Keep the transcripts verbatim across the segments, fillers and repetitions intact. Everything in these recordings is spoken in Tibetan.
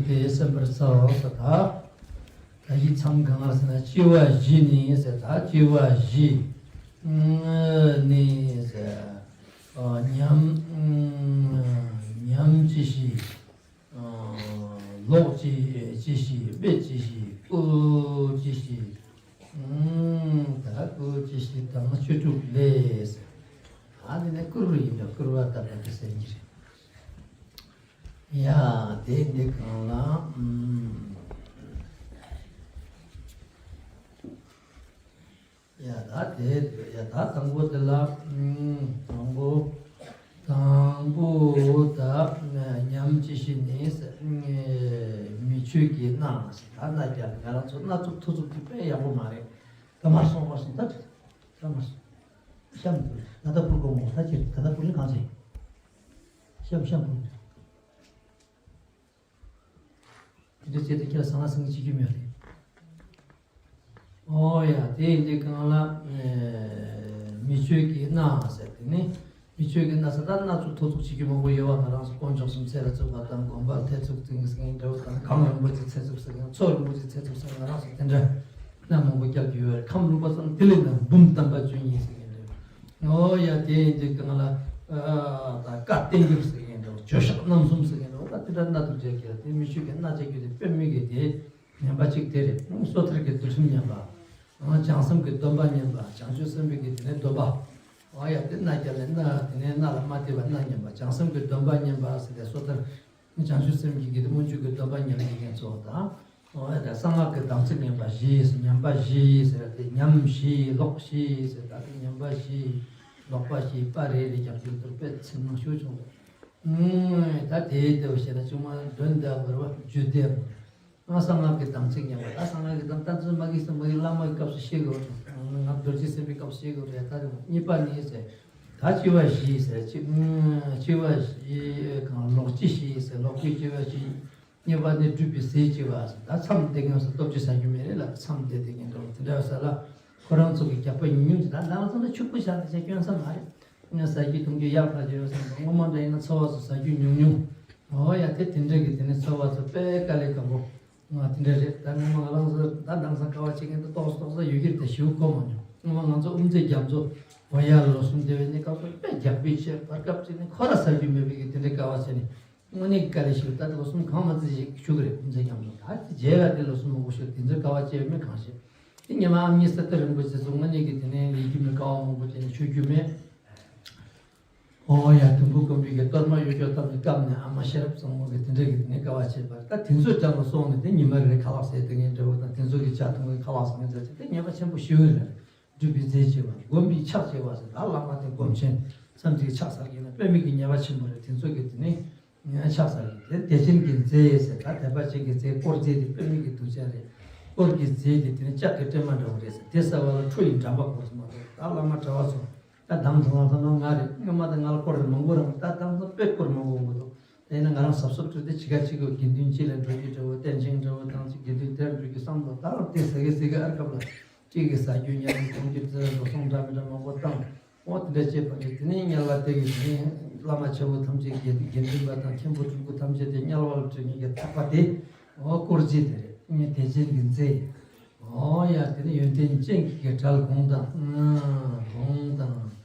དེ་སེམས་པར་བྱའོ་ཟེར། ད་ད་ཡིག་མཚམས་གང་ལ་ཟེར་ན། ལྕི་བ་བཞི་ནི་ཟེར། ད་ལྕི་བ་བཞི་ནི་ཟེར། ཉམས་ཉམས་ཅི་ཞིག་ལོག་ཅི་ཅི་ཞིག་སྦེད་ཅི་ཞིག་སྐུ་ཅི་ཞིག་ད་སྐུ་ཅི་ཞིག་དང་བཅུ་དྲུག་ལས་ཟེར། ཨ་ནི་ནི་བསྐུར་བ་ཡིན་ན་བསྐུར་བ་བཏབ་པ་དེ་ཟེར་གྱི་རེད། ཡ། དེ་འདི་གང་ལ། ཨུམ། ཡ། ད་དེ་ཡ། ད་དང་པོ་དེ་ལ། ཨུམ། དང་པོ་དང་པོ་ད་ཉམས་ཅི་ཞིག་ནི་ཟེར། མི་ཆོས་ཀྱི་སྣ་ཟེར། ད་སྣ་རྒྱ་ནི་ང་རང་ཚོ་སྣ་ཚོགས་ཐོ་ཚོགས་དེ་དཔེ་ཡག་པོ་མ་རེད། ད་མར་སོང་མར་སོང་། ད་ད་མར་སོང་། གཤམ་དུ་ད་ལྟ་བུར་གོ་མོ། ད་ཅིར་ད་ལྟ་བུར་ནི་གང་ཅི། གཤམ་གཤམ་བུར། དེ་འདྲ་བྱས་ཏེ་ཁྱེད་ལ་ཟང་ཟིང་བྱེད་རྒྱུ་མེད་རེད། ཨོ་ཡ། དེ་ཡིན་དུས་གང་ལ། མི་ཆོས་ཀྱི་སྣ་ཟེར། དེ་ནི་མི་ཆོས་ཀྱི་སྣ་ཟེར། ད་སྣ་ཚོགས་ཐོ་ཚོགས་བྱེད་རྒྱུ་མང་པོ་ཡོད་པ། ང་རང་ཚོ་དཀོན་མཆོག་གསུམ་ཚེ་ལ་བཙུགས་པ་དང་། དགོན་པར་ཐེ་ཚོམ་བརྩི་མཁན་ཟེར་མཁན་འདྲ་བོ་དང་། གངས་རིན་པོ་ཆེ་ཚེ་བཙུགས་ཟེར་མཁན། མཚོ་རིན་པོ་ཆེ་ཚེ་བཙུགས་ཟེར་མཁན། ང་རང་ཚོ་དེ་འདྲ་སྣ་མང་པོ་རྒྱབ་ཀྱི་ཡོད་རེད། ཁམས་ལུང་པ་ཚོ་དེ་ལས་ན་འབུམ་དམ་པ་བཅུ་གཉིས་ཟེར་མཁན་འདྲ་བོ། ཨོ་ཡ། དེ་ཡིན་དུས་གང་ལ། ཨ། ད་བཀའ་བསྟན་འགྱུར་ཟེར་མཁན་འདྲ་བོ། བརྗོད་བྱ་རྣམ་གསུམ་ཟེར་མཁན་འདྲ་བོ། ད་དེ་འདྲ་སྣ་དུ་བརྒྱབ་ཀྱི་རེད། དེ་མི་ཆོས་ཀྱི་སྣ་རྒྱག་རྒྱུ་དེ་དཔེ་མི་སྲིད་དེ་ཉམས་པ་གཅིག་དེ་རེད། སོ་ཐར་གྱི་ཚུལ་ཁྲིམས་ཉམས་པ། བྱང་སེམས་ཀྱི་སྡོམ་པ་ཉམས་པ། བྱང་ཆུབ་སེམས་དཔའི་གི་དེ་ནས་སྡོམ་པ། ཨོ་ཡ། དེ་སྣ་རྒྱབ་ལ་སྣ། དེ་ནས་སྣ་ལ་མ་བལྟས་པ་སྣ་ཉམས་པ། བྱང་སེམས་ཀྱི་སྡོམ་པ་ཉམས་པ་ཟེར་ཏེ། སོ་ཐར། བྱང་ཆུབ་སེམས་ཀྱི་གི་དེ་སྨོན་འཇུག་གི་སྡོམ་པ་ཉམས་ཀྱི་མཁན་ཚོ་དང་། ཨོ་ཡ། གསང་སྔགས་ཀྱི་དམ་ཚིག་ཉམས་པ་བཞི། ཉམས་པ་བཞི་ཟེར་ཏེ། ཉམས་བཞི་ལོག་བཞི་ཟེར། ད་དེ་ཉམས་པ་བཞི་ལོག་པ་བཞི་པ་རེ་རེ་རྒྱབ་ཀྱི་འདུག་པས་ཚིག་ནང་ཞུ་བྱུང་། ད་དེའི་ལྟ་བུ་བྱས་ན་ཅུང་མ་འདོན་ད་བར་བ་བརྗོད་དེ། ང་གསང་སྔགས་ཀྱི་དམ་ཚིག་ཉམས་པ། ད་གསང་སྔགས་ཀྱི་དམ། ད་ཚོད་མ་གི་སེམས་མ་གི་བླ་མ་གི་སྐབས་སུ་ཤེས་དགོས། ང་རྡོ་རྗེ་སེམས་དཔའི་སྐབས་སུ་ཤེས་དགོས་རེད། ད་རེད། གཉིས་པ་ནི་ཟེར། ད་ལྕི་བ་བཞི་ཟེར། ལྕི་ལྕི་བ་བཞི་གང་ལོག་ལྕི་བཞི་ཟེར། ལོག་ལྕི་ལྕི་བ་བཞི། གཉིས་པ་ནི་སྒྲུབ་པའི་རྫས་ལྕི་བ་ཟེར། ད་མཚམས་བསྡད་མཁན་ཟེར། སྟོབས་ཀྱིས་ཟ་རྒྱུ་མེད་རེད་ལ། མཚམས་བསྡད་བསྡད་མཁན་འདྲ་བོ་དེ་འདྲ་ཟེར་ལ། ཁོ་རང་ཚོ་གི་རྒྱགས་པ་ཉུང་ཉུང་ཅིག་ད་ང་རང་ཚོ་ལ་ཕྱུག་པོ་བཞག་ན་བྱས་སྐྱོན་ས་མ་རེད། ང་ཟ་རྒྱུ་འཐུང་རྒྱུ་ཡག་ཐག་ཆོད་ཡོད་བསམ་པ། སྔོན་མ་འདྲ་ཡིན་ན་ཚོ་བ་ཚོ་ཟ་རྒྱུ་ཉུང་ཉུང་། ཨོ་ཡ། དེ་དེ་འདྲ་གི་དེ་ནས་ཚོ་བ་ཚོ་དཔེ་དཀའ་ལས་ཁག་པོ། ང་དེ་འདྲ་རེད། ད་སྔོན་མ་ང་རང་ཚོ་ད་དེང་སང་དཀའ་བ་སྤྱད་མཁན་དེ་ཏོག་ཙམ་ཏོག་ཙམ་ཡོད་ཀྱི་རེད་དེ། ཞེ་པོ་གོ་མ་མྱོང་། སྔོན་མ་ང་ཚོ་དབུ་མཛད་རྒྱ་མཚོ་བོད་ཡར་ལོ་གསུམ་སྡེ་བའི་གནས་སྐབས་སུ་དཔེ་རྒྱགས་པའི་ཆེད་བར་སྐབས་ཅིག་ནས་ཁོ་ར་ཟ་རྒྱུ་མེད་པའི་གི་དེ་འདྲའི་དཀའ་བ་སྤྱད་ནས། དངོས་གནས་ཀྱི་དཀའ་ལས་ཞིག་ད་ལོ་གསུམ་གང་མ་ཚད་ཞིག་བཞུགས་རེད། དབུ་མཛད་རྒྱ་མཚོ། ད་དེ་རྗེས་ལ་དེ་ལོ་གསུམ་མང་པོ་ཞིག་དེ་ཚོའི་དཀའ་བ་སྤྱད་མེད་གང་ཤེས། དེ་ཉི་མ་ཨ་མྱེས་ས་ཏ་རིན་པོ་ཆེ་ཚོ་དངོས་གནས་ཀྱི་དེ་ནས་ལས་རྒྱུ་མེད། དཀའ་བ་མང་པོ་སྤྱད་ནས་ཆོས་རྒྱུ་མེད། ཨོ་ཡ། དུམ་བུ་དཀོན་པའི་གི་གཏོར་མ་གཡོ་སྒྱུ་ཐབས་ནི་བཀབ་ནས། ཨ་མ་ཤེས་རབ་བཟང་མོ་གི་དེ་འདྲ་གི་དེ་ནས་དཀའ་བ་སྤྱད་པ། ད་དེ་ཚོའི་ལྕགས་ལ་སོང་ནས་དེ་ཉི་མ་རེ་ཁ་ལག་ཟས་དེ་ངན་འདྲ་བོ་དང་། དེ་ཚོ་གི་ཇ་འཐུང་གི་ཁ་ལག་ཟ་ངན་འདྲ་ཅིག་དེ་ཉེས་པ་ཆེན་པོ་ཞེ་པོ་རེད། སྒྲུབ་པའི་རྫས་ལྕི་བ། སྒོམ་པའི་ཕྱག་ལྕི་བ་ཟེར། ད་བླ་མ་དེ་སྒོམ་ཆེན་མཚམས་ཀྱི་ཕྱག་ཟ་གི་ཡིན་ན་དཔེ་མི་སྲིད་གི་ཉེས་པ་ཆེན་པོ་རེད། དེ་ཚོ་གི་དེ་ནི་ཕྱག་ཟ་གི། དེ་དད་ཅན་གྱི་རྫས་ཟེར། ད་དད་པ་ཅན་གྱི་རྫས། དཀོར་རྫས་དེ་དཔེ་མི་སྲིད་གི་སྡུག་ཅག་རེད། དཀོར་གྱི་རྫས་དེ་དེ་ནི་ལྕགས་ཀྱི་སྲན་མ་འདྲ་བོ་རེད་ཟེར། དེ་ཟ་བ་ལ་ཁྲོ་ཡི་འགྲམ་པ་བོར་སོང་མ་གཏོགས། ད་བླ་མ་གྲྭ་བ་ཚོ་ད་དེང་སང་ཚང་མ་ང་རེད། སྔོན་མ་ད་ང་ལ་དཀོར་རེ་མང་པོ་རང་། ད་དེང་སང་དཔེ་དཀོར་མང་པོ་འོང་གི་འདུག་དེ་ཡིན་ན་ང་རང་གཟབ་གཟབ་བྱས་ཏེ་ཕྱི་ཁ་ཕྱི་གི་དགེ་འདུན་གཅིག་ལ་འགྲོ་རྒྱུ་འདྲ་བོ། རྟེན་ཅན་འདྲ་བོ་དང་གཅིག་དགེ་འདུན་དེར་འགྲོ་རྒྱུ་བསམ་བློ། ད་རུང་དེ་ཟ་གི་ཟ་གི་ཨར་སྐབས་ལ་གཅིག་གིས་ཟ་རྒྱུ་ཉར་རྒྱུ་འཐུང་རྒྱུ་ཟེར་འགྲོ་སོང་འདྲ་མི་འདྲ་མང་པོ་བཏང་། འོ་དེ་འདྲ་བྱས་པ་རེད། དེ་ནས་དམྱལ་བ་དེ་གི་དེ་ནས་བླ་མ་ཆེན་པོ་ཐམས་ཅད་དགེ་དགེ་འདུན་པ་དང་མཁན་པོ་སྤྲུལ་སྐུ་ཐམས་ཅད་དེ་དམྱལ་བ་ལ་སྤྲོད་མཁན་གྱི་ཐག་པ་དེ། འོ་དཀོར་རྫས་དེ་རེད། དེ་ནས་དད་ཅན་གྱི་རྫས། འོ་ཡ། དེ་ནས་ཡོན་ཏན་ཅན་གྱི་གྲལ་གོང་དང་། གོང་དང་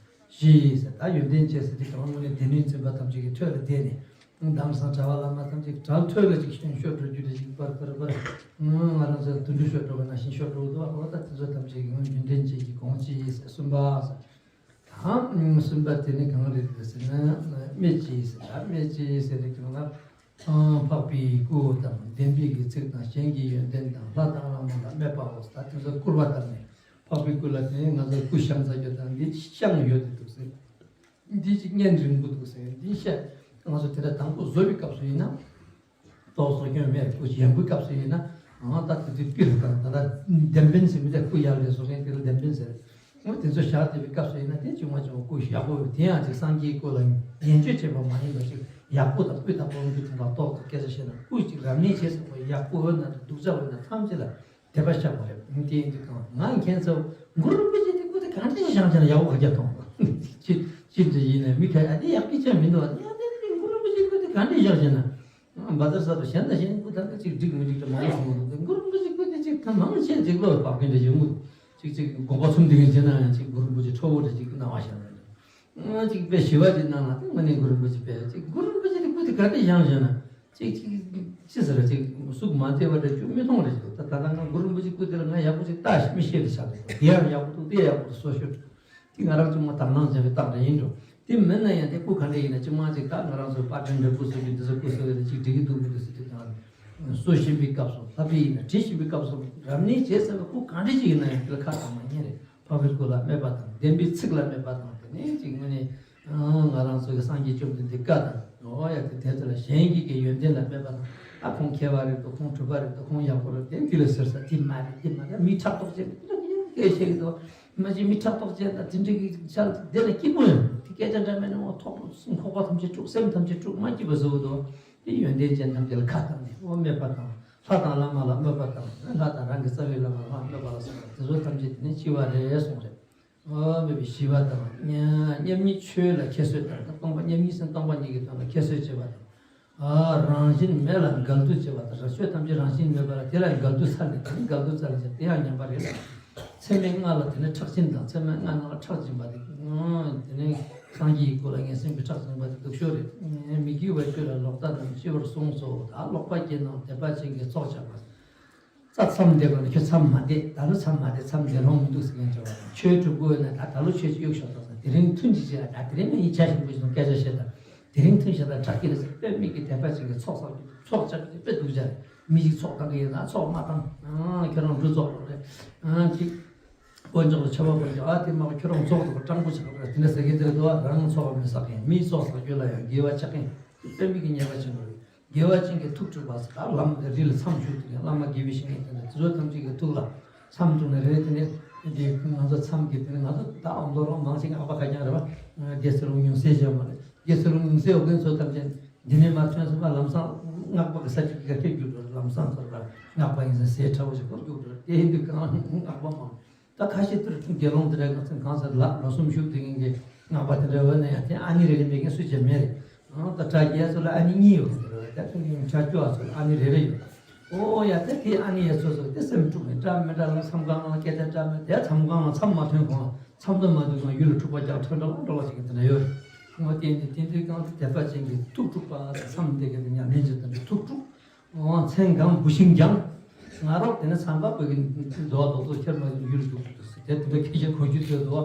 བཞི་ཟེར། ད་ཡོན་ཏན་ཅན་ཟེར་དེ་གང་། དངོས་གནས་སྡེ་སྣོད་འཛིན་པ་ཐམས་ཅད་ཀྱི་ཐོད་ལ་བསྡད་ནས། དེང་སང་གྲྭ་པ་བླ་མ་ཐམས་ཅད་ཀྱི་གྲལ་ཐོད་ལ་ཅིག་ཤོར་འགྲོ་རྒྱུ་རེད། ཅིག་པར་པར་པར། ང་རང་ཚོ་དུད་འགྲོ་ཤོར་འགྲོ་བ་ནང་བཞིན་ཤོར་འགྲོ་འདུག་ཨོ་ད་དེ་ཚོ་ཐམས་ཅད་ཀྱི་ཡོན་ཏན་ཅན་གྱི་གོང་བཞི་ཟེར། གསུམ་པ་ཟེར། ད་གསུམ་པ་དེ་ནི་གང་རེད་ཟེར་ན། སྨད་ཅི་ཟེར། ད་སྨད་ཅི་ཟེར་དེ་གང་ལ། འཕགས་པའི་སྐུ་དང་བདེན་པའི་གི་ཚིག་དང་གཞན་གྱི་ཡོན་ཏན་དང་ལྷ་དང་བླ་མ་ལ་སྨད་པའོ། ད་དེ་ཚོ་སྐུར་བ་བཏབ་ནས། འཕགས་པའི་སྐུ་ལ་དེ་ནས་ང་ཚོ་སྐུ་ཤམ་ཟ་རྒྱུ་དང་། འདི་ཤམ་ཡོད་དེ་འདུག་ཟེར། འདི་ཅིག་སྙན་རིང་པོ་འདུག་ཟེར། འདི་ཤ་ང་ཚོ་དེ་འདྲ་དང་པོ་བཟོ་བའི་སྐབས་སུ་ཡིན་ན། ཏོག་ཙམ་སྐྱོན་མེད། སྐུ་ཡང་སྐུའི་སྐབས་སུ་ཡིན་ན། ཨང་། ད་དེ་དུས་པིར་དང་། ད་ལྟ་ལྡེམ་བིན་ཟེར་མི་དེ། སྐུ་ཡར་ལས་བཟོ་མཁན་དེ་ལ་ལྡེམ་བིན་ཟེར། འོ་དེ་ཚོ་བཞག་བསྡད་པའི་སྐབས་སུ་ཡིན་ན། དེ་ཅུང་མ་ཅུང་སྐུ་ཡག་པོ་ཡོད། དེ་ཡང་ཅིག་སངས་རྒྱས་སྐུ་ལ་ཉེས་སྤྱོད་བྱས་པ་མ་ཡིན་པ་ཅིག་ཡག་པོ་དང་སྤུས་དག་པོ་འོང་རྒྱུ་དང་། ཏོག་ཙམ་སྐད་ཆ་བཤད་ན། སྐུ་ཅིག་རབ་གནས་བྱས་ཟེར་བ་ཡག་པོ་ཡོད་ན་འདྲ་སྡུག་ཅག་ཡོད་ན་ཐམས་ཅད་ལ་དད་པ་བཤགས་པ་རེད། དེ་ཡིན་དུས་གང་། ང་མཁྱེན་ཚོ་གུ་རུ་རིན་པོ་ཆེ་དེ་སྐུ་དེ་ག་འདྲ་ཞིག་བཞེངས་བྱས་ན་ཡག་པོ་ག་རྒྱ་མཐོང་། ཅི་ཅི་འདྲ་ཡིན་ན་མི་ཁ་ཡ་དེ་ཡག་གི་ཆ་མི་འདུག་ཡང་དེ་ནི་གུ་རུ་རིན་པོ་ཆེ་སྐུ་དེ་ག་འདྲ་བཞེངས་བྱས་ན། བཛྲ་ས་པ་གཞན་དང་གཞན་སྐུ་ད་ལྟ་ཅིག་འགྲིག་མི་འགྲིག་དེ་མང་པོ་གསུང་གི་འདུག་གུ་རུ་རིན་པོ་ཆེ་སྐུ་དེ་ཅིག་ད་མང་ཆེ་ཅིག་བློ་བག་ཕེབས་འདྲ་ཡོང་གི་འདུག་ཅིག་ཅིག་དགོངས་པ་ཚུམ་འདི་གིན་བྱེད་ན་ཡང་ཅིག་གུ་རུ་རིན་པོ་ཆེ་ཁྲོ་བོ་འདྲ་ཅིག་གི་སྣང་བ་ཤར་བ་རེད། ཅིག་དཔེ་ཞི་བ་ཅིག་གནང་ན་དེ་དངོས་གནས་གུ་རུ་རིན་པོ་ཆེ་དཔེ་ཅིག་གུ་རུ་རིན་པོ་ཆེ་དེ་སྐུ་དེ་ག་འདྲ་བཞེངས་བཞག་ན་ཅིག་ཅིག་ཅི་ཟེར་ཅིག་གཟུགས་མ་བདེ་བ་འདྲ་ཅིག་མི་མཐོང་རེད་ཅིག་ད་ད་ལྟ་ང་གུ་རུ་རིན་པོ་ཆེ་སྐུ་དེ་ལ་ང་ཡག་པོ་ཅིག་ལྟ་ཞིག་མི་ཤེས་རེད་ཤག་དེ་ཡང་ཡག་པོ་འདུག་དེ་ཡག་པོ་འདུག་སོ་ཤོད། དེ་ང་རང་ཚོ་མ་དག་སྣང་ཅན་གྱི་རྟགས་འདྲ་ཡིན་འགྲོ། དེ་མིན་ན་ཡང་དེ་སྐུ་ག་འདྲ་ཡིན་ན་ཅི་མ་ཅིག་ད་ང་རང་ཚོ་དཔལ་ལྡན་འདྲ་སྐུ་གསོལ་གྱི་འདི་ཚོ་སྐུ་གསོལ་གྱི་ལ་ཅིག་འགྲིག་གི་འདུག་མི་འདུག་ཟེར་དུས་ཀྱང་། གསོལ་བཞིན་པའི་སྐབས་སུ་ལྷ་བྲིས་ཡིན་ན་བྲིས་བཞིན་པའི་སྐབས་སུ་རབ་གནས་བྱེད་ཟེར་བའི་སྐུ་ག་འདྲ་ཅིག་ཡིན་ན་ཡང་དེ་ལ་ཁ་བཏང་མ་ཉན་རེད། འཕགས་པའི་སྐུ་ལ་སྨད་པ་དང་བདེན་པའི་ཚིག་ལ་སྨད་པ་དང་དེ་ནས་ཅིག་དངོས་གནས་ང་རང་ཚོ་གི་སངས་རྒྱས་བཅོམ་ལྡན་འདས་བཀའ་དང་འོ་ཡ་དེ་དེ་ཚོ་ལ་གཞན་གྱི་གི་ཡོན་ཏན་ལ་སྨད་པ་དང་ཨ་ཁོང་མཁས་པ་རེད་འདུག་ཁོང་གྲུབ་པ་རེད་འདུག་ཁོང་ཡག་པོ་རེད་དེ་འདི་ལ་ཟེར་ས་དེ་མ་རེད་དེ་མ་རེད་མི་ཕྲག་དོག་ཅན་སྐད་བཤད་ཀྱི་འདུག་མ་གཞི་མི་ཕྲག་དོག་ཅན་དང་དེ་འདྲ་གི་ཆ་ལ་དེ་ལ་སྐྱིད་པོ་ཡོད། དེ་སྐད་ཆ་འདྲ་མེད་ན་འོ་ཐོག་ཁོག་པ་ཐམས་ཅད་དཀྲུག་སེམས་ཐམས་ཅད་དཀྲུག་མ་སྐྱིད་པ་བཟོ་གི་འདུག་དེ་ཡོན་ཏན་ཅན་ཐམས་ཅད་ལ་ཁ་བཏང་ནས་འོ་སྨད་པ་དང་ལྷ་དང་བླ་མ་ལ་སྨོད་པ་དང་ལྷ་དང་རང་གི་རྩ་བའི་བླ་མ་ལ་སྨོད་པ་ལ་སོགས་པ་དེ་ཚོ་ཐམས་ཅད་དེ་ནས་ལྕི་བ་རེད་གསུངས་རེད། འོ་སྨོད་པའི་ཞི་བ་དང་མཉམ་ཉིད་ཆོས་ལ་ཁྱད་གསོད་དང་སྟོང་པ་མཉམ་ཉིད་སེམས་སྟོང་པ་ཉིད་ཀྱི་དོན་ལ་ཁྱད་གསོད་བྱེད་པ་དང་། རང་བཞིན་མེད་ལ་འགལ་འདུ་བྱེད་པ་དང་། ཆོས་ཐམས་ཅད་རང་བཞིན་མེད་པ་ལ་དེ་ལ་འགལ་འདུ་ཚར་ནས་དེ་ནི་འགལ་འདུ་ཚར་ནས་དེ་ཡང་ཉམས་པ་རེད་ལ། ཚད་མེད་ལྔ་ལ་དེ་ནི་ཁྲག་སྦྱིན་དང་ཚད་མེད་ལྔ་ནང་ལ་ཁྲག་སྦྱིན་པ་དེ། དེ་ནི་སངས་རྒྱས་ཀྱི་སྐུ་ལ་ངན་སེམས་ཀྱི་ཁྲག་སྦྱིན་པ་དེ་སྡུག་ཤོས་རེད། མི་དགེ་བའི་ཆོས་ལ་ལོག་ལྟ་དང་ཤི་བར་གསུངས་སོ། ད་ལོག་པ་བགྱིས་ནའང་དད་པ་ཅན་གྱི་ཚོགས་བཅག་པ། ད་མཚམས་བསྡད་དགོས་ན་ཁྱོད་མཚམས་མ་བསྡད། ད་ལོ་མཚམས་མ་བསྡད། མཚམས་བསྡད་ལོང་མི་འདུག་ཟེར་མཁན་བྱས་པ་དང་། ཆོས་སྒྲུབ་དགོས་ན་ད་ད་ལོ་ཆོས་ཅིག་གཡུག་ཤོག་ཟེར། དེ་རིང་ཐུན་ཅིག་བྱས་ལ་ད་དེ་རིང་ནི་ཡིན་ཆ་ཞིག་པོ་ཞིག་དང་སྐད་ཆ་བཤད་དང་། དེ་རིང་ཐུན་བཞག་དང་དྲག་གི་རེད་ཟེར། དཔེ་མི་གི་དད་པ་ཅན་གྱི་ཚོགས་བསགས་རྒྱུ་ཚོགས་བཅག་རྒྱུ་དཔེ་སྡུག་ཅག་རེད། མི་ཞིག་ཚོགས་བཏང་གི་ཡོད་ན་ཚོགས་མ་བཏང་། ཨང་ཁྱོད་རང་འབྲུ་ཚོགས་རོགས་རེད། ཨང་ཅིག་དཀོན་མཆོག་ལ་མཆོད་པ་འབུལ་རྒྱུ་ཨ་དེ་མ་གི་ཁྱོད་རང་ཚོགས་འདུག་སྤྲང་པོ་ཆགས་རེད། དེ་འདྲ་ཟེར་གི་དེ་རེད་དོ། རང་ཚོགས་མི་བསགས་མཁན་མིའི་ཚོགས་བསགས་རྒྱུ་ལ་ཡང་དགེ་བ་ཆགས་མཁན་དཔེ་མི་གི་ཉེས་པ་ཆེན་པོ་རེད། དགེ་བ་ཅན་གྱི་ཐུགས་དཀྲུགས་པ་ཟེར། ད་ལམ་རི་ལ་མཚམས་བཞུགས་དེ་ནས་བླ་མ་དགེ་བའི་བཤེས་གཉེན་དེ་འདྲ་དེ་ཚོ་ཐམས་ཅད་ཀྱི་ཐུགས་ལ་མཚམས་བཙུགས་ནས་རེད། དེ་ནས་འདི་ང་ཚོ་མཚམས་ཀྱི་དེ་ནས་ང་ཚོ་ད་ཨོ་མདོ་རོང་མང་ཆེ་སྔགས་པ་ཁ་རྐྱང་རེད་པ། རྒྱལ་སྲས་ལུང་ཉུང་ཟད་ཅན་མ་རེད། རྒྱལ་སྲས་ལུང་ཉུང་ཟད་འོ་མཁན་ཚོ་ཐམས་ཅད་འདི་ནས་མར་ཐོན་སོང་བ་ལམ་སང་སྔགས་པ་གི་ས་ཅིག་གི་སྐད་རྒྱུགས་འགྲོ་རེད། ལམ་སང་ཚོར་བ་སྔགས་པ་ཡིན་ཟེར་ཟས་ཁྲ་བོ་ཞིག་སྐོར་རྒྱུགས་འགྲོ་རེད། དེ་ཡིན་དུས་གང་སྔགས་པ་མང་། ད་ཁ་ཤས་དེར་དགེ་སློང་དེ་འདྲ་གང་ཚེ་གང་ཚེ་ལ་ལོ་གསུམ་བཞུགས་དེ་གིན་གྱི་སྔགས་པ་དེ་འདྲ་འོ་ན་ཡང་དེ་ཨ་ནི་རེ་རེ་མེད་མཁན་སུ་ཅི་མེད་རེད། ཨང་ད་གྲྭ་རྒྱལ་ཚོ་ལ་ཨ་ནི་གཉིས་ཡོད་གི་དེ་རེད། ད་ཁྱོད་ཀྱི་གྲྭ་སྐྱོ་བ་ཚོ་ལ་ཨ་ནི་རེ་རེ་ཡོད། ཨོ་ཡ་དེ་དེ་ཨ་ནི་ཡ་ཚོ་ཚོ་དེ་སེམས་དཀྲུགས་ནས་འདྲ་མི་འདྲ་ལ་མཚམས་ཁང་ནང་སྐད་ཆ་འདྲ་མི་དེ་མཚམས་ཁང་ནང་མཚམས་མ་ཐོན་གོང་ལ་མཚམས་དུ་མ་འདུག་གོང་ཡུལ་ལ་འཁྲུག་པ་རྒྱག་ཐོན་འདྲ་ལ་འདྲ་བ་ཞིག་གི་དེ་འདྲ་ཡོད་རེད། ཨོ་དེ་ནི་དེ་འདྲའི་སྒང་དེ་དད་པ་ཅན་གྱི་ཐུགས་དཀྲུགས་པ་དེ་མཚམས་དེ་གི་དེ་ཉམས་ལེན་བྱེད་དེ་འདྲ་ཐུགས་དཀྲུགས། འོ་མཚན་གང་བུ་ཤིང་ཀྱང་། ང་རོགས་དེ་ནི་ཚངས་པ་བོད་ཀྱི་འདུལ་བ་རྡོག་རྡོག་ཁྱེར་མ་ཡུལ་དུ་དེ་དེ་འདྲ་ཁྱེད་ཅག་གོ་རྒྱུ་ཐོས་འདུག་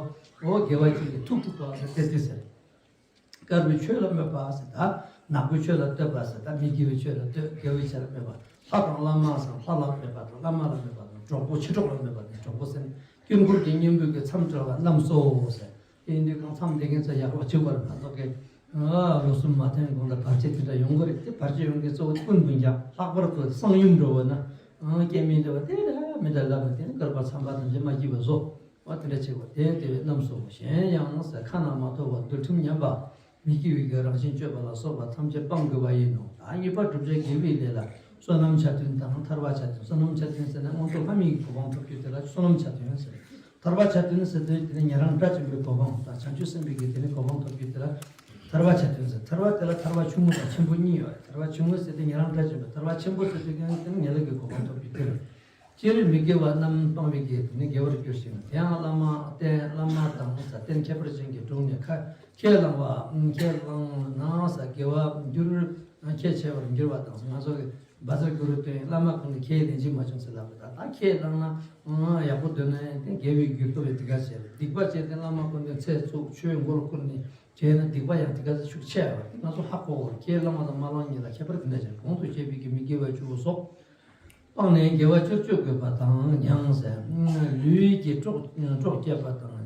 འོ་དགེ་བ་ཅན་གྱི་ཐུགས་དཀྲུགས་པ་ཟེར་དེ་དེ་ཟེར། དཀར་པོའི་ཆོས་ལ་སྨོད་པ་ཟེར་ད། ནག་པོའི་ཆོས་ལ་བསྟོད་པ་ཟེར་ད། མི་དགེ་བའི་ཆོས་ལ་བསྟོད། དགེ་བའི་ཆོས་ལ་སྨོད་པ། ལྷ་དང་བླ་མ་ཟེར་ལྷ་ལ་སྨོད་པ་དང་བླ་མ་ལ་སྨོད་པ་དང་གྲོགས་པོ་ཕྱི་གྲོགས་ལ་སྨོད་པ་དང་གྲོགས་པོ་ཟེར། དཀྱིལ་འཁོར་གྱི་གཉེན་པོའི་གི་མཚམས་བྲལ་བ་རྣམས་སོ་ཟེར། དེ་ཡིན་དུས་གང་མཚམས་བསྡད་མཁན་ཚོ་ཡག་པོ་བྱེད་དགོས་རེད། ང་ཚོ་གི་ཨ་ལོ་གསུམ་མ་ཐོན་གོང་ལ་བར་ཆད་དེ་འདྲ་ཡོང་གི་རེད། དེ་བར་ཆད་ཡོང་མཁན་གཙོ་བོ་ཀུན་ཀུན་ཀྱང་ལྷག་པར་དུ་གསང་ཡུམ་འགྲོ་བ་ན་ཨང་སྐྱེ་མི་འདྲ་བ་དེ་འདྲ་མི་འདྲ་ལབ་ནས་དེ་ནི་བསྐལ་པ་ཚངས་པ་ཐམས་ཅད་མ་སྐྱིད་པ་བཟོ་བ་དེ་འདྲ་བྱེད་དགོས། དེ་དེ་བས་རྣམས་སོ། གཞན་ཡང་ཟེར་ཁ་ན་མ་ཐོ་བ་འདུལ་ཁྲིམས་ཉམས་པ། མི་དགེ་བའི་གི་རང་བཞིན་སྤྱོད་པ་ལ་སོགས་པ་ཐམས་ཅད་སྤང་དགོས་པ་ཡིན་ནོ། ད་གཉིས་པ་བསྒྲུབ་བྱ་དགེ་བའི་ལས་ལ་བསོད་ནམས་ཆ་མཐུན་དང་ཐར་པ་ཆ་མཐུན། བསོད་ནམས་ཆ་མཐུན་ཟེར་ན་སྔོན་དུ་ལྷ་མིའི་གོ་འཕང་ཐོབ་རྒྱུ་དེ་ལ་བསོད་ནམས་ཆ་མཐུན་ཟེར། ཐར་པ་ཆ་མཐུན་ཟེར་དུས་དེ་ནི་ཉན་རང་སྒྲ་ཆེན་པོའི་གོ་འཕང་དང་བྱང་ཆུབ་སེམས་དཔའི་གི་དེ་ནི་གོ་འཕང་ཐོབ་རྒྱུ་དེ་ལ་ཐར་པ་ཆ་མཐུན་ཟེར། ཐར་པ་དེ་ལ་ཐར་པ་ཆུང་ངུ་དང་ཆེན་པོ་གཉིས་ཡོད་རེད། ཐར་པ་ཆུང་ངུ་ཟེར་དུས་ཉན་རང་སྒྲ་ཆེན་པོ། ཐར་པ་ཆེན་པོ་ཟེར་དུས་ཀྱང་དེ་ནི་ངེས་ལེགས་ཀྱི་གོ་འཕང་ཐོབ་རྒྱུ་དེ་རེད། སྤྱིར་མི་དགེ་བ་རྣམས་སྤང་བའི་དགེ་དེ་ནི་དགེ་བར་འགྱུར་ཞིང་། དེའང་བླ་མ་བསྟེན། བླ་མ་དང་ས་བསྟེན་ཁྱད་པར་ཅན་གྱི་དྲུང་ནས་ཁ་ཁས་བླང་བ། ཁས་བླངས་ན་ས་དགེ་བ་འགྱུར། ཁས་འཆེ་བར་འགྱུར་བ་དང་ང་ཚོ་གི་བཛྲ་གུ་རུ་བསྟེན། བླ་མ་ཀུན་ནས་ཁས་ལེན་གྱིས་མ་བྱུང་ཟེར་ལབ་པ་དང་། ད་ཁས་བླངས་ན་ཡག་པོ་འདོད་ན་ཡང་དེ་དགེ་བའི་རྒྱུར་ཐོབ་པའི་དེ་ག་བྱས་རེད། སྡིག་པ་བྱས་ཏེ་བླ་མ་ཀུན་ནས་ཚེ་བཙུགས་ཆོས་མགོ་ལ་བསྐོར་ནས་བྱས་ན་སྡིག་པ་ཡང་དེ་ག་ཚོད་ཤུགས་ཆེ་བ་དེ་ང་ཚོ་ཧ་གོ་བར། ཁས་བླངས་པ་དང་མ་བླངས་གཉིས་ལ་ཁྱད་པར་དེ་འདྲ་ཅན། གོང་དུ་བཤད་པའི་གི་མི་དགེ་བ་བཅུ་པོ་སོགས། སྤངས་ནས་དགེ་བ་བཅུར་སྤྱོད་དགོས་པ་དང་ཡང་ཟེར། ལུས་ཀྱི་སྲོག་སྲོག་བཅད་པ་དང་།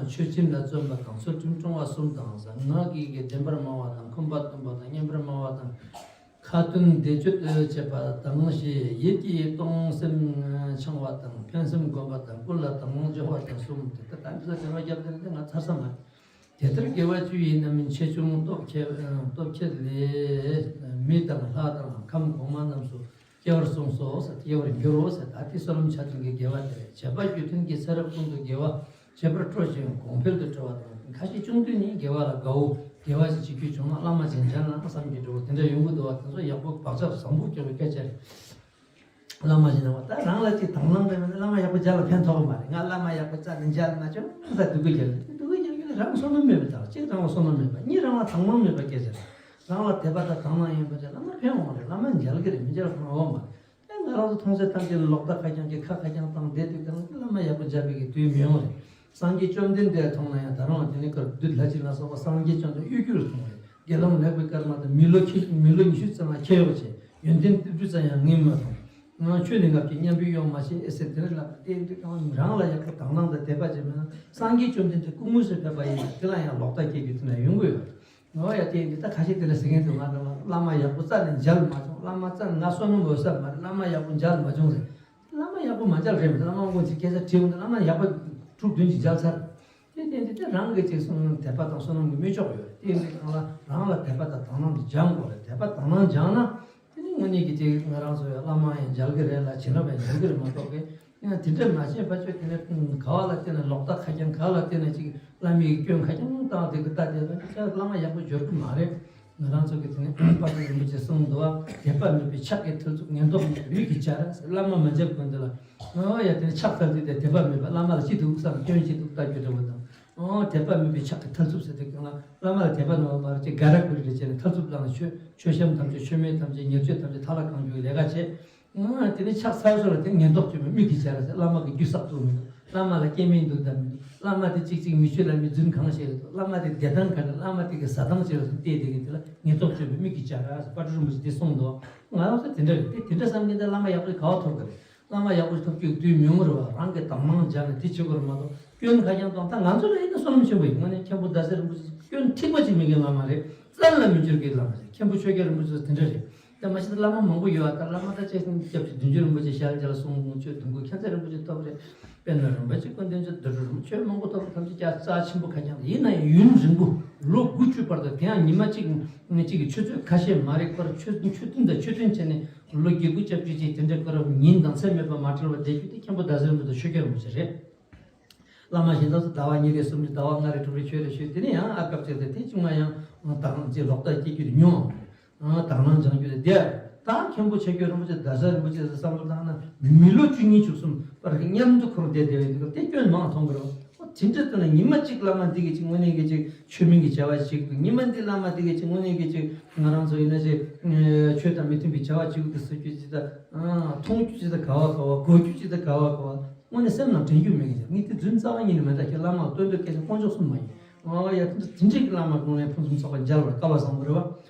མཆོད་སྦྱིན་ལ་བརྩོན་པ་དང་ཚུལ་ཁྲིམས་སྲུང་བ་གསུམ་དང་ཟེར། ངག་གིས་ཀྱི་བདེན་པར་སྨྲ་བ་དང་། ཁོམ་པ་སྟོན་པ་དང་། སྙན་པར་སྨྲ་བ་དང་། ཁ་ཏོན་བཟླས་བརྗོད་བྱེད་པ་དང་ཞེས། ཡིད་ཀྱིས་གཏོང་སེམས་འཆང་བ་དང་། ཕན་སེམས་བསྒོམ་པ་དང་། ཀུན་ལ་དང་བླངས་སྦྱོར་བ་དང་གསུམ་སྟེ། ད་ལྟ་འདི་ཚོ་དྲི་བ་བརྒྱབ་དེ་ནི་ང་ཚར་ས་མ་རེད། དེ་ལྟར་དགེ་བ་བཅུ་ཡི་རྣམ་སྨིན་ཆེ་ཆུང་སྟོབས་ཁྱད་སྟོབས་ཁྱད་ལས། མི་དང་ལྷ་དང་ཁམས་གོང་མ་རྣམས་སུ་སྐྱེ་བར་གསུངས་སོ་ཟེར། སྐྱེ་བར་འགྱུར་རོ་ཟེར། ད་དེ་བསོད་ནམས་ཆ་མཐུན་གྱི་དགེ་བ་དེ་རེད། བྱས་པ་རྒྱུ་མཐུན་གྱི་ཚེ་རབས་ཀུན་ཏུ་དགེ་བ་བྱེད་པར་སྤྲོ་ཞིང་གོང་འཕེལ་དུ་འགྲོ་བ་དང་། ཁ་ཞེ་ཆུང་དུས་ནི་དགེ་བ་ལ་དགའ་བོ། དགེ་བ་ཞིག་བྱེད་རྒྱུ་བྱུང་ན་བླ་མ་ཞིག་མཇལ་ན་བསམ་གྱི་འགྲོ་བ་དེ་འདྲ་ཡོང་གི་འདུག་བ། དེ་ཚོ་ཡག་པོ་བག་ཆགས་བཟང་པོ་སྐྱོ་བའི་སྐད་ཆ་རེད། བླ་མ་ཞིག་ན་བ་ད་རང་ལ་ཅིག་དང་བླངས་རེད་མ་ནི་བླ་མ་ཡག་པོ་མཇལ་ལ་ཕན་ཐོགས་མ་རེད། ང་བླ་མ་ཡག་པོ་རྩ་ནས་མཇལ་མ་བྱུང་ས་སྡུག་གི་རྒྱག་གི་སྡུག་གི་རྒྱག་གི་རང་བསོད་ནམས་མེད་པ་དང་གཅིག་རང་ལ་བསོད་ནམས་མེད་པ་གཉིས་རང་ལ་དང་བླངས་མེད་པ་སྐད་ཆ་རེད། རང་ལ་དད་པ་དང་དང་བླངས་ཡོད་པ་ཅིག་བླ་མ་ཕན་འོང་རེད། བླ་མ་མཇལ་གི་རེད། མི་མཇལ་ལ་ཕན་འོང་མ་རེད། ཨེ་ང་རང་ཚོ་མཐོང་ཚད་ཐམས་ཅད་ལོག་ལྟ་ཁ་རྐྱང་གི་ཁ་ཁ་རྐྱང་བཏང་བསྡད་དུས་གང་གི་བླ་མ་ཡག་པོ་མཇལ་བའི་གི་དུས་མི་ཡོང་རེད། སངས་རྒྱས་བཅོམ་ལྡན་འདས་མཐོང་ན་ཡང་ད་རུང་དེ་ནི་ཀར་བདུད་ལྷ་བཅས་ལ་སོགས་པ་སངས་རྒྱས་བཅོམ་ལྡན་གཡོ་སྒྱུ་རུ་མཐོང་བས། དགེ་སློང་ལེགས་པའི་སྐར་མ་དང་། མི་ལོ་ཁྱི་མི་ལོ་ཉི་ཤུ་ཙམ་ལ་ཁྱེར་ཡོང་བྱས། ཡོན་ཏན་ཏིལ་འབྲུ་ཙམ་ཡང་ངས་མ་མཐོང་། ང་ཁྱོད་ནི་ང་གི་མཉམ་པའི་གཡོག་མ་བྱེད་ཨེ་ཟེར་དེ་རེད་ལབ་པ་དེ་འདྲ་གང་རང་ལ་ཡག་པོ་དང་བླངས་དང་དད་པ་བྱས་མེད་ན་སངས་རྒྱས་བཅོམ་ལྡན་འདས་སྐུ་དངོས་སུ་ཕེབས་པ་ཡིན་ན་དེ་ལ་ཡང་ལོག་ལྟ་སྐྱེ་རྒྱུ་དེ་འདྲ་ཡོང་གི་ཡོད་རེད། ངོ་ཡ་དེ་འདི་ལྟ་ཁ་ཤས་དེ་ལ་ཟེར་མཁན་འདུག་ང་རང་ལ་བླ་མ་ཡག་པོ་རྩ་ནས་མཇལ་མ་བྱུང་། བླ་མ་རྩ་ནས་ང་བསོད་ནམས་འོད་གསལ་མ་རེད། བླ་མ་ཡག་པོ་མཇལ་མ་བྱུང་ཟེར། བླ་མ་ཡག་པོ་མ་མཇལ་རེད་མི་འདུག་བླ་མ་དངོས་གཞི་སྐད་ཆ་དྲིས་འོང་དུས་བླ་མ་ཡག་པོ་དྲུག་བདུན་ཅིག་མཇལ་ཚར། དེ་དེ་འདི་ལྟ་རང་གི་ཅིག་གསུང་དད་པ་དང་བསོད་ནམས་ཀྱི་མི་ལྕོགས་ཡོད་རེད། དེ་འདི་གང་ལ་རང་ལ་དད་པ་དང་དང་བླངས་དེ་སྦྱང་དགོས་རེད། དད་པ་དང་བླངས་སྦྱངས་ན། དེ་ནི་དངོས་གནས་ཀྱི་ཅིག་ང་རང་ཚོ་ཡང་བླ་མ་ཡང་མཇལ་གི་རེད་ལ་བྱིན་རླབས་ཡང་འཇུག་གི་རེད་མ་གཏོགས་ཀི། ཡང་དེ་འདྲ་མ་བྱས་པ་ཆོས་དེ་ནས་ག་བ་ལ་བལྟས་ན་ལོག་ལྟ་ཁ་རྐྱང་ག་ལ་བལྟས་ན་ཅིག་བླ་མའི་སྐྱོན་ཁ་རྐྱང་བཏང་དེ་གི་ལྟ་དེ་ལ་ཅིག་བླ་མ་ཡག་པོ་འབྱོར་གི་མ་རེད། ང་རང་ཚོ་གི་དེ་ནས་དཔལ་ལྡན་རིན་པོ་ཆེ་གསུངས་འདུག་བ། དད་པ་མེད་པའི་ཕྱག་གིས་ཐལ་ཚུགས། ངན་རྟོག་མེད་པའི་མིག་གིས་བྱ་ར་ཟེར། བླ་མ་མ་མཇལ་གོང་དེ་ལ་ཨོ་ཡ་དེ་ནས་ཕྱག་འཚལ་དུས་དེ་དད་པ་མེད་པ་བླ་མ་ལ་ཅི་འདུག་བསམ་སྐྱོན་ཅི་འདུག་ལྟ་རྒྱུ་འདྲ་བོ་དང་། ཨོ་དད་པ་མེད་པའི་ཕྱག་གིས་ཐལ་ཚུགས་ཟེར་དུས་གང་ལ་བླ་མ་ལ་དད་པ་ནོར་བ་མ་རེད་ཅེས་དགའ་ར་གུ་རི་རེ་བྱས་ནས་ཐལ་ཚུགས་བླངས་ནས་མཆོད། མཆོད་བཤམས་ཐམས་ཅད་མཆོད་མེ་ཐམས་ཅད་ཉེར་སྤྱོད་ཐམས་ཅད་ཐལ་བ་གང་བྱུང་བའི་ལས་ཀ་བྱས། ཨོ་དེ་ནས་ཕྱག་འཚལ་སོང་ལ་དེ་ངན་རྟོག་བཅོས་མེད་མིག་གིས་བྱ་ར་ཟེར། བླ་མ་གི་རྒྱུ་བསགས་ཐུབ་མི་འདུག་བླ་མ་ལ་སྐྱེ་དམན་འདུག་དམ་མི་འདུག་བླ་མ་དེ་གཅིག་གཅིག་མི་ཆོས་ལ་མི་རྫུན་གང་བཤད་རེད་འདུག་བླ་མ་དེ་བདེ་ཐང་ག་འདྲ། བླ་མ་དེ་གི་བཟའ་ཐང་ཅི་རེད་ཟེར་བལྟས་དེ་གི་དེ་ལ་ངན་རྟོག་བཅོས་པའི་མིག་གིས་བྱ་ར་ཟེར་དཔལ་སྤྲུལ་རིན་པོ་ཆེ་དེ་གསུངས་འདུག་ང་རང་ཚོ་དེ་འདྲ་རེད། དེ་དེ་འདྲ་བསམ་མཁན་དེ་བླ་མ་ཡག་པོ་ག་བ་ཐོབ་གི་རེད། བླ་མ་ཡག་པོ་ཐོབ་རྒྱུ་དུས་མི་ཡོང་རེད་བ། རང་གི་དང་བླངས་སྦྱར་ནས་དེ་བྱེད་དགོས་རེད་མ་གཏོགས་སྐྱོན་ཁ་རྐྱང་གཏོང་། ད་ང་ཚོ་ལ་ཡིན་ན་བསོད་ནམས་ཆེན་པོ་ཡིན། དངོས་གནས་མཁན་པོ་ཟླ་ཟེར་རིན་པོ་ཆེ་སྐྱོན་ཐིག་པ་ཅིག་མེད་མཁན་བླ་མ་རེད། རྩ་ལ་མི་འགྱུར་གྱི་བླ་མ་རེད། མཁན་པོ་ཆོས་རྒྱལ་རིན་པོ་ཆེ་དེ་འདྲ་རེད། ད་མ་གཞི་ད་བླ་མ་མང་པོ་ཡོད་ཨ། ད་བླ་མ་ད་ཅེས་སྐྱབས་རྗེ་བདུད་འཇོམས་རིན་པོ་ཆེ་ཞལ་མཇལ་ལ་གསུང་ཆོས་དུང་དཀར་མཁྱེན་བརྩེ་རིན་པོ་ཆེ་ཐོབ་རེད། དཔལ་ནོར་རིན་པོ་ཆེ་སྐུ་མདུན་ཆོས་རྡོ་གྲུབ་རིན་པོ་ཆེ་མང་པོ་ཐོབ་རེད། ཐམས་ཅད་ཀྱང་རྩ་ཆེན་པོ་ཁ་རྐྱང་རེད། ཡིན་ན་ཡང་ཡུན་རིང་པོ་ལོ་དགུ་བཅུ་བར་དུ་དེ་ཡང་ཉི་མ་གཅིག་ནས་གཅིག་གི་ཆུ་ཚོད་ཁ་ཤས་མ་རེད། ཁོ་ར་ཆོས་ཆོས་ཐུན་དང་ཆོས་ཐུན་བྱས་ནས་ལོ་བརྒྱད་དགུ་སྐྱབས་བཅོལ་ཅིག་དེ་འདྲ་ཁོ་ར་ཉིན་དང་མཚན་མེད་པར་མ་བྲལ་བར་བསྡད་རྒྱུ་དེ་མཁན་པོ་ཟླ་ཟེར་རིན་པོ་ཆེ་དང་ཆོས་རྒྱལ་རིན་པོ་ཆེ་རེད། བླ་མ་གཞན་དག་ཚོ་ཟླ་བ་གཉིས་རེ་གསུམ་རེ་ཟླ་བ་ལྔ་རེ་དྲུག་རེ་ཆོས་རེ་ཆོས་དེ་ནས་ཡང་ཨ་སྐབས་ཅིག་རེ་དེ་ཅུང་མ་ཡང་དང་ཅིག་ལོག་ལྟ་སྐྱེ་རྒྱུ་རེ་ཉུང་། དང་བླངས་སྦྱང་རྒྱུ་རེ་བསྡད། ད་མཁན་པོ་ཆོས་རྒྱལ་རིན་པོ་ཆེ་ཟླ་ཟེར་རིན་པོ་ཆེ་བསམ་བློ་བཏང་ན་མི་ལོ་བཅུ་གཉིས་བཅུ་གསུམ་བར་གྱི་མཉམ་དུ་འཁོར་བསྡད་བསྡད་པའི་དུས་སྐབས་དེ་སྐྱོན་མང་མཐོང་གི་རེད། ཨོ་དེ་འདྲ་ལྟ་ན་ཉི་མ་གཅིག་བླ་མ་འདི་གི་ཅིག་དངོས་གནས་ཀྱི་ཅིག་ཆོས་མིན་གྱི་བྱ་བ་ཞིག་འདུག་ཉི་མ་འདི་བླ་མ་འདི་གི་ཅིག་དངོས་གནས་ཀྱི་ཅིག་ང་རང་ཚོ་ཡིན་ན་ཅིག་ཆོས་དང་མི་མཐུན་པའི་བྱ་བ་ཅིག་འདུག་ཟེར་རྒྱུ་ཅིག་དང་མཐོང་རྒྱུ་ཅིག་དང་ག་བ་ག་བ་གོ་རྒྱུ་ཅིག་དང་ག་བ་ག་བ་དངོས་གནས་སེམས་ནང་དྲན་རྒྱུ་མེད་གི་ཅིག་ངས་དེ་རྫུན་རྩ་བ་ཉིད་ནས་མེད། ད་ཁྱེད་བླ་མ་ལ་བསྟོད་འདོད་སྐད་ཆ་དཀོན་མཆོག་གསུམ་མ་ཡིན། ཨོ་ཡ་དེ་འདྲ་དེ་འདྲའི་གི་བླ་མ་དངོས་གནས་ཕུན་སུམ་ཚོགས་པ་མཇལ་བར་དཀའ་བ་བཟང་པོ་རེད་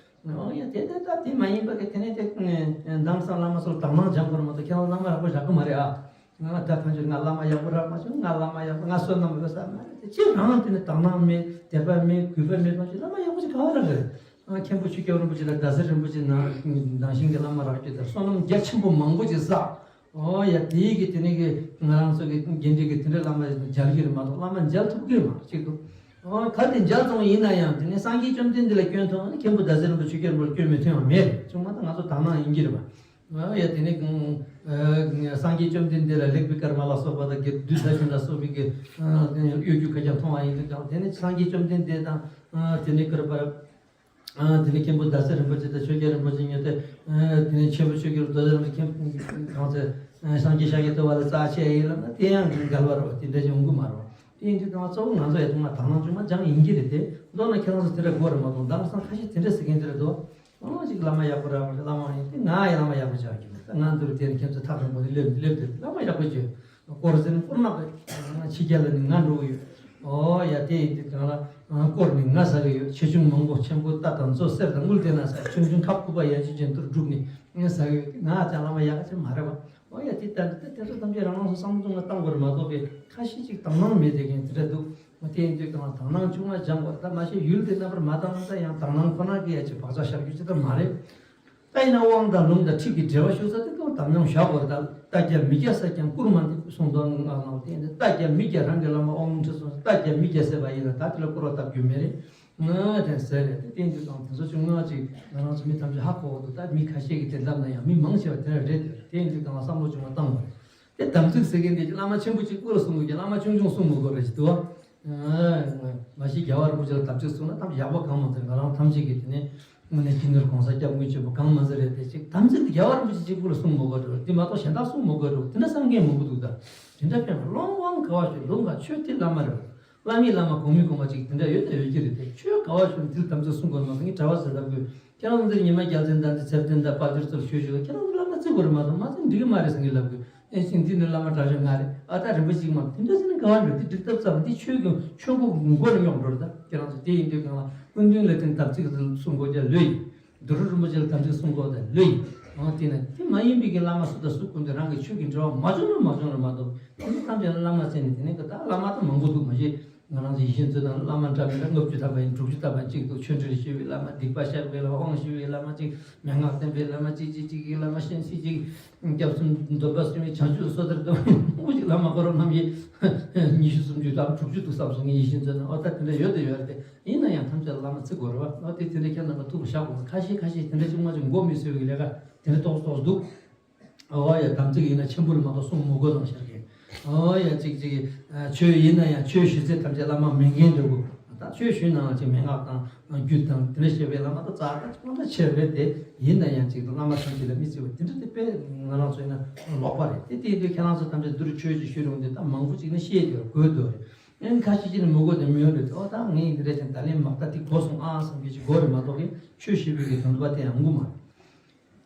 བ། ཨོ་ཡ་དེ་དེ་ད་དེ་མ་ཡིན་པ་གི་དེ་ནས་དེ་དེང་སང་བླ་མ་ཚོ་ལ་དང་བླངས་སྦྱང་དགོས་རེད་མ་གཏོགས་ཁྱེད་རང་བླ་མ་ཡག་པོ་རག་གི་མ་རེད་ཨ། ང་ད་ཕན་ཆད་ང་བླ་མ་ཡག་པོ་རག་མ་བྱུང་། ང་བླ་མ་ཡག་པོ་ང་བསོད་ནམས་ཡོད་ས་མ་རེད། དེ་ཁྱེད་རང་དེ་ནི་དག་སྣང་མེད་དད་པ་མེད་གུས་པ་མེད་པ་ཅིག་བླ་མ་ཡག་པོ་ཅིག་ག་བ་རག་གི་རེད། ཨ་མཁན་པོ་ཆོས་རྒྱལ་རིན་པོ་ཆེ་དང་ཟླ་ཟེར་རིན་པོ་ཆེ་ནང་ནང་བཞིན་གྱི་བླ་མ་རག་རྒྱུ་དང་བསོད་ནམས་རྒྱ་ཆེན་པོ་མང་པོ་ཅིག་བསགས། ཨོ་ཡ་དེའི་གི་དེ་ནས་གི་ང་རང་ཚོ་གི་དགེ་འདུན་གི་དེ་འདྲ་བླ་མ་མཇལ་གི་རེད་མ་གཏོགས་བླ་མ་མཇལ་ཐུབ་གི་མ་རེད་ཅིག་འདུག་ཨོ་གལ་ཏེ་མཇལ་སོང་ཡིན་ན་ཡང་དེ་ནས་སངས་རྒྱས་བཅོམ་ལྡན་འདས་ལ་སྐྱོན་མཐོང་ན་མཁན་པོ་ཟླ་ཟེར་རིན་པོ་ཆེ་ཆོས་རྒྱལ་རིན་པོ་ཆེ་སྐྱོན་མི་མཐོང་བ་མེད་རེད། ཅུང་མ་ད་ང་ཚོ་དག་སྣང་ཡིན་གྱི་རེད་པ། ཨོ་ཡ་དེ་ནས་གང་ཨ་སངས་རྒྱས་བཅོམ་ལྡན་འདས་ལ་ལེགས་པའི་སྐར་མ་ལ་སོགས་པ་དང་དགེ་བདུད་ལྷ་བྱིན་ལ་སོགས་པའི་གི་ཨ་གཡོ་སྒྱུ་ཁ་རྐྱང་མཐོང་བ་ཡིན་དུས་ཀྱང་དེ་ནས་སངས་རྒྱས་བཅོམ་ལྡན་འདས་དང་ཨ་དེ་ནས་ཀར་པར། ཨ་དེ་ནས་མཁན་པོ་ཟླ་ཟེར་རིན་པོ་ཆེ་དང་ཆོས་རྒྱལ་རིན་པོ་ཆེ་ཉོས་ཏེ། ཨ་དེ་ནས་ཆེན་པོ་ཆོས་རྒྱལ་རྡོ་རྗེ་རིན་པོ་ཆེ་མཁན་གང་ཚེ་སངས་རྒྱས་ཤཱཀྱ་ཐུབ་པ་ལ་རྩ་ཆེ་ཡིན་ལབ་ན་དེ་ཡང་འགལ་བ་རེད་བ། དེ་འདྲ་ཞིག་འོང་གི་མ་རེད་བ། དེ་ཡིན་དུས་ཀྱང་གཙོ་བོ་ང་ཚོ་ཡ་ཐུག་མ་དག་སྣང་ཆུང་མ་སྦྱང་ཡིན་གྱི་རེད་དེ། མདོར་ན་ཁྱེད་རང་ཚོ་དེ་འདྲ་དགོས་རེད་མ་གཏོགས་དེང་སང་ཁ་ཤས་དེ་འདྲ་ཟེར་མཁན་དེ་རེད་དོ། ཨོ་ཅིག་བླ་མ་ཡག་པོ་རག་པ་རེད། བླ་མ་ཡིན་དེ་ང་ཡི་བླ་མ་ཡག་པོ་ཆགས་ཀྱི་མེད། ང་འདིར་དེར་ཁྱེད་ཚོ་ཐག་རིང་པོ་ནས་སླེབས་སླེབས་དེ་བླ་མ་ཡག་པོ་བྱོས། དཀོར་ཟན་དཀོར་ནག་གི་ཕྱི་རྒྱལ་ལ་ནི་ང་འགྲོ་གི་ཡོད། ཨོ་ཡ་དེ་ཡིན་དུས་གང་ལ་དཀོར་ནི་ང་ཟ་གི་ཡོད། ཆེ་ཆུང་མང་པོ་ཆེན་པོ་རྟ་དང་མཛོ་གསེར་དང་དངུལ་དེ་ན་ཟ། ཆུང་ཆུང་ཁབ་སྐུད་པ་ཡ་ཆུ་ཅན་དུར་སྒྲུབ་ནི་ང་ཟ་གི་ཡོད། ང་ཅང་བླ་མ་ཡག་ག་ཅིག་མ་རེད་བ། ཨོ་ཡ་དེ་ལྟར་དེ་དེ་ཚོ་ཐམས་ཅད་རང་རང་སོ་བསམ་བློ་ང་བཏང་དགོས་རེད་མ་གཏོགས་པའི་ཁ་ཤས་ཅིག་དང་བླངས་མེད་དེ་མཁན་དེ་འདྲ་འདུག་ཨོ་དེ་ཡིན་དུས་གང་ལ་དང་བླངས་ཆུང་བ་སྦྱང་དགོས། ད་མ་གཞི་ཡུལ་དེ་རྣམ་པར་མ་བཏང་ན་ད་ཡང་དང་བླངས་ཁོ་ན་གི་ཡ་ཅིག་བག་ཆགས་བཞག་རྒྱུ་ཅི་ལྟར་མ་རེད། ད་ཡིན་ན་དབང་དང་ལུང་དང་ཁྲིད་ཀྱི་འགྲེལ་པ་ཞུ་ས་དེ་ཀུན་དམ་ཉམས་བཞག་དགོས་རེད། ད་རྟ་རྒྱ་མི་རྒྱ་ཟེར་ཀྱང་བསྐུར་མ་འདུག་གསུངས་དོན་ངག་ནང་དེ་ནི་རྟ་རྒྱ་མི་རྒྱ་རང་གི་བླ་མ་དབང་ལུང་ཁྲིད་སོང་། རྟ་རྒྱ་མི་རྒྱ་ཟེར་བ་ཡིན་ན་ད་དེ་ལ་བསྐུར་བ་བཏབ་རྒྱུ་མེད་རེད། ང་དེ་ཟེར་རེད་དེ་བསྟན་རྒྱུ་དང་དེ་ཚོ་ཆུང་ང་ཅིག་ང་རང་ཚོ་མི་ཐམས་ཅད་ཧ་གོ་བ་འདུག་ད་མི་ཁ་ཤས་ཀྱིས་དེ་ལབ་ན་ཡང་མི་མང་ཆེ་བ་དེ་འདྲ་རེད། དེ་ཡིན་དུས་གང་ལ་བསམ་བློ་ཆུང་བ་བཏང་དགོས་རེད། དེ་དམ་ཚིག་ཟེར་མཁན་དེ་བླ་མ་ཆེན་པོ་གཅིག་སྐུ་ལ་གསུང་དགོས་ཀྱི་བླ་མ་ཆུང་ཆུང་གསུང་མི་དགོས་རེད་ཅེས་འདུག་བ། མ་གཞི་རྒྱལ་བ་རིན་པོ་ཆེ་ལ་དམ་ཚིག་བསྲུངས་ན་ཐམས་ཅད་ཡག་པོ་གང་མ་ཚད་ང་རང་ཐམས་ཅད་ཀྱི་དེ་ནས་དངོས་གནས་སྤྱི་ནོར་གོང་ས་སྐྱབས་མགོན་ཆེན་པོ་གང་མ་ཚད་རེད་དེ་ཅིག་དམ་ཚིག་དེ་རྒྱལ་བ་རིན་པོ་ཆེ་གཅིག་པུ་ལ་བསྲུང་མི་དགོས་འགྲོ་དེ་མ་གཏོགས་གཞན་དག་བསྲུང་མི་དགོས་འགྲོ་དེ་འདྲ་བསམ་མཁན་མང་པོ་འདུག་ད་དེ་འདྲ་ཕན་པ་ལོང་ཝང་ག་བ་ཞིག་ལུང་ག་ཆོས་དེ་བླ་མ་རེད་བ། བླ་མའི་བླ་མ་གོང་མའི་གོང་མ་ཅིག་དེ་འདྲ་ཡོད་ན་ཡོད་ཀྱི་རེད་དེ་ཁྱོད་ག་བ་ཞིག་དེ་དམ་ཚིག་བསྲུང་དགོས་མ་གཏོགས་ངས་གྲྭ་པ་ཟེར་ལབ་དགོས། ཁྱེད་རང་ཚོ་ཉི་མ་རྒྱལ་མཚན་དང་ཚེ་བརྟན་དང་དཔལ་འབྱོར་ཚོར་ཤོད་ཤོད་ཁྱེད་རང་ཚོ་བླ་མ་བརྩི་དགོས་རེད་མ་གཏོགས་མ་བརྩི་འགྲིག་གི་མ་རེད་ཟེར་གི་ལབ་དགོས། ཨེ་ཤིང་འདི་ནི་བླ་མ་དྲག་ཤོས་ང་རེད་ཨ་ད་རིན་པོ་ཆེ་ཅིག་མ་དེ་འདྲ་ཟེར་ན་ག་བ་རེད་དེ་འགྲིག་ཐབས་ཙམ་འདི་ཆོས་ཀྱི་ཆོས་མགོ་མགོ་ལ་སྙོག་འགྲོ་རེད་ད་ཁྱེད་རང་ཚོ་དེ་ཡིན་དུས་གང་ལ་ཀུན་མདུན་ལ་དེ་དམ་ཚིག་གི་སྲུང་དགོས་ཀྱང་ལོས་ཡིན། དུ་རུ་རིན་པོ་ཆེ་ལ་དམ་ཚིག་སྲུང་དགོས་དང་ལོས་ཡིན། འོ་དེ་ན་དེ་མ་ཡིན་པའི་གི་བླ་མ་སུ་དང་སུ་ཀུན་ཏུ་རང་གི་ཆོས་ཀྱི་འབྲེལ་བ་མ་བྱུང་ན་མ་བྱུང་རེད་མ་གཏོགས་དེ་ཚོ་ཐམས་ཅད་བླ་མ་བཙལ་ནས་དེ་ནས་གི་ད་བླ་མ་ད་མང་པོ་འདུག་མ་གཞི། ང་རང་ཚོ་ཡིད་བཞིན་མཛོད་དང་བླ་མ་འདྲ་མི་འདྲ་ལྔ་བཅུ་ཐམ་པ་ཡིན་དྲུག་ཅུ་ཐམ་པ་གཅིག་འདུག་ཆོ་འཕྲུལ་ཞུ་བའི་བླ་མ་སྡིག་པ་བཤགས་པའི་བླ་མ་དབང་ཞུ་བའི་བླ་མ་གཅིག་མན་ངག་བསྟན་པའི་བླ་མ་གཅིག་གཅིག་གཅིག་གི་བླ་མ་གཤེན་གཤེད་གཅིག་སྐྱབས་གསུམ་སྡོམ་པ་གསུམ་གྱི་བྱང་ཆུབ་སོ་ཐར་སྡོམ་པ་གཅིག་བླ་མ་འཁོར་རྣམ་དབྱེ་ཉི་ཤུ་སུམ་ཅུ་དང་དྲུག་ཅུ་འདུག་བསམ་སོང་ངས་ཡིད་བཞིན་མཛོད་ནང་ཨོ་ད་དེ་འདྲ་ཡོད་དེ་ཡོད་རེད་དེ་ཡིན་ན་ཡང་ཐམས་ཅད་བླ་མ་བརྩི་དགོས་རེད་བ་ཨོ་དེ་དེ་འདྲ་ཁྱེད་རྣམ་པ་ཐུགས་ལ་བཞག་དགོས་ཁ་ཤས་ཁ་ཤས་དེ་འདྲ་གཅིག་མ་གཅིག་མགོ་མི་ཚོས་པའི་ལས་ཀ་དེ་འདྲ་ཏོག་ཙམ་ཏོག་ཙམ་འདུག་ཨོ་ཡ་དམ་ཚིག་ཡིན་ན་ཆེན་པོ་ལ་མ་གཏོགས་སྲུང་མི་དགོས་ལབ་ཤར་གི། ཨོ་ཡ་གཅིག་གཅིག་ཨ་ཆོས་ཡིན་ན་ཡང་ཆོས་ཞུ་ཚེ་ཐམས་ཅད་བླ་མ་མིང་མཁན་འདོད་དགོས། ད་ཆོས་ཞུས་ནའང་ཅིག་མན་ངག་དང་རྒྱུད་དང་དེ་འདྲ་བཤད་པའི་བླ་མ་ད་རྩ་ད་ཅིག་མ་ད་ཆེར་རེད་དེ་ཡིན་ན་ཡང་ཅིག་བླ་མ་ཐམས་ཅད་ལ་མི་བརྩི་བ་དེ་འདྲ་དེ་དཔེ་ང་རང་ཚོ་ཡིན་ན་ལོག་པ་རེད་དེ་དེ་ཡིན་དུས་ཁྱེད་རང་ཚོ་ཐམས་ཅད་འདུ་རུ་ཆོས་ཅིག་ཞུ་རུང་དེ་ད་མང་པོ་ཅིག་ནི་ཤེས་དེ་དགོས་འདུག་རེད། ཨེན་ཁ་ཤས་ཅིག་ནི་མི་དགོས་དེ་མི་ཡོང་རེད་དེ་ཨོ་ད་ངས་འདི་འདྲ་ཅིག་ད་ལན་མག་ད་དེ་གོ་སོང་ཨ་བསམ་གི་ཅིག་དགོས་རེད་མ་གཏོགས་གི་ཆོས་ཞུ་བའི་གི་དོན་དུ་བ་དེ་ཡང་ངུ་མ་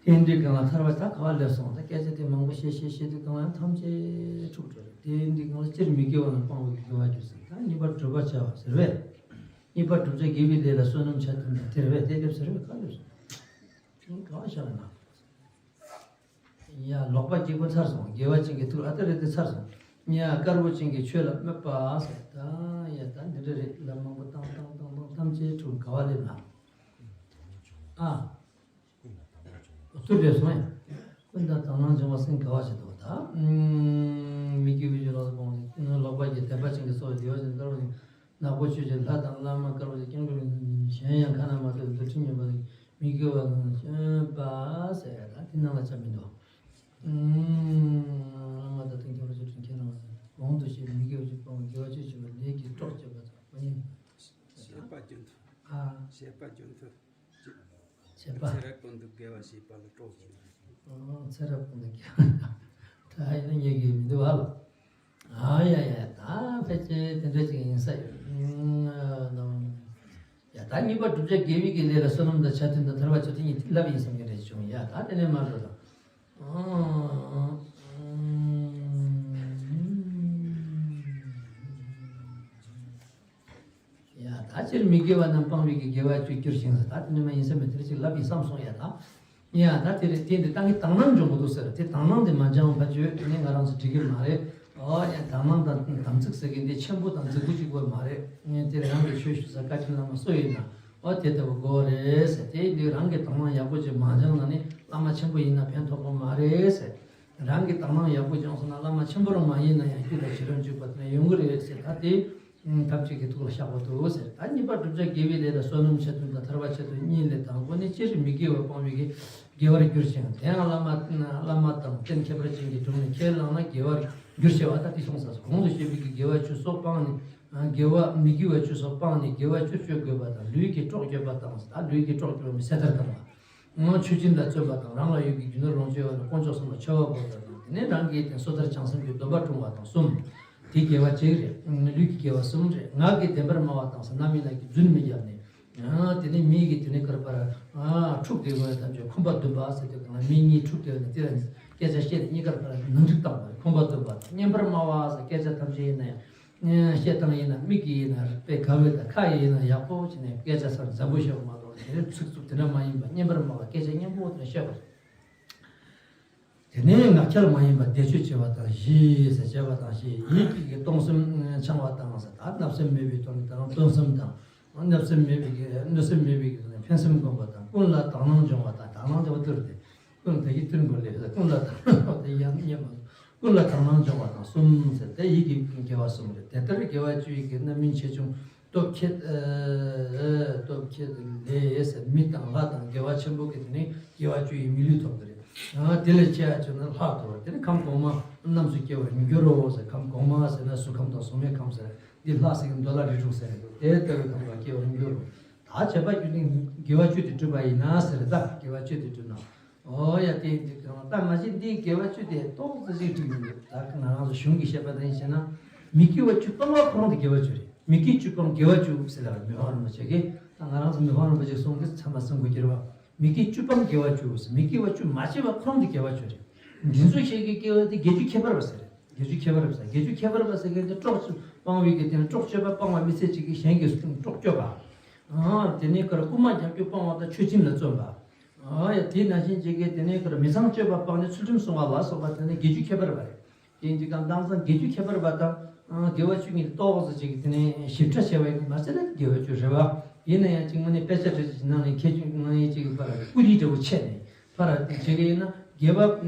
རེད། དེ་འདྲའི་སྒང་ལ་ཐར་པ་ད་ག་བ་སླེབས་སོང་ད་སྐད་ཆ་དེ་མང་པོ་བཤད་བཤད་བཤད་དུས་སྒང་ལ་ཐམས་ཅད་འཁྲུག་འགྲོ་རེད། དེ་འདྲའི་སྒང་ལ་སྤྱིར་མི་དགེ་བ་རྣམས་སྤང་བའི་དགེ་བ་རྒྱུ་ཟེར་ད་གཉིས་པ་བསྒྲུབ་པ་བྱ་བ་ཟེར་བས། གཉིས་པ་བསྒྲུབ་བྱ་དགེ་བའི་ལས་ལ་བསོད་ནམས་ཆ་མཐུན་པ་དེ་རེད་བས་དེ་སླེབས་ཟེར་བས་ག་སླེབས་སོང་། དེ་ག་བ་བཞག་ན། ཡ་ལོག་པ་སྐྱེས་བུ་ཚར་སོང་དགེ་བ་ཅན་གྱི་ཐུགས་ཨ་ཏི་རེད་དེ་ཚར་སོང་། ཡ་དཀར་པོ་ཅན་གྱི་ཆོས་ལ་སྨོད་པ་ཟེར་ད་ཡ་ད་འདི་འདྲ་རེད་ལབ་མང་པོ་བཏང་བཏང་བཏང་བཏང་ཐམས་ཅད་འཁྲུག་ག་བ་སླེབས་ན། ཨ། ཐུར་རེ་སོང་ཡ། ཀུན་ལ་དག་སྣང་སྦྱོང་བ་སེམས་དགའ་བ་ཞིག་འདུག་ད། མི་དགེ་བའི་ཆོས་ལ་སོགས་པ་ལོག་པ་གི་དད་པ་ཅན་གྱི་ཚོགས་དེ་བ་ཅན་དཀར་པོ་ནག་པོ་ཆོས་ཀྱི་ལྷ་དང་བླ་མ་དཀར་པོ་ཀྱི་སྐྱེ་འགྲོ་གཞན་ཡང་ཁ་ན་མ་ཐོ་བའི་འདུལ་ཁྲིམས་ཉམས་པ་དང་མི་དགེ་བ་དང་སྤྱོད་པ་ཟེར་ཡ་ད་དེ་ནང་ལ་ཆ་མི་འདུག་བླ་མ་དང་དེང་ཁྱད་པར་ཆོས་ཁྲིམས་ཁྱེད་རང་གོང་དུ་བཤད་མི་དགེ་བ་ཅིག་སྤོང་དགེ་བ་ཅིག་བྱེད་པ་ལས་ཀྱི་གྲོགས་བྱེད་པ་དང་མ་ཡིན། བྱེད་པ་རྒྱུན་མཐུད། ཨ། བྱེད་པ་རྒྱུན་མཐུད། བྱེད་པ། ཚེ་རབས་ཀུན་ཏུ་དགེ་བ་བྱེད་པ་ལ་གྲོགས་བྱེད་པ། ཨོ་ཚེ་རབས་ཀུན་ཏུ་དགེ་བ། ད་ཡིན་ན་ཉེ་གི་མི་འདུག་ཨ་ལ། ཨ་ཡ་ཡ་ད་ཕལ་ཆེར་དེ་འདྲ་ཅིག་ཡིན་ས་ཡོད། ཨ་ནམ། ཡ་ད་གཉིས་པ་བསྒྲུབ་བྱ་དགེ་བའི་གི་ལས་ལ་བསོད་ནམས་དང་ཆ་མཐུན་དང་ཐར་པ་ཆོས་དེ་གཉིས་ལབ་ཡིན་བསམ་གི་རེད་བྱུང་ཡ་ད་དེ་ནས་མ་འགྲོ་ད། ཡ་ད་སྤྱིར་མི་དགེ་བ་རྣམས་སྤང་བའི་གི་དགེ་བ་བཅུ་གྱུར་ཞིང་ཟེར་ད་དེ་ནི་མ་ཡིན་ས་མེད་དེ་ཅིག་ལབ་ཡིན་བསམ་སོང་ཡ་ད། ཡ་ད་དེ་རེད་དེ་འདི་ཏང་གི་དག་སྣང་འཇོག་གི་འདུག་ཟེར་དེ་དག་སྣང་དེ་མ་སྦྱང་བ་བརྗོད་དེ་ནི་ང་རང་ཚོ་འགྲིག་གི་མ་རེད། ཨོ་ཡ་དག་སྣང་དང་དམ་ཚིག་ཟེར་གི་འདི་ཆེན་པོ་དང་རྫིག་པོ་གཅིག་པོ་མ་རེད། ངས་དེ་རང་གི་ཆོས་ཞུ་ས་བཀའ་དྲིན་བླ་མ་སུ་ཡིན་ན་ཨོ་དེ་ལྟ་བུ་དགོས་རེད་ཟེར་དེ་འདི་རང་གི་དག་སྣང་ཡག་པོ་ཅིག་མ་སྦྱང་ན་ནི་བླ་མ་ཆེན་པོ་ཡིན་ན་ཕན་ཐོགས་པོ་མ་རེད་ཟེར། རང་གི་དག་སྣང་ཡག་པོ་སྦྱངས་སོང་ན་བླ་མ་ཆེན་པོ་རང་མ་ཡིན་ན་ཡང་རྒྱུད་ལ་ཞི་རན་འཇུག་པ་དེ་ཡོང་གི་རེད་ཟེར་ད་དེ། ཐམས་ཅད་ཀྱི་ཐུགས་ལ་བཞག་པ་དུ་ཟེར། ད་གཉིས་པ་བསྒྲུབ་བྱ་དགེ་བའི་ལས་ལ་བསོད་ནམས་ཆ་མཐུན་དང་ཐར་པ་ཆ་མཐུན་གཉིས་ལས་དང་པོ་ནི་སྤྱིར་མི་དགེ་བ་སྤོང་བའི་གི་དགེ་བར་གྱུར་ཞིང་དེའང་བླ་མ་བླ་མ་དང་རྟེན་ཁྱད་པར་ཅན་གྱི་དྲུང་ནས་ཁས་བླངས་ན་དགེ་བར་གྱུར་ཞེས་པ་ད་དེ་གསུངས་ས་སོ། གོང་དུ་བཤད་པའི་གི་དགེ་བ་བཅུ་སོགས་སྤངས་ནས་དགེ་བ་མི་དགེ་བ་བཅུ་སོགས་སྤངས་ནས་དགེ་བ་བཅུ་སྤྱོད་དགོས་པ་དང་ལུས་ཀྱི་གྲོགས་སྤྱོད་པ་དང་ད་ལུས་ཀྱི་གྲོགས་སྤྱོད་པ་མི་ཚེ་ཐར་དང་། ཆོས་སྦྱིན་ལ་བརྩོན་པ་དང་རང་ལ་ཡོད་པའི་རྒྱུ་ནོར་ལོངས་སྤྱོད་པ་ལ་དཀོན་མཆོག་གསུམ་ལ་མཆོད་པ་འབུལ་བ་དང་དེ་ནས་རང་གི་དེ་སོ་ཐར་བྱང་སེམས་ཀྱི་སྡོམ་པ་སྲུང་བ་དང་གསུམ། དེ་དགེ་བ་གཅིག་རེད། ལུས་ཀྱི་དགེ་བ་གསུམ་རེད། ངག་གི་བདེན་པར་སྨྲ་བ་དང་ཟེར་རྣམ་སྨིན་ལ་གི་རྫུན་མི་བརྒྱབ་ནས། དེ་ནས་མི་གི་དེ་ནས་ཀར་པར་འཁྲུག་དེ་དགོས་ཐམས་ཅད་ཁོམ་པ་འདུན་པ་ཟེར་དུས་གང་ལ་མི་གཉིས་འཁྲུག་དེ་ནས་དེ་ལ་སྐད་ཆ་བཤད་ནས་གཉིས་ཀར་པར་ནང་འགྲིག་བཏང་བ་རེད། ཁོམ་པ་འདུན་པ་དང་སྙན་པར་སྨྲ་བ་ཟེར་སྐད་ཆ་ཐམས་ཅད་ཡིན་ན་ཡང་། བཤད་སྟངས་ཡིན་ན་མིག་གིས་ཡིན་ན་དཔེ་དགའ་བོས་དང་ཁ་ཡིས་ཡིན་ན་ཡག་པོ་བྱས་ནས་སྐད་ཆ་ཚར་འཛམ་བུ་ཤོག་མ་གཏོགས་དེ་རིང་ཚིག་རྩུབ་དེ་འདྲ་མ་ཡིན་པ་སྙན་པར་སྨྲ་བ་སྐད་ཆ་སྙན་པོ་དེ་འདྲ་བཤད་པ་རེད། དེ་ནས་ངག་འཁྱལ་མ་ཡིན་པ་བཟླས་བརྗོད་བྱེད་པ་དང་བཞི་ཟེར་བྱེད་པ་དང་བཞི་ཡིད་ཀྱི་གཏོང་སེམས་འཆང་བ་དང་ཟེར་ད་བརྣབ་སེམས་མེད་པའི་དོན་དང་གཏོང་སེམས་དང་བརྣབ་སེམས་མེད་པའི་གནོད་སེམས་མེད་པའི་ཕན་སེམས་བསྒོམ་པ་དང་ཀུན་ལ་དག་སྣང་སྦྱོང་བ་དང་དག་སྣང་དེ་བ་ཏུར་ཏེ། ཀུན་ད་གི་ཐུན་པོ་ལས་ཀུན་ལ་དང་དེ་ཡང་ཉེ་མ་ཀུན་ལ་དག་སྣང་སྦྱོང་བ་དང་གསུམ་ཟེར་ཏེ་ཡིད་ཀྱི་དགེ་བ་གསུམ་རེད། དེ་ལྟར་དགེ་བ་བཅུ་ཡི་གི་རྣམ་སྨིན་ཆེ་ཆུང་སྟོབས་ཁྱད་སྟོབས་ཁྱད་ལས་ཟེར་མི་དང་ལྷ་དང་དགེ་བ་ཆེན་པོ་གི་དེ་ནི་དགེ་བ་བཅུ་ཡི་མི་ལུས་ཐོབ་ཀྱི་རེད། དེ་ལས་ཆེ་ཡ་བྱུང་ན་ལྷ་ཐོབ་རེད། དེ་ནི་ཁམས་གོང་མ་རྣམས་སུ་སྐྱེ་བར་འགྱུར་རོ་ཟེར། ཁམས་གོང་མ་ཟེར་ན་གཟུགས་ཁམས་དང་གཟུགས་མེད་ཁམས་ཟེར། འདི་ལྷ་ཟེར་གྱི་མདོ་ལ་རིགས་དྲུག་ཟེར་གྱི་འདུག་དེ་ལྟ་བུའི་གང་ག་སྐྱེ་བ་སྙིང་པོ་རུ། ད་བྱེད་པ་རྒྱུ་ནི་དགེ་བ་བཅུ་དེ་བསྒྲུབས་པ་ཡིན་ན་ཟེར། ད་དགེ་བ་བཅུ་དེ་བསྒྲུབས་ན། ཨོ་ཡ་དེ་འདི་གང་ལྟ་མ་བྱེད་འདི་དགེ་བ་བཅུ་དེ་ཏོག་ཙམ་ཞིག་བསྒྲིགས་ཡོང་གི། ད་ང་རང་ཚོ་གཞུང་གི་བཤད་པ་དང་བྱས་ན། མི་དགེ་བ་བཅུ་སྤང་བ་ཁོ་རང་དེ་དགེ་བ་བཅུ་རེད། མི་དགེ་བཅུ་སྤང་དགེ་བ་བཅུ་ཟེར་ལ་མི་ཕམ་རིན་པོ་ཆེ་གིས། ད་ང་རང་ཚོ་མི་ཕམ་རིན་པོ་ཆེ་གསུང་གི་ཚད་མ་གསུང་དགོས་ཀྱི་རེད་བ། མི་དགེ་བཅུ་སྤང་དགེ་བ་བཅུ་ཟེར། མི་དགེ་བ་བཅུ་མ་བྱས་པ་ཁོ་རང་དེ་དགེ་བ་བཅུ་རེད། འདི་ཚོ་ཤེས་ཀྱི་སྐྱེ་བ་དེ་དགེ་བཅུ་ཁྱད་པར་བ་ཟེར། དགེ་བཅུ་ཁྱད་པར་བ་ཟེར། དགེ་བཅུ་ཁྱད་པར་བ་ཟེར་མཁན་དེ་སྲོག་སྤང་བའི་གི་དེ་ནི་སྲོག་གཅོད་པ་སྤང་བ་མི་ཚེ་གཅིག་གི་གཞན་གྱི་སྲོག་གཅོད་པ། ཨ་དེ་ནས་ཀར་རྐུན་མ་རྒྱག་རྒྱུ་སྤང་བ་དང་ཆོས་ཁྱིམ་ལ་བརྩོན་པ། ཨ་ཡ་དེ་ནང་བཞིན་གཅིག་གི་དེ་ནས་ཀར་མི་ཚངས་སྤྱོད་པ་སྤངས་ནས་ཚུལ་ཁྲིམས་སྲུང་བ་ལ་སོགས་པ་དེ་ནི་དགེ་བཅུ་ཁྱད་པར་བ་རེད། དེ་འདི་གང་དེང་སང་དགེ་བཅུ་ཁྱད་པར་བ་དང་དགེ་བ་བཅུ་གཉིས་ཏོག་ཙམ་ཅིག་དེ་ནས་ཞིབ་ཕྲ་བྱས་པ་ཡིན་མ་ཟད་ན་དགེ་བ་བཅུ་རེད་བ། ཡིན་ན་ཡང་ཅིག་དངོས་གནས་དཔེ་ཆ་འདྲ་ཅིག་ནང་ནས་ཁྱད་ཆོས་ནང་ནས་ཅིག་ཕར་ཀུ་རི་འདྲ་བོ་ཆད་ནས་ཕར་བྱེད་ཀྱི་ཡིན་ན་དགེ་བ་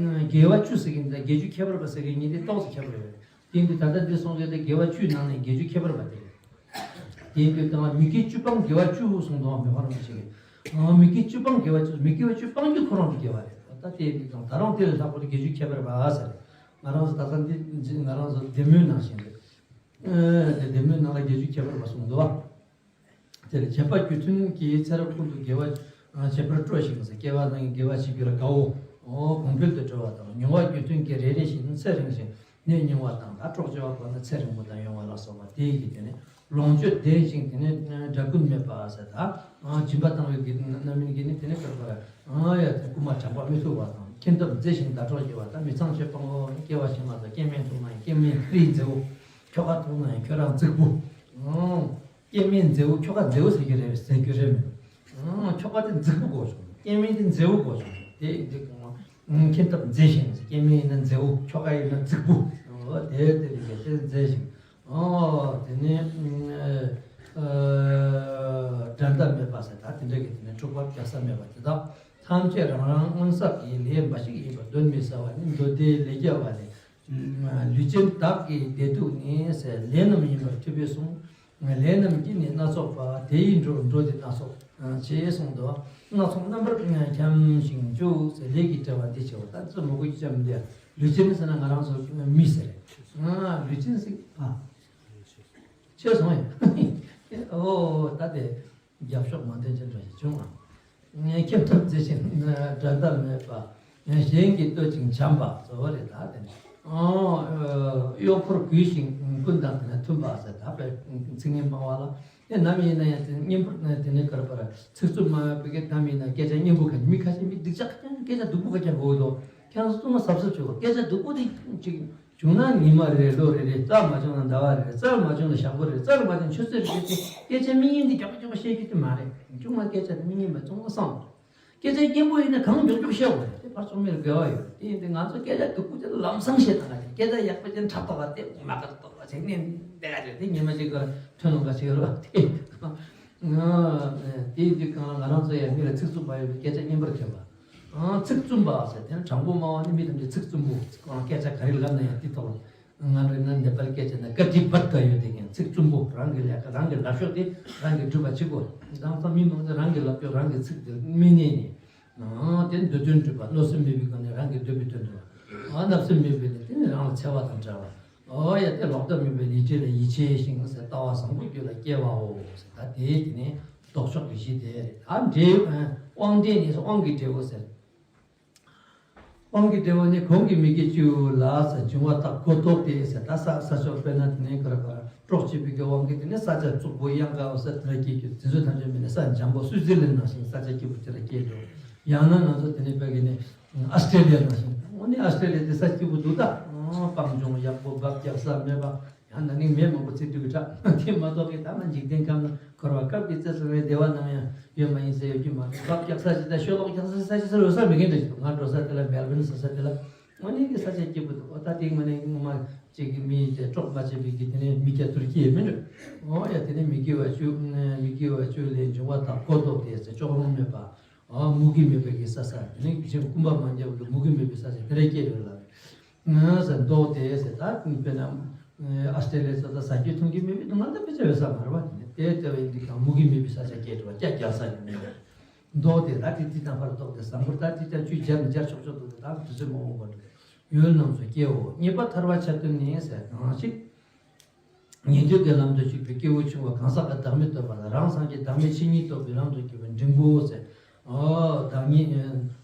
དགེ་བ་བཅུ་ཟེར་གྱི་འདི་དགེ་བཅུ་ཁྱད་པར་བ་ཟེར་གྱི་གཉིས་དེ་ཏོག་ཙམ་ཁྱད་པར་ཡོད་རེད། དེ་འདི་ད་ལྟ་འདི་གསུངས་ཡོད་དེ་དགེ་བ་བཅུའི་ནང་ནས་དགེ་བཅུ་ཁྱད་པར་བ་དེ་རེད། དེ་ཡིན་དུས་ད་མི་དགེ་བཅུ་སྤང་དགེ་བ་བཅུ་གསུངས་འདུག་མི་ཕམ་རིན་པོ་ཆེ་གིས། ཨ་མི་དགེ་བཅུ་སྤང་དགེ་བ་བཅུ། མི་དགེ་བ་བཅུ་སྤང་རྒྱུ་ཁོ་རང་དེ་དགེ་བ་རེད། ད་དེ་ཡིན་དུས་ད་རུང་དེ་ལས་ལྷག་པར་དུ་དགེ་བཅུ་ཁྱད་པར་བ་ཟེར། ང་རང་ཚོ་ད་ལྟ་འདི་ང་རང་ཚོ་བདེ་སྨོན་ནང་བཞིན་རེད། ཨ་དེ་བདེ་སྨོན་ནང་ལ་དགེ་བཅུ་ཁྱད་པར་བ་གསུངས་འདུག་བ། དེར་བྱེད་པ་རྒྱུ་མཐུན་གྱི་ཚེ་རབས་ཀུན་ཏུ་དགེ་བ་བྱེད་པར་སྤྲོ་ཞིང་ཟེར། སྐྱེ་བ་དང་དགེ་བ་བྱེད་རྒྱུ་ལ་དགའ་བོ། གོང་འཕེལ་དུ་འགྲོ་བ་དང་། མྱོང་བ་རྒྱུ་མཐུན་གྱི་རེ་རེ་བཞིན་ཚེ་རིང་ཞིང་ནད་ཉུང་བ་དང་། ད་སྲོག་གཅོད་པ་ཁོ་ན་ཚེ་རིང་པོ་དང་ཡོང་བ་ལ་སོགས་པ་དེའི་གི་དེ་ནི་ལོངས་སྤྱོད་ལྡན་ཞིང་དེ་ནི་དགྲ་རྐུན་མེད་པ་ཟེར། ད་སྦྱིན་པ་བཏང་བའི་གི་རྣམ་སྨིན་གྱི་ནི་དེ་ནི་བསྐལ་པར་ཡང་ཡང་དེ་རྐུན་མ་དྲང་པོ་མི་ཐུབ་པ་དང་། ཁྱིམ་ཐབ་མཛེས་ཤིང་ཟླ་གྲོགས་སྐྱེ་བ་དང་། མི་ཚངས་སྤྱོད་སྤང་བོ། སྐྱེ་བ་ཕྱི་མ་དང་། སྐྱེ་དམན་ཐུག་ན་ཡང་སྐྱེ་དམན་ཁ་རིས་མཛེས་བོ། ཁྱོ་ག་ཐུག་ན་ཡང་ཁྱོད་རང་རྫིག་པོ། སྐྱེ་དམན་མཛེས་བོ། ཁྱོ་ག་མཛེས་བོ་ཟེར་གྱི་རེད། ཟེར་རྒྱུ་རེད་མོད། ཁྱོ་ག་དེ་རྫིག་པོ་དགོས་བྱུང་། སྐྱེ་དམན་དེ་མཛེས་བོ་དགོས་བྱུང་། དེ་འདི་གང་ཁྱིམ་ཐབ་མཛེས་ཤིང་། སྐྱེ་དམན་ཡིན་ན་མཛེས་བོ། ཁྱོ་ག་ཡིན་ན་རྫིག་པོ། དེ་དེ་རིགས་དེ་མཛེས་ཤིང་། དེ་ནས་འགྲན་ཟླ་མེད་པ་ཟེར། ད་དེ་འདྲ་གི་དེ་ནས་འཁྲུག་པ་རྒྱག་ས་མེད་པ་དེ་དག་ཐམས་ཅད་རང་རང་སྔོན་བསགས་ཀྱི་ལས་འབའ་ཞིག་ཡིན་པར་གདོན་མི་ཟ་བ་ནི། མདོ་སྡེའི་ལས་རྒྱལ་བ་ལས། ལུས་ཅན་བདག་གི་བདེ་སྡུག་ནི་ཟེར། ལས་རྣམས་ཡིན་པར་ཐུབ་པས་གསུངས། ལས་རྣམས་ཀྱི་ནི་སྣ་ཚོགས་པ། དེ་ཡི་འགྲོ་འགྲོ་དེ་སྣ་ཚོགས་ཅེས་གསུངས་འདུག་སྣ་ཚོགས་རྣམ་པར་འཁྱམས་ཤིང་འཇུག་ཟེར། ལས་ཀྱི་དབྱེ་བ་འདི་ཕྱེ་བ། ད་ཚོ་མོ་གོ་ཅི་ཅམ་འདི་ལུས་ཅན་ཟེར་ན་ང་རང་ཚོ་མི་ཟེར། ལུས་ཅན་ཟེར་ཨ། ཆོས་སོང་ཡ། ཨོ་ད་དེ། རྒྱབ་ཤོག་མ་འདོན་ཅན་འདྲ་ཞིག་བྱུང་ཨ། ཁྱབ་ཐབས་མཛེས་ཤིང་འགྲན་ཟླ་མེད་པ། གཞན་གྱིས་བསྟོད་ཅིང་བྱམས་པ་གཙོ་བོ་རེད། ད་དེ་ནི་གཡོག་འཁོར་གུས་ཤིང་ཀུན་དང་དེ་ནི་མཐུན་པ་ཟེར། ད་དཔེ་ཚིག་ངན་སྤང་བ་ལ་དེ་ནམ་ཡིན་ན་ཡང་དེ་སྙན་པོ་དེ་ནི་གར་པར་ཚིག་རྩུབ་སྨྲ་བའི་གི་ནམ་ཡིན་ན་སྐད་ཆ་སྙན་པོ་ག་མི་ཁ་ཤས་མི་སྡུག་ཅག་ཀྱང་སྐད་ཆ་སྡུག་པོ་ག་ཀྱང་གོ་གི་འདུག་ཁྱེད་རང་ཚོ་གཙང་མ་གཟབ་གཟབ་བྱེད་དགོས། སྐད་ཆ་སྡུག་པོ་དེ་ཅིག་བྱུང་ན་ཉི་མ་རེ་རེ་ལོ་རེ་རེ། རྩ་མ་བྱུང་ན་ཟླ་བ་རེ་རེ། རྩ་མ་བྱུང་ན་ཞག་པོ་རེ་རེ། རྩ་མ་བྱུང་ན་ཆུ་ཚོད་རེ་རེ། དེ་སྐད་ཆ་མི་སྙན་དེ་མགྱོགས་མགྱོགས་བཤད་རྒྱུ་དེ་མ་རེད། ཆུང་མ་སྐད་ཆ་དེ་མི་སྙན་པ་ཚང་མ་སངས། སྐད་ཆ་སྙན་པོ་ཡིན་ན་གང་མགྱོགས་མགྱོགས་བཤད་དགོས་རེད། དེ་ཕར་ཚང་མས་དགོས་པ་ཡོད། དེ་ཡིན་དུས་ང་ཚོ་སྐད་ཆ་སྡུག་པོ་དེ་ལམ་སང་བཤད་བཏང་ག་དེ། སྐད་ཆ་ཡག་པོ་དེ་ཕྲག་དོག་ག་དེ་མ་ག་དོག་ག་བྱས་ནས་བསྡད་ག་དེ། དེ་ཉི་མ་གཅིག་ག་ཐོན་ལོང་ག་ཞིག་རོ་དེ། དེ་ཡིན་དུས་གང་ལ་ང་རང་ཚོ་ཡང་མི་ལ་ཚིག་རྩུབ་པ་ཡོད་པའི་སྐད་ཆ་སྙན་པོར་འཐེན་པ། ཨང་། ཚིག་རྩུབ་པ་ཟེར་དེ་ནི་དྲང་པོ་སྨྲ་བ་ནི་མི་ཐམས་ཅད་ཚིག་རྩུབ་པོ། ཁོ་རང་སྐད་ཆ་ག་རེ་ལབ་ན་ཡང་དེ་ཐོག་ལ། ང་རང་ན་ནེ་པ་ལི་སྐད་ཆ་ན་ཀ་ཏི་བད་ཀ་ཡོད་དེ། ཀྱང་ཚིག་རྩུབ་པོ། རང་གི་ལས་ཀ་རང་གིས་ལབ་ཤོག་དེ་རང་གིས་སྒྲུབ་པ་བྱེད་དགོས། དེང་སང་མི་མང་ཚོ་རང་གིས་ལབ་ཀྱང་རང་གི་ཚིག་དེ་མི་གནས་ནས། ཨང་། དེ་འདོད་དོན་སྒྲུབ་པ། མནོ་བསམ་མེད་པའི་སྒོ་ནས་རང་གི་འདོད་པའི་དོན་དུ་ཨ་བརྣབ་སེམས་མེད་པས་ནི་དེ་ནི་རང་ལ་འཚེ་བ་དང་བྲལ་བ། ཨོ་ཡ། དེ་ལོག་ལྟ་མེད་པའི་ལས་འབྲས་ལ་ཡིད་ཆེས་ཤིང་ཟེར། ལྟ་བ་བཟང་པོ་རྒྱུད་ལ་སྐྱེ་བའོ་ཟེར། ད་དེའི་དེ་ནི་ལྡོག་ཕྱོགས་ཀྱི་གཞི་དེ་རེད། ད་འབྲས་དབང་འབྲས་ནི་དབང་གི་འབྲས་བུ་ཟེར། དབང་གི་འབྲས་བུ་ནི་གོང་གི་མི་དགེ་བཅུ་ལ་ཟེར། འབྱུང་བ་དག་གོ་ལྡོག་སྟེ་ཟེར། ད་ས་ས་ཕྱོགས་དཔེར་ན་དེ་ནི་ག་རེ་ག་རེ་སྲོག་བཅད་པའི་གི་དབང་གིས་དེ་ནི་ས་ཆ་རྩུབ་པོ་གཡང་དཀར་བ་ཟེར་དེ་ལ་སྐྱེ་རྒྱུ། དེ་ཚོ་ཐམས་ཅད་མིན་ན་ས་འཇམ་པོ་སུའུ་ཙེར་ལན་ནང་བཞིན་ས་ཆ་སྐྱིད་པོ་དེ་ལ་སྐྱེ་འགྲོ། ཡང་ན་ང་ཚོ་དེ་ནི་དཔེ་གི་ནི་ཨ་སི་ཏྲེ་ལི་ཡ་ནང་བཞིན། འོ་ནི་ཨ་སི་ཏྲེ་ལི་ཡ་དེ་ས་སྐྱིད་པོ་འདུག་ད། སྤང་ལྗོངས་ཡག་པོ། འབབ་རྒྱག་ས་མེད་པ། ཡང་ན་ནིང་མེ་མང་པོ་ཚིག་དུས་ཀྱི་དྲག་དེ་མ་གཏོགས་ཀྱི་ད་ང་འཇིག་རྟེན་ཁམས་ན་འཁོར་བ་སྐབས་ཀྱི་བཙན་ས་རེད། བདེ་བ་ནམ་ཡང་ཡོད་མ་ཡིན་ཟེར་ཡོད་ཀྱི་མ་རེད། འབབ་རྒྱག་ས་ཅི་ད་ཤོ་ལོག་རྒྱག་ས་ཅི་ས་ཅི་ས་རེད། ས་མི་རྒན་འདྲ་ཞིག་འདུག་ང་འགྲོ་ས་དེ་ལ་མེལ་བོན་ཟེར་ས་དེ་ལ། དངོས་གནས་ཀྱི་ས་ཆ་སྐྱིད་པོ་འདུག་ཨོ་ད་དེ་དངོས་གནས་ངོ་མ་ཅིག་གི་མི་དེ་སྲོག་མ་བཅད་པའི་གི་དེ་ནས་མི་སྐྱ་དུར་སྐྱེས་མིན་འགྲོ། ཨོ་ཡ། དེ་ནས་མི་དགེ་བ་བཅུ། མི་དགེ་བ་བཅུ་ལས་འབྱུང་བ་དག་གོ་ལྡོག་སྟེ་ཟེར། ཅོག་རོང་མེད་པ། ཨོ་མུ་གེ་མེད་པའི་གི་ས་ས། དེ་ནས་གཞན་རྐུན་པ་མ་རྒྱབ་ལ་མུ་གེ་མེད་པའི་ས་ཆ་དེ་རེ་སྐྱེས་རེད་ལ། ང་ཟེར་མདོག་དེ་ཟེར། ད་དཔེར་ན་ཨ་སི་ཏྲེ་ལི་ཡ་ཚོ་ད་ཟ་རྒྱུ་འཐུང་རྒྱུ་མེད་པའི་སྡུག་བསྔལ་ད་དཔེ་ཆ་ཡོད་ས་མ་རེད་བ། དེ་ནས་དེ་ལྟ་བུའི་འདི་གང་མུ་གེ་མེད་པའི་ས་ཆ་སྐྱེས་འགྲོ་བ་སྐྱ་རྒྱལ་ས་ཡིན་ནས། མདོག་དེ་ད་དེ་དེ་དང་ཕར་ལྡོག་སྟེ་བཟང་པོར་ད་དེ་ལྟར་ཆུ་སྦྱར་ནས་སྦྱར་ཆོག་ཆོག་འདུག་ད་དུས་ཚོད་མང་པོ་འགོར་འགྲོ། ཡུལ་རྣམས་སུ་སྐྱེའོ། རྙེད་པ་ཐར་པ་ཆ་མཐུན་ནི་ཟེར། གང་ཞིག་ཉན་ཐོས་ཀྱི་ལམ་དུ་ཞུགས་པའི་སྐྱེས་བུ་ཆུང་བ་གང་ཟག་གི་བདག་མེད་རྟོགས་པ་ལ། རང་སངས་རྒྱས་བདག་མེད་ཆོས་ཉིད་རྟོགས་པའི་ལམ་དུ་སྐྱེས་པའི་འབྲིང་པོ་ཟེར། ཨོ་བདག་ཉིད་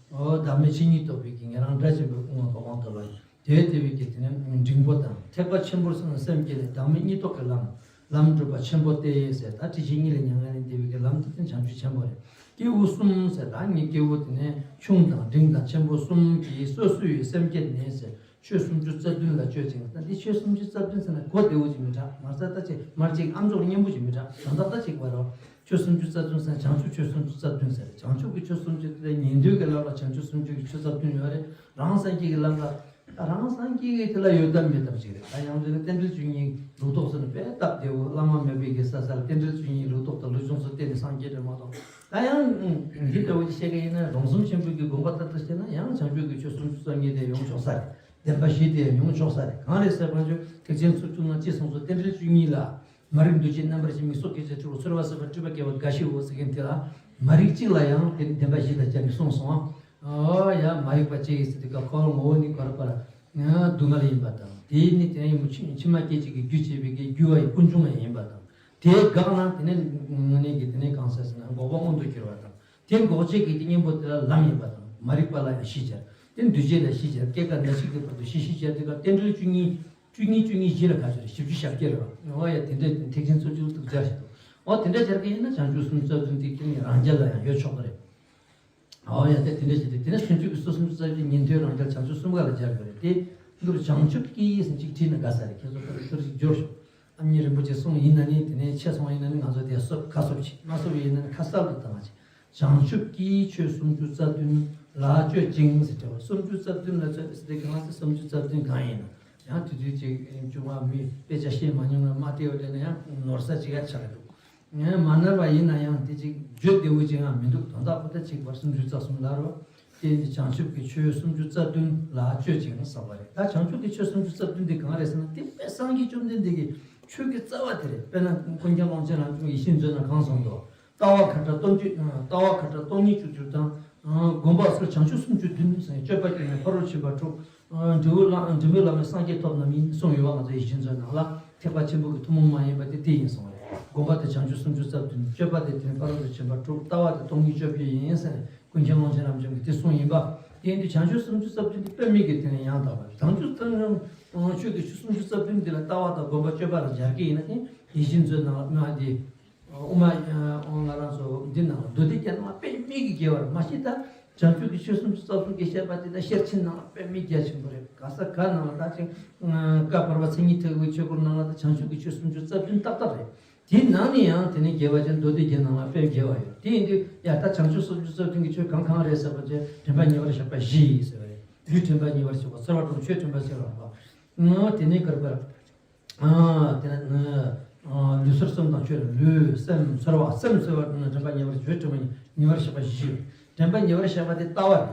ཨོ་བདག་མེད་ཆོས་ཉིད་རྟོགས་པའི་གི་ཉན་རང་སྒྲ་ཆེན་པོའི་དབུ་མ་འགོག་པ་འདོད་པ་ཡིན། དེ་ལྟ་བུའི་གི་དེ་ནི་འབྲིང་པོ་དང་། ཐེག་པ་ཆེན་པོར་སོང་ནས་སེམས་བསྐྱེད་ལས་བདག་མེད་གཉིས་རྟོགས་ཀྱི་ལམ། ལམ་སྒྲུབ་པ་ཆེན་པོ་སྟེ་ཟེར། ད་ཁྲིད་ཆེན་གཉིས་ལས་མྱ་ངན་ལས་འདས་པའི་གི་ལམ་དེ་ནི་བྱང་ཆུབ་ཆེན་པོ་རེད། སྐྱེས་བུ་གསུམ་ཟེར། ད་ངའི་སྐྱེས་བུ་དེ་ནི་ཆུང་དང་འབྲིང་དང་ཆེན་པོ་གསུམ་གྱིས་སོ་སོའི་སེམས་བསྐྱེད་ནས་ཟེར། ཆོས་སུམ་ཅུ་རྩ་བདུན་ལ་སྤྱོད་ཅིང་། ད་འདི་ཆོས་སུམ་ཅུ་རྩ་བདུན་ཟེར་ན་གོ་བདེ་བོ་ཅིག་མི་འདྲ། མར་ས་ད་ཅིག་མར་ཅིག་ཨམ་ཅོག་སྙན་པོ་ཅིག་མི་འདྲ། དོན་དག་ད་ཅིག་བར་རོ། ཆོས་སུམ་ཅུ་རྩ་བདུན་ཟེར་ན་བྱང་ཆུབ་ཆོས་སུམ་ཅུ་རྩ་བདུན་ཟེར། བྱང་ཆུབ་ཀྱི་ཆོས་སུམ་ཅུ་དེ་ཉན་ཐོས་ཀྱི་ལམ་ལ་བྱང་ཆུབ་སུམ་ཅུ་གི་ཆོས་རྩ་བདུན་ཡོད་རེད། རང་སངས་རྒྱས་ཀྱི་ལམ་ལ། ད་རང་སངས་རྒྱས་ཀྱི་དེ་ལ་ཡོད་དམ་མེད་དམ་ཅིག་རེད། ད་ཡང་དེ་ལ་རྟེན་འབྲེལ་བཅུ་གཉིས་ལུགས་ལྡོག་ཟེར་ན་དཔེ་སྟབས་བདེ་བོ། བླ་མ་མེད་པའི་གི་ས་ས་ལ་རྟེན་འབྲེལ་བཅུ་གཉིས་ལུགས་ལྡོག་དང་ལུགས་འབྱུང་སོགས་བསྟན་ནས་སངས་རྒྱས་རེད་མ་གཏོགས། ད་ཡང་འདི་ལྟ་བུ་ཅིག་བཤད་མཁན་ཡིན་ན་རོང་ཟོམ་ཆེན་པོའི་གི་དགོངས་པ་ལྟར་དུ་བཤད་ན་ཡང་བྱང་ཆུབ་ཀྱི་ཆོས་སུམ་ཅུ་རྩ་གཉིས་དེ་ཡོང་ཆོག་ས་རེད། བདེན་པ་བཞི་དེ་ཡང་ཡོང་ཆོག་ས་རེད། གང་རེད་ཟེར་བ་ཅིག་ཐེག་ཆེན་ཚོགས་བཅུ་ན་ཅི་གསུངས་སོ། རྟེན་འབྲེལ་བཅུ་གཉིས་ལ། མ་རིག་འདུ་བྱེད་རྣམ་པར་ཤེས། མིག་སོགས་སྐྱེ་མཆེད་དྲུག་ཚོར་བ་ཟད་པ་སྤྲོས་པ་སྐྱེ་བ་རྒ་ཤི་འོ་ཟེར་མཁན་དེ་ལ། མ་རིག་གཅིག་ལ་ཡང་དེ་ནི་བདེན་པ་བཞི་དང་སྦྱར་ནས་གསུངས་སོང་ཨ། ཨོ་ཡ་མ་རིག་པ་ཅི་ཡིས་ཟེར་དུས་སྐབས་ཁོ་བོ་ངོ་བོ་ནི་ག་རེ་པར་སྡུག་བསྔལ་ཡིན་པ་དང་། དེ་ནི་དེ་ཡང་ཕྱི་མ་སྐད་ཅིག་གི་རྒྱུ་བྱས་པའི་གི་རྒྱུ་བ་ཡི་ཀུན་འབྱུང་བ་ཡིན་པ་དང་། དེ་འགགས་ན་དེ་ནི་ངོ་ནས་ཀྱི་དེ་ནི་གང་ཟེར་ཟེར་ན་འགོག་པ་མངོན་དུ་གྱུར་པ་དང་། དེ་འགོག་བྱེད་ཀྱི་གཉེན་པོ་དེ་ལ་ལམ་ཡིན་པ་དང་། མ་རིག་པ་ལ་ཡང་བཞི་སྦྱར། དེ་འདུ་བྱེད་ལ་བཞི་སྦྱར། སྐྱེ་རྒ་ན་འཆི་གི་བར་དུ་བཞི་བཞི་སྦྱར་དུས་སྐབས་རྟེན་འབྲེལ་བཅུ་གཉིས། བཅུ་གཉིས་བཅུ་གཉིས་བཞི་ལ་ག་ཚོད་རེད། བཞི་བཅུ་ཞེ་བརྒྱད་རེད་བ། ཨོ་ཡ་དེ་འདྲ་ཐེག་ཆེན་ཚོགས་བཅུ་དུ་སྦྱར་ཞིག་འདུག་ཨོ་དེ་འདྲ་སྦྱར་གི་ཡིན་ན་བྱང་ཆུབ་སུམ་ཅུ་རྩ་བདུན་དེ་ཁྱེད་ནི་རང་རྒྱལ་ལ་ཡང་ཡོད་ཆོག་གི་རེད། ཨོ་ཡ་དེ་དེ་འདྲ་ཞིག་རེད། དེ་ནས་སུམ་ཅུ་གི་སོ་སུམ་ཅུ་རྩ་བདུན་ཉན་ཐོས་རང་རྒྱལ་བྱང་ཆུབ་གསུམ་ཀ་ལ་སྦྱར་གི་རེད། དེ་འདིར་བྱང་ཆུབ་ཀྱི་ཟེར་ཅིག་བྲིས་ན་དགའ་ས་རེད། ཁྱེད་ཚོ་ཁ་ཐུར་ཞིག་སྦྱོར་ཤོག་ཨ་མྱེས་རིན་པོ་ཆེ་གསུངས་ཡིན་ན་ནི་དེ་ནས་ཆེ་སོང་ཡིན་ན་ནི་ང་ཚོ་དེ་སོབ་ཁ་སོབ་བྱེད། མ་སོབ་ཡིན་ན་ནི་ཁ་གསལ་དུ་བཏང་བ་བྱེད། བྱང་ཆུབ་ཀྱི་ཆོས་སུམ་ཅུ་རྩ་བདུན་ལ་སྤྱོད་ཅིང་ཟེར་བ། སུམ་ཅུ་རྩ་བདུན་ལ་སྤྱོད་ཟེར་དེ་གང་ཟེར། སུམ་ཅུ་རྩ་བདུན་གང་ཡིན་ན་ཡང་དུས་དུས་ཅིག་བཅུ་མ་མི་དཔེ་ཆ་ཤེས་མ་མྱོང་ན་མ་བལྟས་པ་དེ་ནི་ཡང་ནོར་ས་ཅིག་ཡ་ཆགས་འདུག་ངས་མ་ནོར་བ་ཡིན་ན་ཡང་དེ་ཅིག་བརྗོད་བདེ་བོ་ཅིག་ཡང་མི་འདུག་དོན་དག་པོ་ད་ཅིག་བར་སུམ་ཅུ་རྩ་གསུམ་ལ་རོ། དེ་ནི་བྱང་ཆུབ་ཀྱི་ཆོས་སུམ་ཅུ་རྩ་བདུན་ལ་སྤྱོད་ཅིང་ཟེར་བ་རེད། ད་བྱང་ཆུབ་ཀྱི་ཆོས་སུམ་ཅུ་རྩ་བདུན་དེ་གང་རེད་ཟེར་ན་དེ་དཔེ་སངས་རྒྱས་བཅོམ་ལྡན་འདས་ཀྱི་ཆོས་ཀྱི་རྩ་བ་དེ་རེད། དཔེར་ན་ཀུན་མཁྱེན་ཀློང་ཆེན་རབ་འབྱམས་ཡིད་བཞིན་མཛོད་ན་གང་གསུངས་འདུག་ལྟ་བ་མཁའ་འགྲོ་སྟོང་ཉིད། ལྟ་བ་མཁའ་འགྲོ་སྟོང་ཉིད་བཅུ་གཅིག་དང་། སྒོམ་པ་སོགས་བྱང་ཆུབ་སུམ་ཅུ་བདུན་ཟེར། སྤྱོད་པ་ཀུན་ནས་ཕ་རོལ་ཕྱིན་པ་དྲུག་འབྲས་བུ་བླ་འབྲས་བུའི་བླ་མེད་སངས་རྒྱས་ཐོབ་རྣམས་ཡིན་གསུངས་ཡོད་པ། ང་ཚོ་ཡིད་བཞིན་མཛོད་ནང་ལ་ཐེག་པ་ཆེན་པོ་གི་ཐུན་མོང་མ་ཡིན་པ་དེ་དེ་ཡིན་གསུངས་རེད། སྒོམ་པ་དེ་བྱང་ཆུབ་སུམ་ཅུ་རྩ་བདུན། སྤྱོད་པ་དེ་དེ་ནི་ཕ་རོལ་ཏུ་ཕྱིན་པ་དྲུག་ལྟ་བ་དེ་སྟོང་ཉིད་བཅུ་གཅིག་ཡིན་ཟེར་ནས་ཀུན་མཁྱེན་ཀློང་ཆེན་རབ་འབྱམས་ཀྱིས་དེ་གསུངས་ཡིན་པ། དེ་ཡིན་དུས་བྱང་ཆུབ་སུམ་ཅུ་རྩ་བདུན་དེ་དཔེ་མེད་ཀྱི་དེ་ནས་ཡང་དག་པ་རེད། བྱང་ཆུབ་ཆོས་ཀྱི་ཆོས་སུམ་ཅུ་རྩ་བདུན་དེ་ལ་ལྟ་བ་དང་སྒོམ་པ་སྤྱོད་པ་ལ་སྦྱར་གྱི་ཡིན་ན་དེ་ཡིད་བཞིན་མཛོད་ནང་ལ་སྨྲ་བ་དེ། དབུ་མ། ང་རང་ཚོ་འདི་ནང་མདོ་སྡེ་རྒྱན་ནང་དཔེ་མེད་ཀྱི་རྒྱས་པ་རེད། མ་གཞི་ད་བྱང་ཆུབ་ཀྱི་ཆོས་སུམ་ཅུ་རྩ་གསུམ་གྱི་བཤད་པ་དེ་ད་ཤེར་ཕྱིན་ནང་ལ་དཔེ་མེད་རྒྱ་ཆེན་པོ་རེད། ག་ས་ག་ནང་ལ་ད་ཅིག་བཀའ་བར་པ་མཚན་ཉིད་ཐེག་པའི་ཆོས་སྐོར་ནང་ལ་ད་བྱང་ཆུབ་ཀྱི་ཆོས་སུམ་ཅུ་རྩ་བདུན་ཏག་ཏག་རེད། དེའི་ནང་ནས་ཡང་དེ་ནས་རྒྱས་པ་ཅན་མདོ་སྡེ་རྒྱན་ནང་ལ་དཔེ་རྒྱས་པ་ཡོད། དེ་ཡིན་དུས་ཡ་ད་བྱང་ཆུབ་སུམ་ཅུ་རྩ་བདུན་གྱི་ཆོས་གང་གང་རེད་ཟེར་བ་ཅན་དྲན་པ་ཉེ་བར་བཞག་པ་བཞི་ཡིན་ཟེར་བ་རེད། ལུས་དྲན་པ་ཉེ་བར་བཞག་པ། ཚོར་བ་དང་ཆོས་དྲན་པ་ཟེར་བ་རེད། དེ་ནས་ག་རེ་ག་རེ། དེ་ནས་ལུས་ཚོར་གསུམ་དང་ཆོས་ལུས་སེམས་ཚོར་བ། སེམས་ཚོར་བ་དེ་ནི་དྲན་པ་ཉེ་བར་བཞག་ཆོས་དྲན་པ་ཉེ་བར་བཞག་པ་བཞི། དྲན་པ་ཉེ་བར་བཞག་པ་དེ་ལྟ་བ་རེད།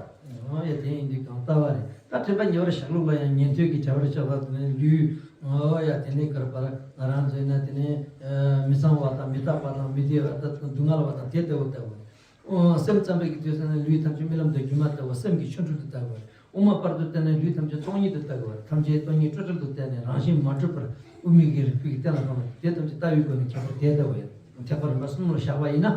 ཨོ་ཡ་དེ་ཡིན་དུས་གང་ལྟ་བ་རེད། ད་དྲན་པ་ཉེ་བར་བཞག་ལུགས་ལ་ཡང་ཉན་ཐོས་ཀྱི་བྱ་བར་བྱ་བ་དེ་ནི་ལུས། ཨོ་ཡ་དེ་ནི་གར་པར་ང་རང་ཚོས་ན་དེ་ནི་མི་གཙང་བ་དང་མི་རྟག་པ་དང་མི་བདེ་བ་དང་སྡུག་བསྔལ་བ་དང་དེ་ལྟ་བུ་ལྟ་བུ་རེད། སེམས་ཙམ་པའི་གི་དུས་ཙམ་ན་ལུས་ཐམས་ཅད་རྨི་ལམ་དང་སྒྱུ་མ་ལྟ་བུ་སེམས་ཀྱི་ཆོ་འཕྲུལ་དུ་ལྟ་བ་རེད། དབུ་མ་བར་དུ་བསྟན་ནས་ལུས་ཐམས་ཅད་སྟོང་ཉིད་དུ་ལྟ་བ་རེད། ཐམས་ཅད་སྟོང་ཉིད་སྤྲོས་བྲལ་དུ་བསྟན་ནས་རང་བཞིན་མ་གྲུབ་པར་དབུ་མའི་གི་རིགས་པའི་གི་གཏན་ལ་ཕབ་པ་དེ་ཐམས་ཅད་ལྟ་བའི་སྒོ་ནས་ཁྱད་པར་དེ་ལྟ་བུ་ཡོད། ཐེག་པ་རིམ་པ་གསུམ་ལ་བཞག་པ་ཡིན་ན།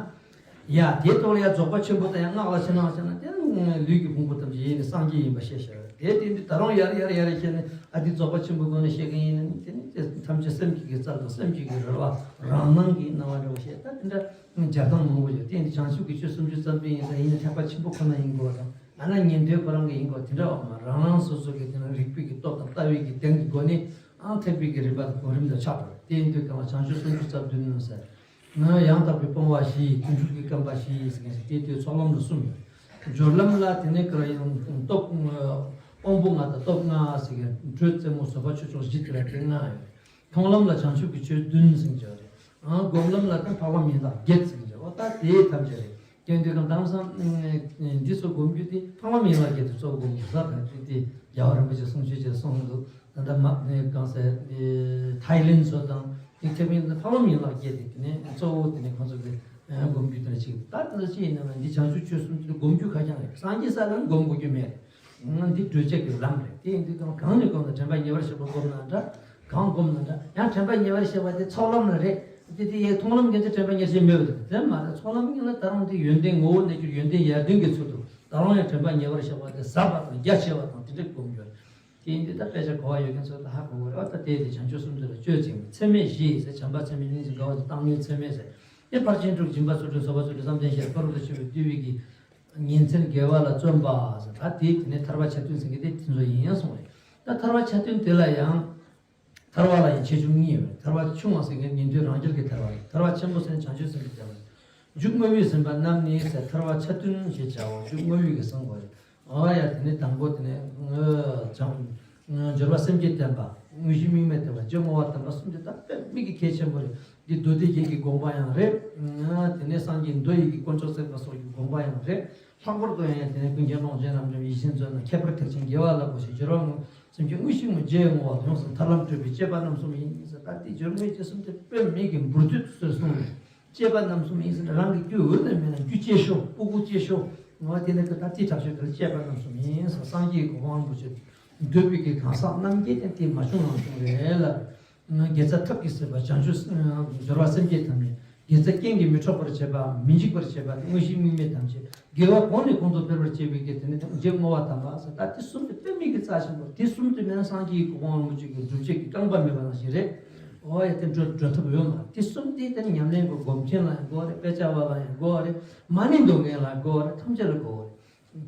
ཡ་དེ་ཐོག་ལ་ཡ་རྫོགས་པ་ཆེན་པོ་དང་ཡང་སྔགས་ལ་ཕྱི་ནང་བྱས་ན་དེ་ནི་ལུས་ཀྱི་ཕུང་པོ་ཐམས་ཅད་ཡེ་ནས་སངས་རྒྱས་ཡིན་པ་ཤེས་བྱ་རེད། དེ་དེ་འདི་ད་རུང་ཡར་ཡར་ཡར་བཤད་ནས་ཨ་དེ་རྫོགས་པ་ཆེན་པོའི་སྒོ་ནས་བཤད་མཁན་ཡིན་ན་ནི་དེ་ནི་དེ་ཐམས་ཅད་སེམས་ཀྱི་གི་རྩལ་དང་སེམས་ཀྱི་གི་རོལ་བ་རང་སྣང་གི་སྣང་བ་འདྲ་བོ་བཤད། ད་དེ་འདྲ་སྦྱར་སྟངས་མང་པོ་ཡོད། དེ་ཡིན་དུས་བྱང་ཆུབ་ཀྱི་ཆོས་སུམ་ཅུ་རྩ་བདུན་ཡིན་ས་ཡིན་ན་ཐེག་པ་ཆེན་པོ་ཁོ་ན་ཡིན་དགོས་དང་ཨ་ན་ཉན་ཐོས་ཁོ་རང་གི་ཡིན་དགོས་དེ་འདྲ་འོག་མ་རང་རང་སོ་སོ་གི་དེ་ན་རིགས་པའི་གི་སྟོབས་དང་ལྟ་བའི་གི་གདེང་གི་སྒོ་ནས་ཨང་ཐེག་པའི་གི་རིམ་པ་དང་གོ་རིམ་དང་ཆགས་འགྲོ་རེད། དེ་ཡིན་དུས་གང་ལ་བྱང་ཆུབ་སུམ་ཅུ་རྩ་བདུན་ནོ་ཟེར། ཡང་དག་པའི་སྤོང་བ་བཞི། དོན་འགྲུབ་ཀྱི་སྐོམ་པ་བཞི་ཟེར་མཁན་ཞིག་དེ་དུས་ཚོགས་ལམ་ལ་གསུམ་ཡོད། སྦྱོར་ལམ་ལ་དེ་ནས་ཀ་ར་ཡང་སྟོབས་དབང་པོ་ལྔ་དང་སྟོབས་ལྔ་ཟེར་མཁན་དྲོད་རྩེ་མོ་བཟོད་པ་ཆོས་སྐྱོང་བཞི་དེ་ལ་དེ་ལྔ་ཡོད། མཐོང་ལམ་ལ་བྱང་ཆུབ་ཀྱི་ཆོས་བདུན་ཟེར་མཁན་ཅིག་ཡོད་རེད། སྒོམ་ལམ་ལ་ད་འཕགས་ལམ་ཡན་ལག་བརྒྱད་ཟེར་མཁན་ཅིག་འོ་ད་དེ་ཐམས་ཅད་རེད། དེ་དུས་གང་དེང་སང་འདི་ཚོ་སྒོམ་རྒྱུ་དེ་འཕགས་ལམ་ཡན་ལག་བརྒྱད་དེ་གཙོ་བོ་སྒོམ་རྒྱུ་ད་ད་དེ་རྒྱལ་བ་རིན་པོ་ཆེ་གསུང་ཆོས་ཅིག་གསུངས་འདུག་ད་ལྟ་མ་ནས་གང་ཟེར་ཐའི་ལེན་ཚོ་དང་དེ་ཁྱབ་ཡིན་ན་འཕགས་ལམ་ཡན་ལག་བརྒྱད་དེ་དེ་ནས་གཙོ་བོ་དེ་ནས་ཁོང་ཚོ་གི་སྒོམ་རྒྱུ་དེ་ལ་ཅིག་ད་དེ་ཚོ་ཅི་ཡིན་ན་མ་འདི་བྱང་ཆུབ་ཆོས་གསུམ་དེ་སྒོམ་རྒྱུ་ཁ་རྐྱང་རེད། སངས་རྒྱས་ས་ལ་སྒོམ་དགོས་རྒྱུ་མེད་རེད། འདི་བགྲོད་བྱེད་ཀྱི་ལམ་རེད། དེ་ཡིན་དུས་གང་གང་ནས་གང་དུ་དྲན་པ་ཉེ་བར་བཞག་པ་སྒོམ་ན་འདྲ། གང་སྒོམ་ན་འདྲ། ཡང་དྲན་པ་ཉེ་བར་གཤེགས་པ་དེ་ཚོགས་ལམ་ལ་རེད། དེ་དེ་ཡི་མཐོང་ལམ་གྱི་ཚེ་དྲན་པ་ཉེར་ཞིག་མེད་པ་དེ་དེ་མ་རེད། ཚོགས་ལམ་གྱི་ལ་ད་རུང་དེ་ཡོན་ཏན་ངོ་བོ་གནས་གྱུར་ཡོན་ཏན་ཡར་ལྡན་གྱི་ཚུལ་དུ་ད་རུང་ཡང་དྲན་པ་ཉེ་བར་གཤེགས་པ་དེ་ཟབ་པ་དང་རྒྱ་ཆེ་བ་དང་དེ་འདྲ་སྒོམ་རྒྱུ་རེད། དེ་ཡིན་དུས་ད་དཔེ་ཆ་གོ་བ་ཡོད་མཁན་ཚོ་ད་ཧ་གོ་གི་རེད་བ། ད་དེ་དེ་བྱང་ཆུབ་སེམས་མཆོག་ལ་སྤྱོད་ཅིང་ཚད་མེད་བཞི་ཟེར། བྱམས་པ་ཚད་མེད་སྙིང་རྗེ་དགའ་བ་དང་བཏང་སྙོམས་ཚད་མེད་ཟེར། དེ་ཕར་ཕྱིན་དྲུག་སྦྱིན་པ་ཚུལ་ཁྲིམས་གསོལ་བ་ཚུལ་ཁྲིམས་བསམ་གཏན་བཞི་ཕ་རོལ་ཏུ་ཕྱིན་པའི་བསྡུས་པའི་གི་ཉིན་མཚན་དགེ་བ་ལ་བརྩོན་པ་ཟེར། ད་དེ་དེ་ནས་ཐར་པ་ཆ་མཐུན་ཟེར་མཁན་དེ་དེ་ཚོ་ཡིན་ཡང་གསུངས་རེད། ད་ཐར་པ་ཆ་མཐུན་དེ་ལ་ཡང་ཐར་པ་ལ་ཡང་ཆེ་ཆུང་གཉིས་ཡོད་རེད། ཐར་པ་ཆུང་བ་ཟེར་མཁན་ཉན་ཐོས་རང་རྒྱལ་གྱི་ཐར་པ་རེད། ཐར་པ་ཆེན་པོ་ཟེར་མཁན་བྱང་ཆུབ་སེམས་ཀྱི་ཐར་པ་རེད། མཇུག་བསྔོ་བས་ཟིན་པ་རྣམས་ནི་ཟེར། ཐར་པ་ཆ་མཐུན་ཞེས་བྱའོ། མཇུག་བསྔོ་བས་ཀྱིས་ཟིན་དགོས་རེད། འོ་ཡ་དེ་ནས་དང་པོ་དེ་ནས་བྱང་། འབྱོར་པ་སེམས་བསྐྱེད་བརྟན་པ། དངོས་གཞི་དམིགས་མེད་བརྟན་པ། རྗེས་བསྔོ་བ་བརྟན་པ་གསུམ་དེ་ད་དཔེ་མི་གི་གལ་ཆེན་པོ་རེད། འདི་མདོ་སྡེ་རྒྱན་གྱི་དགོངས་པ་ཡང་རེད། དེ་ནས་སངས་རྒྱས་མདོ་ཡི་གི་དཀོན་མཆོག་བརྩེགས་པ་སོགས་ཀྱི་དགོངས་པ་ཡང་རེད། ལྷག་པར་དུ་ཡང་དེ་ནས་ཀུན་མཁྱེན་ཀློང་ཆེན་རབ་འབྱམས་ཡེ་ཤེས་མཛོད་ན་ཁྱད་པར་ཐེག་ཆེན་རྒྱལ་བ་ལ་གོ་ཞིང་། སྦྱོར་བ་དངོས་སེམས་བསྐྱེད་བསྔོ་བ་ཡོངས་སུ་ཐར་ལམ་སྤྲོད་པའི་བསྐྱེད་པ་རྣམ་གསུམ་ཡིན་ཟེར། ད་དེ་སྦྱོར་དངོས་རྗེས་གསུམ་དེ་དཔེ་མི་གི་འབུར་དོད་དུ་གསུངས་ནས། བསྐྱེད་པ་རྣམ་གསུམ་ཡིན་ཟེར། རང་གི་རྒྱུད་འོད་ནས་མེད་ན་རྒྱུད་སྐྱེ་ཤོག་སྤུ་གུ་སྐྱེ་ཤོག་ངོ་བ་དེ་ནས་ཀྱི་ད་ཏི་དྲག་ཤོས་དེར་བསྐྱེད་པ་རྣམ་གསུམ་ཡིན་ཟེར། སངས་རྒྱས་ཀྱི་དབང་རིན་པོ་ཆེ་འདོད་པའི་གི་གང་ཟག་རྣམས་ཀྱིས་ཀྱང་དེ་མ་བྱུང་རང་བྱུང་རེད་ལ། དགེ་རྩ་ཐབས་ཀྱིས་ཟིན་པ་བྱང་ཆུབ་སྦྱོར་བ་སེམས་བསྐྱེད་དམ་ནི། དགེ་རྩ་རྐྱེན་གྱིས་མི་འཕྲོག་པར་བྱེད་པ། མི་འཇིག་པར་བྱེད་པ། དངོས་གཞི་དམིགས་མེད་ཐམས་ཅད། དགེ་བ་གོང་ནས་གོང་དུ་འཕེལ་བར་བྱེད་པའི་གི་དེ་ནི་རྗེས་བསྔོ་བ་དམ་པ་ཟེར། ད་དེ་གསུམ་དེ་དཔེ་མི་གི་རྩ་ཆེན་པོ། དེ་གསུམ་དེ་མེད་ན་སངས་རྒྱས་ཀྱི་གོ་འཕང་རིན་པོ་ཆེ་གི་སྒྲུབ་བྱེད་ཀྱི་རྐང་པ་མེད་པ་ནང་བཞིན་རེད། འོ་ཡ་དེ་འགྲོ་འགྲོ་ཐབས་ཡོད་མ་རེད། དེ་གསུམ་དེ་དེ་ནི་ཉམས་ལེན་གྱི་སྒོམ་ཆེན་ལ་ཡང་དགོས་རེད། དཔེ་ཆ་བ་ལ་ཡང་དགོས་རེད། མ་ཎི་འདོན་མཁན་ལ་དགོས་རེད། ཐམས་ཅད་ལ་དགོས་རེད།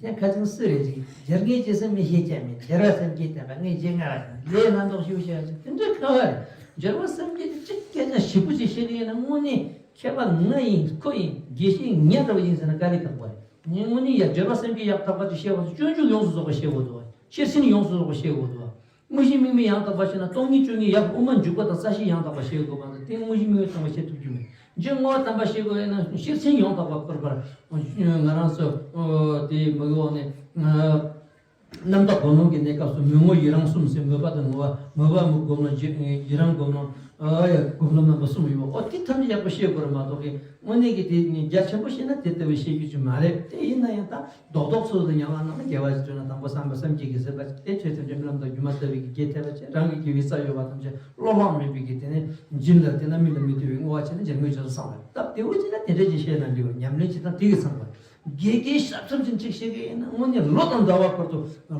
དེ་ཁ་ཅིག་སུ་རེད་ཅིག་སྦྱར་མཁན་ཅི་ཟེར་མི་ཤེས་ཀྱང་མིན། སྦྱར་བ་སེམས་བསྐྱེད་བརྟན་པ་ངས་བྱེད་ངར་བ་ལས་སྣ་ཚོགས་ཤིག་བྱས་ཅིག་དེ་འདྲ་ཁ་བ་རེད། སྦྱར་བ་སེམས་བསྐྱེད་དེ་གཅིག་སྐད་ཆ་ཞིབ་པོ་ཅིག་བཤད་ཀྱི་ཡིན་ན་དངོས་གནས་མཁས་པ་ང་ཡིན་ཁོ་ཡིན་དགེ་བཤེས་ངས་འདྲ་བ་ཡིན་ཟེར་ན་དཀའ་ལས་ཁག་པོ་རེད། ངས་དངོས་གནས་ཡ་སྦྱར་བ་སེམས་བསྐྱེད་ཡག་ཐག་པ་ཅིག་བཤད་པ་ཚོ་སྤྱོད་འཇུག་ཡོངས་སུ་རྫོགས་པ་བཤད་དགོས་འདུག་བ། ཤེར་ཕྱིན་ཡོངས་སུ་རྫོགས་པ་བཤད་དགོས་འདུག་བ། དངོས་གཞི་དམིགས་མེད་ཡང་དག་པ་ཤེས་ན་སྟོང་ཉིད་བཅུ་གཉིས་ཡབ་དབུ་མ་འཇུག་པ་དང་རྩ་ཤེ་ཡང་དག་པ་ཤེས་དགོས་པ་དང་། དེ་དངོས་གཞི་དམིགས་མེད་ཚང་མ་ཤེས་ཐུབ་རྒྱུ་མེད། རྗེས་བསྔོ་བ་དམ་པ་ཤེས་དགོས་ཡིན་ན་ཤེར་ཕྱིན་ཡང་དག་པ་སྐོར་པར་ང་རང་ཚོ་དེ་མ་གི་འོག་ནས་རྣམ་དག་སྒོམ་ལམ་གྱི་གནས་སྐབས་སུ་མོས་བསྔོ་ཡི་རང་གསུམ་ཟེར། མོས་པ་དང་བསྔོ་བ། མོས་པ་སྒོམ་ལམ་ཡི་རང་སྒོམ་ལམ། ཨ་ཡ་སྒོམ་ལམ་རྣམ་པ་གསུམ་ཡོད་པ། ཨོ་དེ་ཐམས་ཅད་ཡག་པོ་ཤེས་དགོས་རེད་མ་གཏོགས་ཀྱི། དངོས་གནས་ཀྱི་དེ་ནི་རྒྱ་ཆེན་པོ་ཤེས་ན་དེ་ལྟ་བུའི་ཤེས་རྒྱུ་ཅིག་མ་རེད། དེ་ཡིན་ན་ཡང་ད་རྡོག་རྡོག་ཚུལ་དུ་ཉམས་ལེན་གནང་ན། དགེ་བ་ཞིག་བསྒྲུབས་ན་དང་པོ་བསམ་པ་སེམས་བསྐྱེད་ཀྱི་ཟིན་པ་བྱས། དེ་ཆོས་ཐམས་ཅད་རྨི་ལམ་དང་སྒྱུ་མ་ལྟ་བུའི་གི་རྒྱས་ཐེབས་པ་བྱས། རང་གི་དགེ་བའི་རྩ་ཡོད་པ་ཐམས་ཅད་བློ་ལྷག་མེད་པའི་གི་དེ་ནས་སྦྱིན་ལ་དེ་ན་མི་ལ་མི་ལྟོས་པའི་བསྔོ་བ་བྱས་ན་སྦྱར་དངོས་རྗེས་སུ་ཚང་བ་རེད། སྟབས་བདེ་བོ་བྱས་ན་དེ་འདྲ་ཅིག་ཤེས་ན་འགྲིག་པ། ཉམས་ལེན་བྱེད་སྟངས་དེ་གིས་ཚང་བ་རེད། དགེ་རྒན་ཞབས་ཚབས་ཅིག་ཅིག་ཤེས་ཀྱི་ཡིན་ན་དངོས་གནས་ལོ་དང་ཟླ་བ་བར་དུ་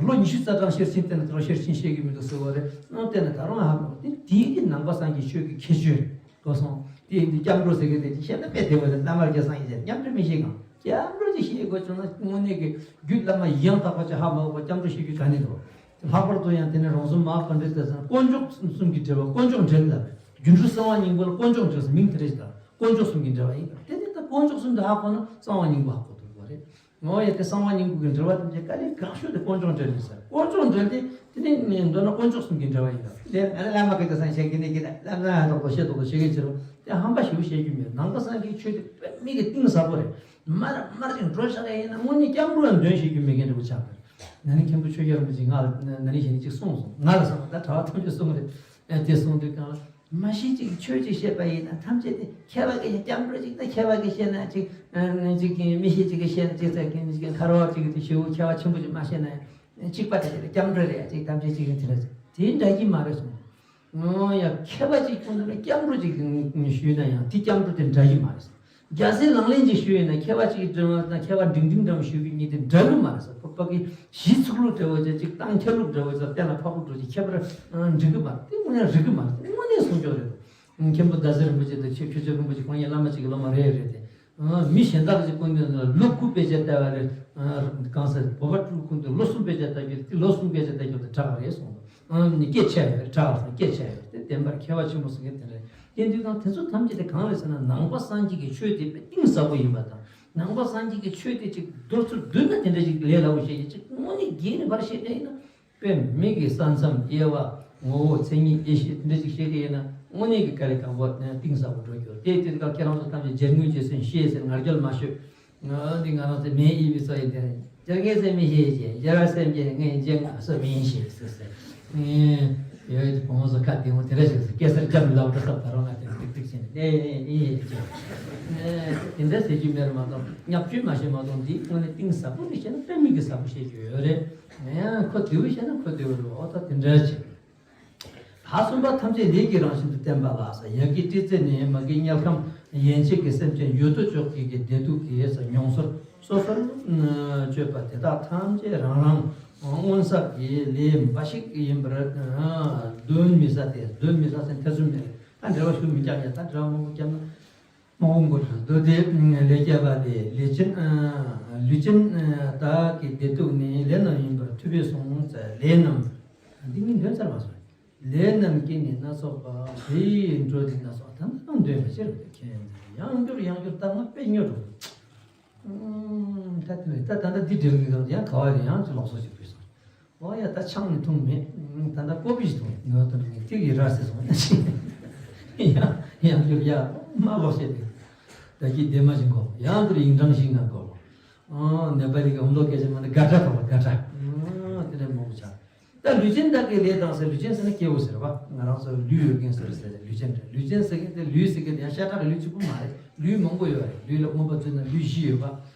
ལོ་ཉི་ཤུ་རྩ་གྲངས་ཤེར་ཕྱིན་བསྟན་ན་ད་རུང་ཤེར་ཕྱིན་ཤེས་ཀྱི་མི་འདུག་ཟེར་བ་རེད། ཨང་བསྟན་ན་ད་རུང་ཧ་གོ། དེ་དེའི་གི་ནང་པ་སངས་རྒྱས་ཆོས་ཀྱི་ཁྱད་ཆོས་རེད། གོ་སོང་། དེ་ཡིན་དུས་སྐྱབས་འགྲོ་ཟེར་གི་དེ་ཅིག་བཤད་ན་དཔེ་བདེ་བ་རེད། བླ་མ་རྒྱ་སངས་ཡིན་ཟེར་སྐྱབས་འགྲོ་མི་ཤེས་གང་། སྐྱབས་འགྲོ་ཅིག་ཤེས་དགོས་བྱུང་ན་དངོས་གནས་ཀྱི་རྒྱུད་བླ་མ་ཡང་དག་པ་ཅིག་ཧ་མ་གོ་བ་སྐྱབས་འགྲོ་ཤེས་རྒྱུ་ག་ནས་འདུག་ལྷག་པར་དུ་ཡང་དེ་ནས་རོང་ཟོམ་མ་ག་འདྲ་ཟེར་ན་དཀོན་མཆོག་གསུམ་གྱི་འབྲེལ་བ། དཀོན་མཆོག་འབྲེལ་ལ་རྒྱུ་འབྲས་གསང་བ་སྙིང་པོ་ལ་དཀོན་མཆོག་འབྲེལ་ཟེར་མིང་དེ་འདྲ་ཞིག་དང་། དཀོན་མཆོག་གསུམ་གྱི་འབྲེལ་བ་ཡིན་པ། དེ་ནས་ད་དཀོན་མཆོག་གསུམ་དེ་ཧ་གོ་ན་གསང་བ་སྙིང་པོ་ཧ་གོ་ཐུབ་དགོས་རེད། ངོ་ཡ་དེ་གསང་བ་སྙིང་པོ་གི་འབྲེལ་བ་དེ་འདྲ་དཀའ་ལས་ཁག་ཤོས་དེ་དཀོན་མཆོག་འབྲེལ་རེད་ཟེར། དཀོན་མཆོག་འབྲེལ་དེ་དེ་ནས་མདོར་ན་དཀོན་མཆོག་གསུམ་གྱི་འབྲེལ་བ་ཡིན་པ། དེ་ང་ལ་བླ་མ་གི་དེ་སང་བཤད་ཀྱི་ནི་གི་ལ་བླ་མ་ཧ་དོག་པོ་ཤེས་དོག་པོ་ཤེས་ཀྱི་ཕྱིར་རོ། དེ་ཧམ་པ་ཞེ་པོ་བཤད་རྒྱུ་མེད། ནང་པ་སངས་རྒྱས་ཆོས་དེ་དཔེ་མི་གི་གཏིང་ཟབ་པོ་རེད། མར་མར་ཅིག་འགྲོ་བཞག་ཡ་ཡིན་ན་དངོས་གནས་སྐྱབས་འགྲོ་ཡང་འདོན་ཤེས་རྒྱུ་མེད་མཁན་འདྲ་པོ་ཆགས་པ་རེད། ན་ནིང་མཁན་པོ་ཆོས་རྒྱལ་རིན་པོ་ཆེ་ང་ལ་ན་ནིང་གཞེས་ནིང་ཅིག་གསུངས་སོང་། ང་ལ་བསམ་པ་ད་གྲྭ་པ་ཐམས་ཅད་གསུངས་རེད། ཨེ་དེ་གསུངས་དུས་གང་ལ་མ་གཞི་ཅིག་ཆོས་ཅིག་བཤད་པ་ཡིན་ན་ཐམས་ཅད་དེ་མཁས་པ་གི་སྐྱབས་འགྲོ་ཅིག་ད་མཁས་པ་གི་བཤད་ན་ཅིག་ཨ་ཅིག་མི་ཤེས་ཅིག་གི་བཤད་ན་ཅིག་ཙག་གི་ཅིག་ཁ་རོག་ཅིག་དེ་ཞེ་པོ་མཁས་པ་ཆེན་པོ་ཅིག་མ་བཤད་ན་ཡང་གཅིག་པ་དེ་སྐྱབས་འགྲོ་རེད། ཅིག་ཐམས་ཅད་ཅིག་དེ་འདྲ་དེ་འདྲ་གི་མ་རེད་གསུངས། ཨོ་ཡ། མཁས་པ་ཅིག་ཁོང་ཚོ་ལ་སྐྱབས་འགྲོ་ཅིག་ཞུས་ན་ཡང་དེ་སྐྱབས་འགྲོ་དེ་འདྲ་གི་མ་རེད། རྒྱལ་སྲས་ལག་ལེན་ཅིག་ཞུས་ཡིན་ན་མཁས་པ་ཅིག་གི་འདྲ་བ་དང་མཁས་པ་འབྲིང་འབྲིང་འདྲ་བ་ཞུ་གི་གཉིས་དེ་འདྲ་གི་མ་རེད་ཟེར། ཁོ་པ་གི་གཞི་ཚུགས་ལུགས་འདྲ་བོ་ཅིག་ཅིག་བཏང་འཁྱེར་ལུགས་འདྲ་བོ་ཅིག་གཏན་ལ་ཕབ་ལུགས་འདྲ་བོ་ཅིག་ཁྱད་པར་འགྲིག་གི་མ་རེད། དེ་དངོས་གནས་འགྲིག་གི་མ་རེད། དངོས་གནས་གསུང་ཆོག་རེད། མཁན་པོ་ཟླ་ཟེར་རིན་པོ་ཆེ་དང་ཆོས་ཁྱོད་ཆོས་ཕུན་པོ་ཆེ་ཁོང་གཉིས་བླ་མ་གཅིག་གི་སློབ་མ་རེད་རེད་དེ། ཨ་མི་གཞན་དག་ཅིག་སྐུ་མདུན་ལ་ལོ་དགུ་དཔེ་ཆ་བལྟས་པ་རེད། ཨ་གང་ཟེར་བོད་པ་སྤྲུལ་སྐུ་མདུན་ལོ་གསུམ་དཔེ་ཆ་ལྟ་རྒྱུ་དེ་ལོ་གསུམ་དཔེ་ཆ་ལྟ་རྒྱུ་དེ་དྲག་རེད་གསུངས་འདུག་ཨ་ནི་སྐད་ཆ་ཡོད་རེད། དྲག་ཟེར་སྐད་ཆ་ཡོད་དེ་བདེན་པར་མཁས་པ་ཆེན་པོ་ཟེར་མཁན་དེ་རེད། དེ་དུས་དང་དེ་ཚོ་ཐམས་ཅད་དེ་གང་རེད་ཟེར་ན་ནང་པ་སངས་རྒྱས་ཀྱི་ཆོས་དེ་དཔེ་གཏིང་ཟབ་པོ་ཡིན་པ་དང་། ནང་པ་སངས་རྒྱས་ཀྱི་ཆོས་དེ་ཅིག་མདོར་ཚུར་བསྡུས་ན་དེ་འདྲ་ཅིག་ལས་སླ་པོ་བཤད་ཀྱི་ཅིག་དངོས་གནས་རྒྱས་ནས་ཕར་བཤད་ན་ཡིན་ན། དཔེ་མི་གི་ས་མཚམས་དབྱེ་བ། ངོ་བོ་མཚན་ཉིད་དབྱེ་ཞིབ་དེ་འདྲ་ཅིག་ཤེས་ཀྱི་ཡིན་ན་དངོས་གནས་ཀྱི་དཀའ་ལས་ཁག་པོ་གཏིང་ཟབ་པོ་འགྲོ་རྒྱུ་རེད། དེ་དེ་སྐབས་ཁྱེད་རང་ཚོ་ཐམས་ཅད་སྦྱར་དངོས་རྗེས་གསུམ་ཤེས་ཟེར་ང་རྒྱལ་མ་ཤོད། ང་འདི་ང་རང་ཚོའི་མེས་དབྱིན་པའི་ཚོ་ཡིན་དེ་རེད། སྦྱར་མཁན་ཟེར་མི་ཤེས་ཀྱི་སྦྱར་བ་སེམས་ཀྱི་ངས་སྦྱར་ང་སུ་མིན་ཤེས་ཟེར་ཟེར། ཡོད་དེ་བུ་མོ་ཚོ་ཁ་བདེ་མོ་དེ་འདྲ་ཞིག་ཟེར་སྐད་སར་རྒྱབ་ལབ་འགྲོ་སྐབས་ད་རུང་ང་དེ་ཏིག་ཏིག་བྱས་ནས་ཨེ་ཨེ་ཨེ་ཨེ་ཟེར། དེ་འདྲ་ཟེར་རྒྱུ་མེད་རེད་མ་གཏོགས་བརྙས་བཅོས་མ་བྱེད་མ་གཏོགས་འདི་དངོས་གནས་གཏིང་ཟབ་པོ་ནས་བཤད་ན་དཔེ་མི་གི་ཟབ་པོ་བཤད་རྒྱུ་ཡོད་རེད། ཡང་ཁོ་བདེ་བོ་བཤད་ན་ཁོ་བདེ་བོ་རེད། འོ་ད་དེ་འདྲ་བྱས། ད་ ཨ། གསུམ་པ་ཐམས་ཅད་ལས་ཀྱི་རང་བཞིན་དུ་བསྟན་པ་ལ། ཡ་གི་ཏྲི་ཙི་ནི་མ་གི་དམྱལ་ཁམས་ཡན་ཆད་ཀྱི་སེམས་ཅན་ཡོད་དོ་ཅོག་གི་གི་བདེ་སྡུག་གི་མྱོང་ཚོར་སོ་སོར་སྤྱོད་པ་དེ་དག་ཐམས་ཅད་རང་རང་མངོན་གསལ་གྱི་ལས་འབའ་ཞིག་ཡིན་པར་གདོན་མི་ཟ་སྟེ། གདོན་མི་ཟ་ཟེར་ཐེ་ཚོམ་མེད། ད་འགྲེལ་བ་ཞུ་མི་རྒྱག་ཡ། ད་འགྲེལ་བ་མང་པོ་བརྒྱབ་ན། མ་འོངས་པར་འདུག་སྟེ། ལས་སྐྱེ་བ་སྟེ། ལུས་ཅན། ལུས་ཅན་དག་གི་བདེ་སྡུག་ནི་ལས་རྣམས་ཡིན་པར་ཐུབ་པས་གསུངས། ལས་རྣམས། འདི་ངས་འདོན་ཚར་བ་སོང་། ལས་རྣམས་ཀྱིས་ནི་སྣ་ཚོགས་པ། དེ་ཡི་འགྲོ་འདི་སྣ་ཚོགས། ད་ནི་འདོན་པ་ཕྱིར་དུ་མཁྱེན། ཡང་བསྐྱར་ཡང་བསྐྱར་ལྟ་ང་དཔེ་སྨྱོ་འགྲོ། ད་དེ་ད་ད་ལྟ་འདི་འདྲ་བའི་གང་ཡང་ག་བ་རེ་ཡང་ཅི་ལོག་སོགས་ཤིག་དགོས་སོང་། ཨོ་ཡ། ད་ཆང་ནི་འཐུང་མེད། ད་ལྟ་ཀོ་པི་ཞིག་འཐུང་། ངོ་དུ་ནི་ཐིག་ཡི་ར་སེ་སོང་། ཡང་ཡང་བསྐྱར་ཡ་མ་ལོག་བཤད་དེ། ད་ཀྱི་བདེ་མ་ཞིག་གོ། ཡང་དུ་ཡིན་ཀྲང་ཞིག་ང་གོ། ཨ། ནེ་པ་ལི་གི་ཧོང་ལོ་སྐད་ཆ་མ་ནི་དགའ་དྲ་དང་དགའ་དྲ། ཨ། དེ་ནས་མང་པོ་ཆགས། ད་ལུས་ཅན་དག་གི་ལས་དང་ཟེར། ལུས་ཅན་ཟེར་ན་སྐྱེ་བོ་ཟེར་བ། ང་རང་ཚོ་ལུས་ཡོད་མཁན་ཟེར་ཟེར། ལུས་ཅན་རེད། ལུས་ཅན་ཟེར་མཁན་དེ། ལུས་ཟེར་མཁན་དེ་ཡང་ཤ་ཁྲག་གི་ལུས་གཅིག་པུ་མ་རེད། ལུས་མང་པོ་ཡོད་རེད། ལུས་ལ་མངོན་པ་མཛོད་ན་ལུས་བཞི་ཡོད་པ།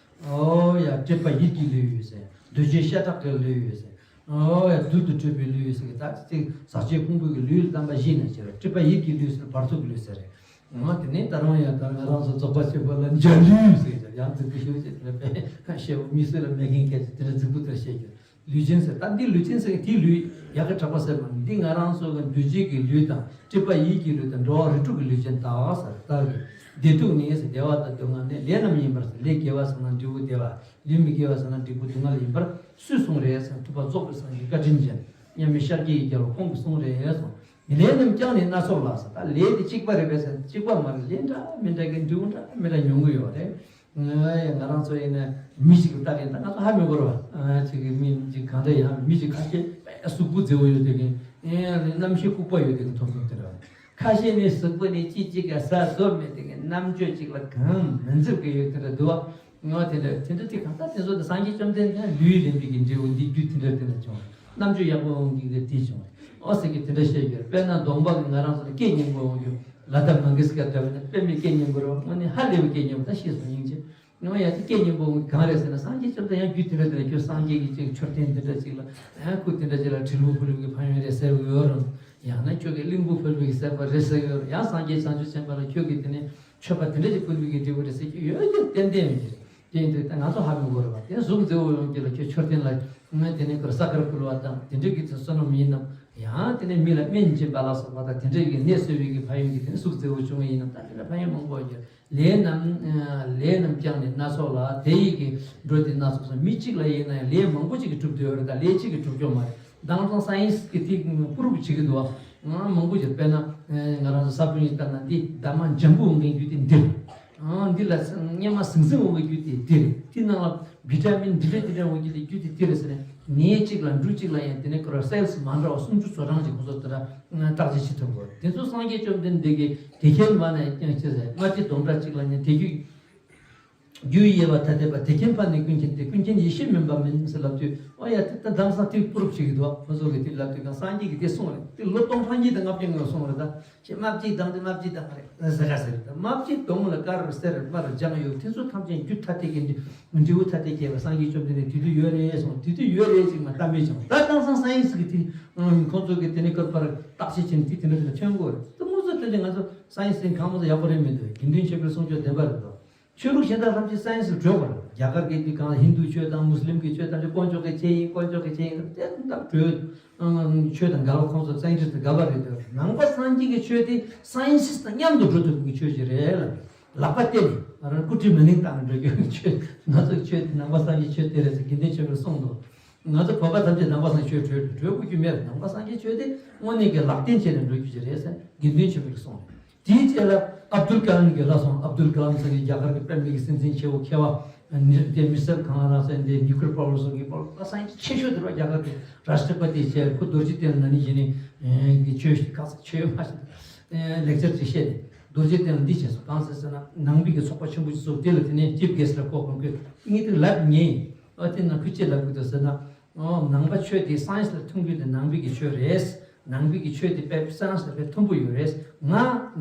ཨོ་ཡ། སྲིད་པ་ཡིད་ཀྱི་ལུས་ཡོད་ཟེར། འདུ་བྱེད་ཤ་ཁྲག་གི་ལུས་ཡོད་ཟེར། ཨོ་ཡ། རྡུལ་དུ་གྲུབ་པའི་ལུས་ཡོད་ཟེར་གི། ད་ཅིག་ཟག་བཅས་ཕུང་པོ་གི་ལུས་ལ་བསྡམས་པ་བཞི་ནས་བྱས་པ། སྲིད་པ་ཡིད་ཀྱི་ལུས་ཟེར། བར་དོ་གི་ལུས་ཟེར་རེད། ང་དེ་ནས་ད་རུང་ཡང་ད་ང་རང་ཚོ་རྫོགས་པ་ཆེན་པོ་ལ་འཇའ་ལུས་ཟེར་གྱི་ཡང་རྫིག་པོ་ཞེ་པོ་ཅིག་དེ་འདྲ་དཔེ་ཞེ་པོ་མི་སུ་ལ་མེད་མཁན་སྐད་ཆ་དེ་འདྲ་རྫིག་པོ་དེ་འདྲ་བཤད་རྒྱུ། ལུས་ཅན་ཟེར། ད་འདི་ལུས་ཅན་ཟེར་དེའི་ལུས་ཡ་གི་གྲགས་པ་ཟེར་མ། འདི་ང་རང་ཚོ་གི་འདུ་བྱེད་ཀྱི་ལུས་དང་། སྲིད་པ་ཡིད་ཀྱི་ལུས་དང་། འགྲོ་བ་རིགས་དྲུག་གི་ལུས་ཅན་དག་ཟེར། ད་གི་བདེ་སྡུག་ནི་ཟེར། བདེ་བ་དང་སྡུག་བསྔལ་ནི། ལས་རྣམས་ཡིན་པར་ཟེར། ལས་དགེ་བ་བསགས་ན་འབྲས་བུ་བདེ་བ། ལས་མི་དགེ་བ་བསགས་ན་འབྲས་བུ་སྡུག་བསྔལ་ཡིན་པར་སུས་གསུངས་རེད་ཟེར། ཐུབ་པ་རྫོགས་པའི་སངས་རྒྱས་བཀའ་དྲིན་ཅན་མཉམ་མེད་ཤཱཀྱའི་རྒྱལ་པོ་ཁོང་གིས་གསུངས་རེད་གསུངས། ལས་རྣམས་ཀྱང་ནི་སྣ་ཚོགས་ལ་ཟེར། ད་ལས་དེ་གཅིག་པ་རེད་པས་ཟེར། གཅིག་པ་མ་རེད། ལས་འདྲ་མི་འདྲ་གི་འབྲས་བུ་འདྲ་མི་འདྲ་མྱོང་གི་ཡོད་རེད། ང་ང་རང་ཚོ་ཡིན་ན་མི་ཞིག་ལ་ལྟ་གིན། ད་ང་ཚོ་ཧ་མི་གོ་ར་བ། ཅིག་གི་མི་ཅིག་གང་འདྲ་ཡང་མི་ཞིག་ཁ་ཤས་དཔེ་གཟུགས་པོ་མཛེས་པོ་ཡོད་དེ་གིན། རྣམ་ཤེས་ལྐུགས་པ་ཡོད་དེ་གིན་ཐོབ་ཐོབ་དེ་ར། ཁ་ཤས་ནི་གཟུགས་པོ་ནི་ཅི་ཅིག་ག་ས་བཟོ་མེད་དེ་གིན། རྣམ་དཔྱོད་ཅིག་ལ་གང་མི་འཛེམ་གི་ཡོད་དེ་འདྲ་འདུག་བ། ང་དེ་འདྲ་དེ་འདྲ་དེ་གང་ལྟར་དེ་ཚོ་དེ་སངས་རྒྱས་བཅོམ་ལྡན་འདས་ལུས་ལེན་པའི་གི་འབྲས་བུ་འདི་རྒྱུ་དེ་འདྲ་དེ་འདྲ་བྱུང་། རྣམ་དཔྱོད་ཡག་པོ་ཡོང་གི་དེ་བྱུང་། ཨོ་ཟེར་གི་དེ་འདྲ་བཤད་ཡོད། དཔེར་ན་གདོང་པ་གི་ང་རང་ཚོ་ལ་སྐད་སྙན་པོ་ཡོང་རྒྱུ། ལ་དྭགས་མང་གི་སི་ཀར་འདྲ་བ་ནི་དཔེ་མི་སྐད་སྙན་པོ་རེད་བ། དངོས་གནས་ཧ་ལས་པའི་སྐད་སྙན་པོ། ད་ཤེས་སོང་སྙིང་རྗེ། ང་ཡ་དེ་སྐད་སྙན་པོ་གང་རེད་ཟེར་ན། སངས་རྒྱས་བཅོམ་ལྡན་ཡང་རྒྱུད་དེ་འདྲ་དེ་ལ་ཁྱོད་སངས་རྒྱས་ཀྱི་ཅིག་མཆོད་རྟེན་དེ་འདྲ་ཅིག་ལ་ཡང་ཁུ་དེ་འདྲ་ཅིག་ལ་དྲིལ་བུ་ཕུལ་བའི་ཕན་ཡོན་རེད་ཟེར་ཡོད་རུང་། ཡང་ན་ཁྱོད་ཀྱི་གླིང་བུ་ཕུལ་བའི་ཟེར་བ་རེད་ཟེར་ཡོད་རུང་། ཡང་སངས་རྒྱས་བྱང་ཆུབ་ཆེན་པོ་ལ་ཁྱོད་ཀྱི་དེ་ནས་མཆོད་པ་དེ་འདྲ་ཅིག་ཕུལ་བའི་འབྲས་བུ་རེད་ཟེར་གྱི་ཡོད་ཀྱི་ཏན་ཏན་ཡོད་ཀྱི་རེད། དེ་ཡིན་དུས་ད་ང་ཚོ་ཧ་མི་གོ་རེད་བ། དེ་གཟུགས་མཛེས་པོ་ཡོང་རྒྱུ་ལ་ཁྱོད་མཆོད་རྟེན་ལ་ངས་དེ་ནས་ཁོར་ས་དཀར་ཕུལ་བ་དང་། དེ་འདྲ་གི་ཚེ་བསོད་ནམས་ཡིན་ནམ། ཡང་དེ་ནས་མི་ལ་སྨན་སྦྱིན་པ་ལ་སོགས་པ་དང་། དེ་འདྲ་གི་ནད་གསོ་བའི་གི་ཕན་ཡོན་གྱི་དེ་ནས་གཟུགས་མཛེས་པོ་བྱུང་བ་ཡིན་ནམ། ད་དེ་འདྲ་ཕན་ཡོན་མང་པོ་ཡོད་ཀྱི་རེད། ལས་རྣམས། ལས་རྣམས་ཀྱང་ནི་སྣ་ཚོགས་ལ། དེ་ཡི་གི་འགྲོ་དེ་སྣ་ཚོགས་སོ། མི་གཅིག་ལ་ཡིན་ན་ཡང་ལས་མང་པོ་ཅིག་གི་གྲུབ་དུ་ཡོད་རེད། ད་ལས་གཅིག་གི་གྲུབ་ཀྱོག་མ་རེད། དེང་སང་སའེན་སི་གི་དེ་པུ་རུབ་བྱེད་ཀྱི་འདུག་བ། ང་མང་པོ་ཅིག། དཔེར་ན་ང་རང་ཚོ་ས་བོན་ཡིན་ལྟར་ན། འདི་འདབ་མ་འཇམ་པོ་འོང་མཁན་རྒྱུ་དེ་འདི་རེད། འདི་ལ་སྔོན་མ་ཟིང་ཟིང་འོང་མཁན་རྒྱུ་དེ་འདི་རེད། དེ་ནང་ལ་བི་ཊ་མིན་འདི་འདྲ་འདི་འདྲ་འོང་རྒྱུ་དེ་རྒྱུ་དེ་འདི་རེད་ཟེར་ནས། ནས་གཅིག་ལ་འབྲུ་གཅིག་ལ་ཡང་དེ་ནས་ཁོ་ར་སེལ་སི་མ་འདྲ་བ་སུམ་ཅུ་སོ་གྲངས་ཅིག་ཁོ་ཚོ་དེ་འདྲ་བརྟག་དཔྱད་བྱེད་ཐུབ་དགོས། དེ་ཚོ་སངས་རྒྱས་བཅོམ་ལྡན་འདས་ཀྱིས་དེ་ཁྱེད་མ་ནས་ཀྱང་བྱེད་ཟེར། སྔ་ཕྱི་སྡོམ་གྲ་གཅིག་ལ་ནི་དེ་རྒྱུ། རྒྱུ་ཡི་དབྱེ་བ་ཐ་དད་པ། དེ་ཁྱེད་ཕ་ནི་ཀུན་མཁྱེན་ཏེ། ཀུན་མཁྱེན་ཡེ་ཤེས་མིན་པ་མིན་ཟེར་ལབ་དུས། ཨོ་ཡ། དེ་ལྟ་དེང་སང་དེ་པུ་རུབ་བྱེད་ཀྱི་འདུག་ཁོ་ཚོ་གིས་དེ་ལབ་དུས་ཀྱང་སངས་རྒྱས་ཀྱིས་དེ་གསུངས་རེད། དེ་ལོ་སྟོང་ཕྲག་གཉིས་དང་ལྔ་བརྒྱ་ངོས་གསུངས་རེད། ད་ཁྱེད་རྨ་བྱས་བཏང་སྟེ་རྨ་བྱས་བཏང་རེད་ཟེར་ག་ཟེར་རེད། ད་རྨ་བྱས་བཏང་ལ་དཀར་སེར་དམར་ལྗང་ཡོད། དེ་ཚོ་ཐམས་ཅད་རྒྱུ་ཐ་དད་ཀྱི་འབྲས་བུ་ཐ་དད་སྐྱེས་པ་སངས་རྒྱས་བཅོམ་ལྡན་འདས་དེ་དུས་ཡོད་རེད་གསུངས། དེ་དུས་ཡོད་རེད་ཅིག་མ་གཏམ་མེད་ཀྱང་། ད་དེང་སང་སའེན་སི་གིས་དེ་ཁོང་ཚོ་གིས་དེ་ནས་སྐོར་པར་བརྟག་དཔྱད་བྱས་ནས་དེ་དེ་འདྲ་དེ་འདྲ་ཐོན་གྱི་ཡོད་རེད། དེ་དངོས་གཙོ་དེ་འདྲ་ང་ཚོ་སའེན་སི་གང་མང་ཚོ་ཡག་པོ་རེད་མི་འདུག་དགེ་འདུན་ཆོས་འཕེལ་གསུང་ཆོས་བདེན་པ་རེད་དོ། ཆོས་ལུགས་གཞན་དག་ཐམས་ཅད་སའེན་སིར་བྲོས་པ་རེད། རྒྱ་གར་གྱི་འདི་གང་ཧིན་དུ་ཆོས་དང་མུ་སི་ལིམ་གྱི་ཆོས་ཐམས་ཅད་དཀོན་མཆོག་གི་ཆོས་ཡིན། དཀོན་མཆོག་གི་ཆོས་ཡིན་ཟེར་དེ་ལྟར་བྲོས། ཆོས་དང་འགལ་བ། ཁོང་ཚོ་སའེན་ཊིསི་དང་འགལ་བ་རེད་དོ། ནང་པ་སངས་རྒྱས་ཀྱི་ཆོས་དེ་སའེན་སིས་དང་མཉམ་དུ་འགྲོ་ཐུབ་ཀྱི་ཆོས་ཅིག་རེད་ལབ། ལག་པ་བརྟེན་ནས་ང་རང་སྐུ་དྲིན་མི་ལེགས་བཏང་ནས་འགྲོ་རྒྱུ་ཡིན། ཆོས། ང་ཚོའི་ཆོས་དེ་ནང་པ་སངས་རྒྱས་ཆོས་དེ་རེད་ཟེར་དགེ་འདུན་ཆོས་འཕེལ་གསུངས་འདུག་ང་ཚོ་བོད་པ་ཐམས་ཅད་ནང་པ་སངས་རྒྱས་ཆོས་བྲོས་བྲོས་དགོས་རྒྱུ་མེད། ནང་པ་སངས་རྒྱས་ཆོས་དེ་དངོས་གནས་ཀྱི་ལག་བརྟེན་བྱས་ནས་འགྲོ་རྒྱུ་ཅིག་རེད་ཟེར་དགེ་འདུན་ཆོས་འཕེལ་གྱིས་གསུངས་རེད། དེའི་རྗེས་ལ་ཨབ་དུལ་ཀ་ལམ་གྱིས་ལབ་སོང་། ཨབ་དུལ་ཀ་ལམ་ཟེར་མཁན་རྒྱ་གར་གྱི་དཔེ་མེད་ཀྱི་སྲིད་འཛིན་ཆེ་བོ་མཁས་པ། ནི་དེ་མི་སེར་གང་ལ་ཟེར་འདི་ནིའུ་ཀི་ལི་ཡར་པ་ཝར་སོགས་ཀྱི་པོ་ལ་སངས་རྒྱས་ཆེ་ཤོས་དེ་རེད་པ། རྒྱ་གར་གྱི་རཱ་ཤི་ཏྲ་པ་ཏི་བྱས། ཁོ་རྡོ་རྗེ་གདན་ལ་ནི་ཡིན་ནི་གི་ཆོས་ཁག་ཆོས་མ་ཞིག་ལེགས་ཆར་ཅིག་བཤད་ནས་རྡོ་རྗེ་གདན་ལ་འདི་བྱས་སོང་། གང་ཟེར་ཟེར་ན་ནང་པའི་གི་ཚོགས་པ་ཆེན་པོ་ཅིག་བཙུགས། དེ་ལ་དེ་ནས་ཅིབ་གེ་སི་ལ་ཁོ་གོང་ཁོས་ངས་དེ་ལབ་ཉན། ཨ་དེ་ནང་ཁོས་ཅི་ལབ་གི་འདུག་ཟེར་ན། ཨོ། ནང་པ་ཆོས་དེ་སའེན་སི་ལ་མཐུན་རྒྱུ་དེ་ནང་པའི་གི་ཆོས་རེད། ནང་པའི་གི་ཆོས་དེ་དཔེ་སའེན་སི་ལ་དཔེ་མཐུན་པོ་ཡོད་རེད། ང་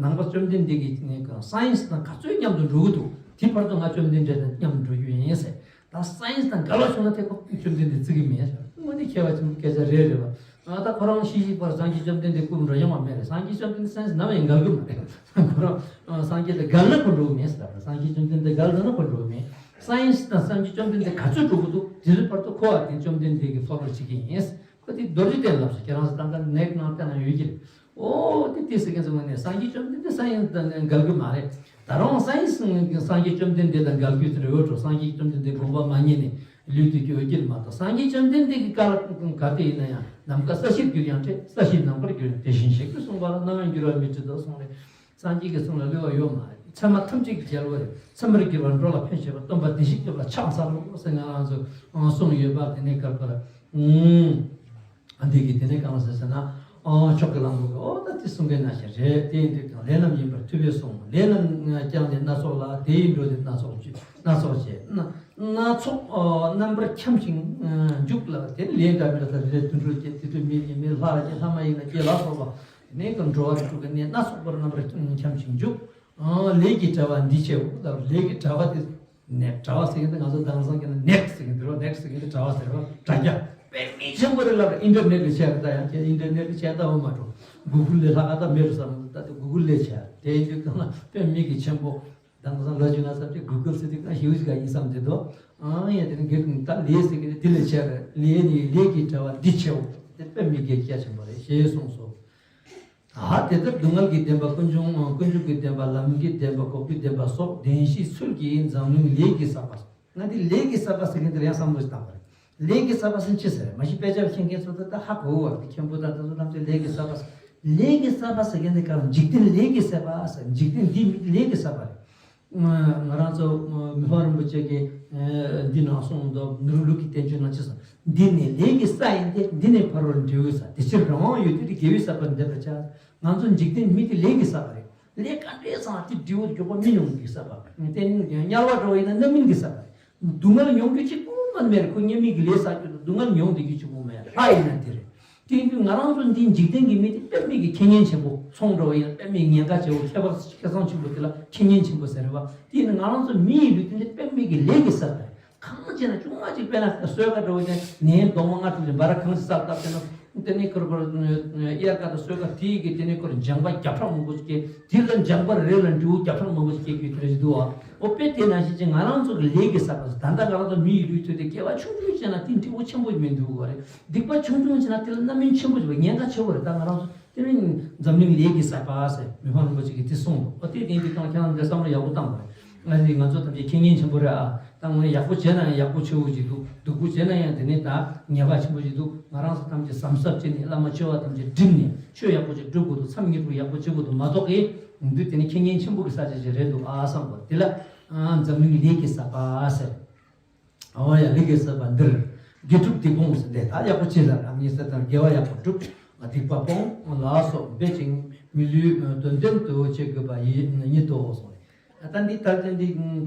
ནང་པ་བཅོམ་ལྡན་འདས་ཀྱི་ནི་སའེན་སི་དང་ག་ཚོད་མཉམ་དུ་འགྲོ་གི་འདུག་དེ་བར་དུ་ང་བཅོམ་ལྡན་འདས་དང་མཉམ་དུ་འགྲོ་རྒྱུ་ཡིན་ཟེར། ད་སའེན་སི་དང་འགལ་བ་བྱུང་ན་དེ་ཁོ་བཅོམ་ལྡན་འདས་བརྩི་གི་མེད་ཟེར། དངོས་གནས་མཁས་པ་ཆེན་པོ་སྐད་ཆ་རེད་རེད་པ། ད་ཁོ་རང་ཤི་ཤི་བར་སངས་རྒྱས་བཅོམ་ལྡན་འདས་སྐུ་འགྲོ་ཡོང་བ་མེད་རེད། སངས་རྒྱས་བཅོམ་ལྡན་འདས་སེམས་ནམ་ཡང་འགལ་གི་མ་རེད། ཁོ་རང་སངས་རྒྱས་དེ་འགལ་ན་ཁོ་འགྲོ་གི་མེད་ཟེར་བ། སངས་རྒྱས་བཅོམ་ལྡན་འདས་འགལ་འགྲོ་ན་ཁོ་འགྲོ་གི་མེད། སངས་རྒྱས་དང་སངས་རྒྱས་བཅོམ་ལྡན་འདས་ག་ཚོད་འགྲོ་གི་འདུག་དེ་ཚོའི་བར་དུ་ཁོ་བ་དེ་བཅོམ་ལྡན་འདས་ཀྱི་ཚོགས་རར་བྱེད་ཀྱི་ཡིན། ཁོ་དེ་རྡོ་རྗེ་གདན་ལབ་སོང་། ཁྱེད་རང་ཚོ་ད་ལྟ་ནེཊ་ནང་བལྟས་ན་ཡོད་ཀྱི་རེད། ཨོ་དེ་དེ་ཟེར་མཁན་ཚོ་ངོས་ནས་སངས་རྒྱས་བཅོམ་ལྡན་འདས་སངས་རྒྱས་དང་འགལ་གི་མ་རེད། ད་རུང་སངས་རྒྱས་སངས་རྒྱས་བཅོམ་ལྡན་འདས་དང་འགལ་རྒྱུ་དེ་འདྲ་ཡོད་འགྲོ། སངས་རྒྱས་བཅོམ་ལྡན་འདས་དགོངས་པ་མ་ཉན་ནས་ལུས་དེ་སྐྱོ་ཡོད་ཀྱི་མ་གཏོགས། སངས་རྒྱས་བཅོམ་ལྡན་འདས་ཀྱི་བཀའ་ལ་ག་དེ་ཡིན་ན་ཡང་ནམ་མཁའ་ས་གཞིར་གྱུར་ཡང་འགྲིག། ས་གཞི་ནམ་མཁར་གྱུར་ཡང་། དེ་བཞིན་གཤེགས་པའི་གསུངས་པ་ལ། རྣམ་དབྱེ་འགྱུར་བ་མི་སྲིད་དོ་གསུངས་རེད། སངས་རྒྱས་ཀྱི་གསུང་ལ་བསླུ་བ་ཡོད་མ་རེད། ཚད་མ་ཐམས་ཅད་ཀྱི་རྒྱལ་བ་རེད། ཚད་མར་གྱུར་པ་འགྲོ་ལ་ཕན་བྱེད་པ། སྟོན་པ་བདེ་གཤེགས་སྐྱོབ་ལ་ཕྱག་འཚལ་ལོ་ཟེར་ང་རང་ཚོ་གསུངས་ཡོད་པ། དེ་ནས་ག་རེ་ག་རེ། འདི་གི་དེ་ནས་གང་ཟེར་ཟེར་ན། ཨོ་མཆོག་གི་གླང་པོ་གི་ཨོ་ད་དེ་གསུང་མཁན་ནང་བཞིན་རེད། དེ་ཡིན་དུས་ཀྱང་ལས་རྣམས་ཡིན་པར་ཐུབ་པས་གསུངས། ལས་རྣམས་ཀྱང་ནི་སྣ་ཚོགས་ལ། དེ་ཡི་འགྲོ་དེ་སྣ་ཚོགས་སྤྱོད། སྣ་ཚོགས་བྱེད། སྣ་སྣ་ཚོགས་ཨོ་རྣམ་པར་འཁྱམས་ཤིང་འཇུག་ལ། དེ་ནི་ལས་འདྲ་མི་འདྲ་ཟེར་རེད། དུད་འགྲོ་སྐྱེ། དུད་འགྲོ་མི་ཡིན་མི་ལྷ་ལ་སྐྱེ། ལྷ་མ་ཡིན་ན་སྐྱེ་ལ་སོགས་པ། དེ་ནས་ཀྱང་འགྲོ་བ་རིགས་དྲུག་གི་གནས་སྣ་ཚོགས་པར་རྣམ་པར་འཁྱམས་ཤིང་འཇུག་ལས་ཀྱི་གྲྭ་པ་འདི་ཆེའོ། ལས་ཀྱི་གྲྭ་པ་དེ། ནས་གྲྭ་པ་ཟེར་མཁན་དེ་ང་ཚོ་དེང་སང་གི་ནེཊ་ཟེར་མཁན་དེ་རེད། ནེཊ་ཟེར་མཁན་དེ་གྲྭ་པ་ཟེར་བ། དྲ་རྒྱ་དཔེ་མི་ཆེན་པོ་རེད་ལབ་རེད། ཨིན་ཊར་ནེཊ་ལས་བྱས་རེད། ད་ཡང་ཁྱེད་ཨིན་ཊར་ནེཊ་ལས་བྱས་ད་འོ་མ་འགྲོ། གུ་གུལ་ལས་ལྷག་ག་ད་མེད་རེད་བསམ། ད་དེ་གུ་གུལ་ལས་བྱས་རེད། དེ་ཡིན་དུས་གང་ལ་དཔེ་མི་གི་ཆེན་པོ། དེང་སང་ལོ་རྒྱུས་ན་བསམ་གྱི་གུ་གུལ་ཟེར་དུས་གང་ཞེའུ་ཞིག་ག་ཡིན་བསམ་དེ་དོ། ཨང་ཡ་དེ་ནི་དགེ་ད་ལས་ཟེར་མཁན་དེ་ལས་བྱས་རེད། ལས་ནི་ལས་ཀྱི་གྲྭ་པ་འདི་ཆེའོ། དེ་དཔེ་མི་གི་རྒྱ་ཆེན་པོ་རེད་ཞེས་གསུངས་སོ། ད་དེ་ལྟར་སྡུག་བསྔལ་གྱི་བདེན་པ་ཀུན་འབྱུང་། ཀུན་འབྱུང་གི་བདེན་པ་ལམ་གྱི་བདེན་པ་འགོག་པའི་བདེན་པ་སོགས་བདེན་བཞིའི་ཚུལ་གྱིས་འཛམ་གླིང་ལས་ཀྱིས་བསགས་པ། ང་འདི་ལས་ཀྱིས་བསགས་པ་ཟེར་མཁན་དེ་ཡང་བསམ་བློ་ཞིག་བཏང་བ་རེད། ལས་ཀྱིས་བསགས་པ་ཟེར་ཅི་ཟེར། མ་གཞི་དཔེ་ཆ་མཁྱེན་མཁན་ཚོ་ད་ལྟ་ཧ་གོ་བ་རེད། མཁན་པོ་དང་དེ་ཚོ་ཐམས་ཅད་ལས་ཀྱིས་བསགས་པ་ཟེར། ལས་ཀྱིས་བསགས་པ་ཟེར་མཁན་དེ་ག་ལ་འཇིག་རྟེན་ལས་ཀྱིས་བསགས་པ་ཟེར། འཇིག་རྟེན་འདི་མི་ལས་ཀྱིས་བསགས་པ་རེད། ང་རང་ཚོ་མི་ཕམ་རིན་པོ་ཆེ་གིས་འདི་ནང་གསུངས་འདུག་ནོར་ལུག་གི་བསྟན་བཅོས་ནང་ཅི་གསུངས། འདི་ནི་ལས་ཀྱི་ས་ཡིན་ཏེ། འདི་ནི་ཕ་རོལ་འབྲས་བུའི་ས། དེ་ཕྱིར་རང་དབང་ཡོད་དེ། དེ་དགེ་བའི་ས་པ་འདོད་པར་བྱ། ང་ཚོ་འཇིག་རྟེན་མི་དེ་ལས་ཀྱིས་བསགས་པ་རེད། ལས་ག་འདྲས་བསགས་དེ་འབྲས་བུ་མགྱོགས་པོ་སྨིན་ཡོང་གི་ས་པ་རེད། དེ་ནི་དམྱལ་བ་འདྲ་བོ་ཡིན་ན་རྣམ་སྨིན་གྱི་ས་པ་རེད། སྡུག་བསྔལ་མྱོང་རྒྱུ་གཅིག་པུ་མ་མེད་རེད། ཁོ་ཉེས་དམིགས་ཀྱི་ལས་བསགས་རྒྱུ་དང་སྡུག་བསྔལ་མྱོང་བསྡད་རྒྱུ་གཅིག་པུ་མེད། ལྷ་ཡིན་ན་དེ་རེད། དེ་ཡིན་དུས་ང་རང་ཚོ་འདི་འཇིག་རྟེན་གྱི་མི་དེ་དཔེ་མི་གི་ཁེ་ཉེན་ཆེན་པོ། ཚོང་འདྲ་བོ་ཡིན་ན་དཔེ་མི་ཉེན་ཁ་ཆེ་བོ། ཁེ་བ་ཁེ་བཟང་ཆེན་པོ་དེ་ལ་ཁེ་ཉེན་ཆེན་པོ་ཟེར་རེད་བ། དེ་ཡིན་ན་ང་རང་ཚོ་མི་ཡི་ལུས་རྟེན་དེ་དཔེ་མི་གི་ལས་ཀྱི་ས་དང་། གང་བྱས་ན་ཆུང་མ་ཅིག་དཔེར་ན་གསོལ་ཁ་འདྲ་བོ་ཅན་ནས་རྡོག་མ་ལྔ་དྲུག་ཅིག་འབར་གང་ཞིག་ས་བཏབ་བྱས་ན་དེ་ནས་ཁོར་ཁོར་དབྱར་ཁ་དང་གསོལ་ཁ་དེ་ཡི་གི་དེ་ནས་ཁོར་ལྗང་པ་བརྒྱ་ཕྲག་མང་པོ་ཅིག་སྐྱེ། དེ་ལ་ལྗང་པ་རེ་ལ་འབྲས་བུ་བརྒྱ་ཕྲག་མང་པོ་ཅིག་སྐྱེ་རྒྱུ་དེ་རེད་འདུག་བ། འོ་དཔེ་དེ་ནང་བཞིན་ཅིག་ང་རང་ཚོ་གི་ལས་ཀྱི་ས་པ་ད་ལྟ་ང་རང་ཚོ་མི་ཡི་ལུས་ཐོག་དེ་སྐྱེ་བ་ཆུང་ཆུང་བྱས་ན་དེ་འབྲས་བུ་ཆེན་པོ་མི་འདུག་བ་རེད། སྡིག་པ་ཆུང་ཆུང་བྱས་ན་དེ་ལ་རྣམ་སྨིན་ཆེན་པོ་ཅིག་བ་ཉེན་ཁ་ཆེ་བོ་རེད། ད་ང་རང་ཚོ་དེ་ནི་འཛམ་གླིང་ལས་ཀྱི་ས་པ་ཟེར་མི་ཕམ་རིན་པོ་ཆེ་གིས་དེ་གསུངས་འདུག་འོ་དེ་དེ་འདི་དང་ཁྱེད་རང་འདི་བསམ་བློ་ཡག་པོ་བཏང་བ་རེད། ང་ཚོ་ང་ཚོ་ཐམས་ཅད་ཁེ་ཉེན་ཆེན་པོ་རེད་ཨ། ད་དངོས་གནས་ཡག་པོ་བྱས་ན་ཡང་ཡག་པོ་ཆེ་བོ་ཅིག་འདུག་སྡུག་པོ་བྱས་ན་ཡང་དེ་ནས་ད་ཉེས་པ་ཆེན་པོ་ཅིག་འདུག་ང་རང་ཚོ་ཐམས་ཅད་བསམ་གཟབ་བྱས་ནས་བླ་མ་ཆེ་བ་ཐམས་ཅད་བསྒྲིམས་ནས་ཆོས་ཡག་པོ་ཅིག་སྒྲུབ་དགོས་འདུག་མཚམས་བསྙེན་སྒྲུབ་ཡག་པོ་བྱེད་དགོས་འདུག་མ་གཏོགས་ཀྱི་འདི་དེ་ནི་ཁེ་ཉེན་ཆེན་པོ་གི་ས་ཆ་ཞིག་རེད་འདུག་ཨ་བསམ་པ་དེ་ལ་འཛམ་གླིང་ལས་ཀྱི་ས་པ་ཟེར། ཨོ་ཡ་ལས་ཀྱི་ས་པ་འདིར། དགེ་སྒྲུབ་སྡིག་སྤོང་ཟེར་ཏེ་ད་ཡག་པོ་བྱེད་ལ་རང་ཉིད་ས་དང་དགེ་བ་ཡག་པོ་སྒྲུབ། སྡིག་པ་སྤོང་ལ་སོགས་འབད་ཅིང་མི་ལུས་དོན་ལྡན་དུ་བྱེད་དགོས་པ་ཡིན་ཉིད་དོ་གསུངས། ད་འདི་ལྟར་དེ་འདི་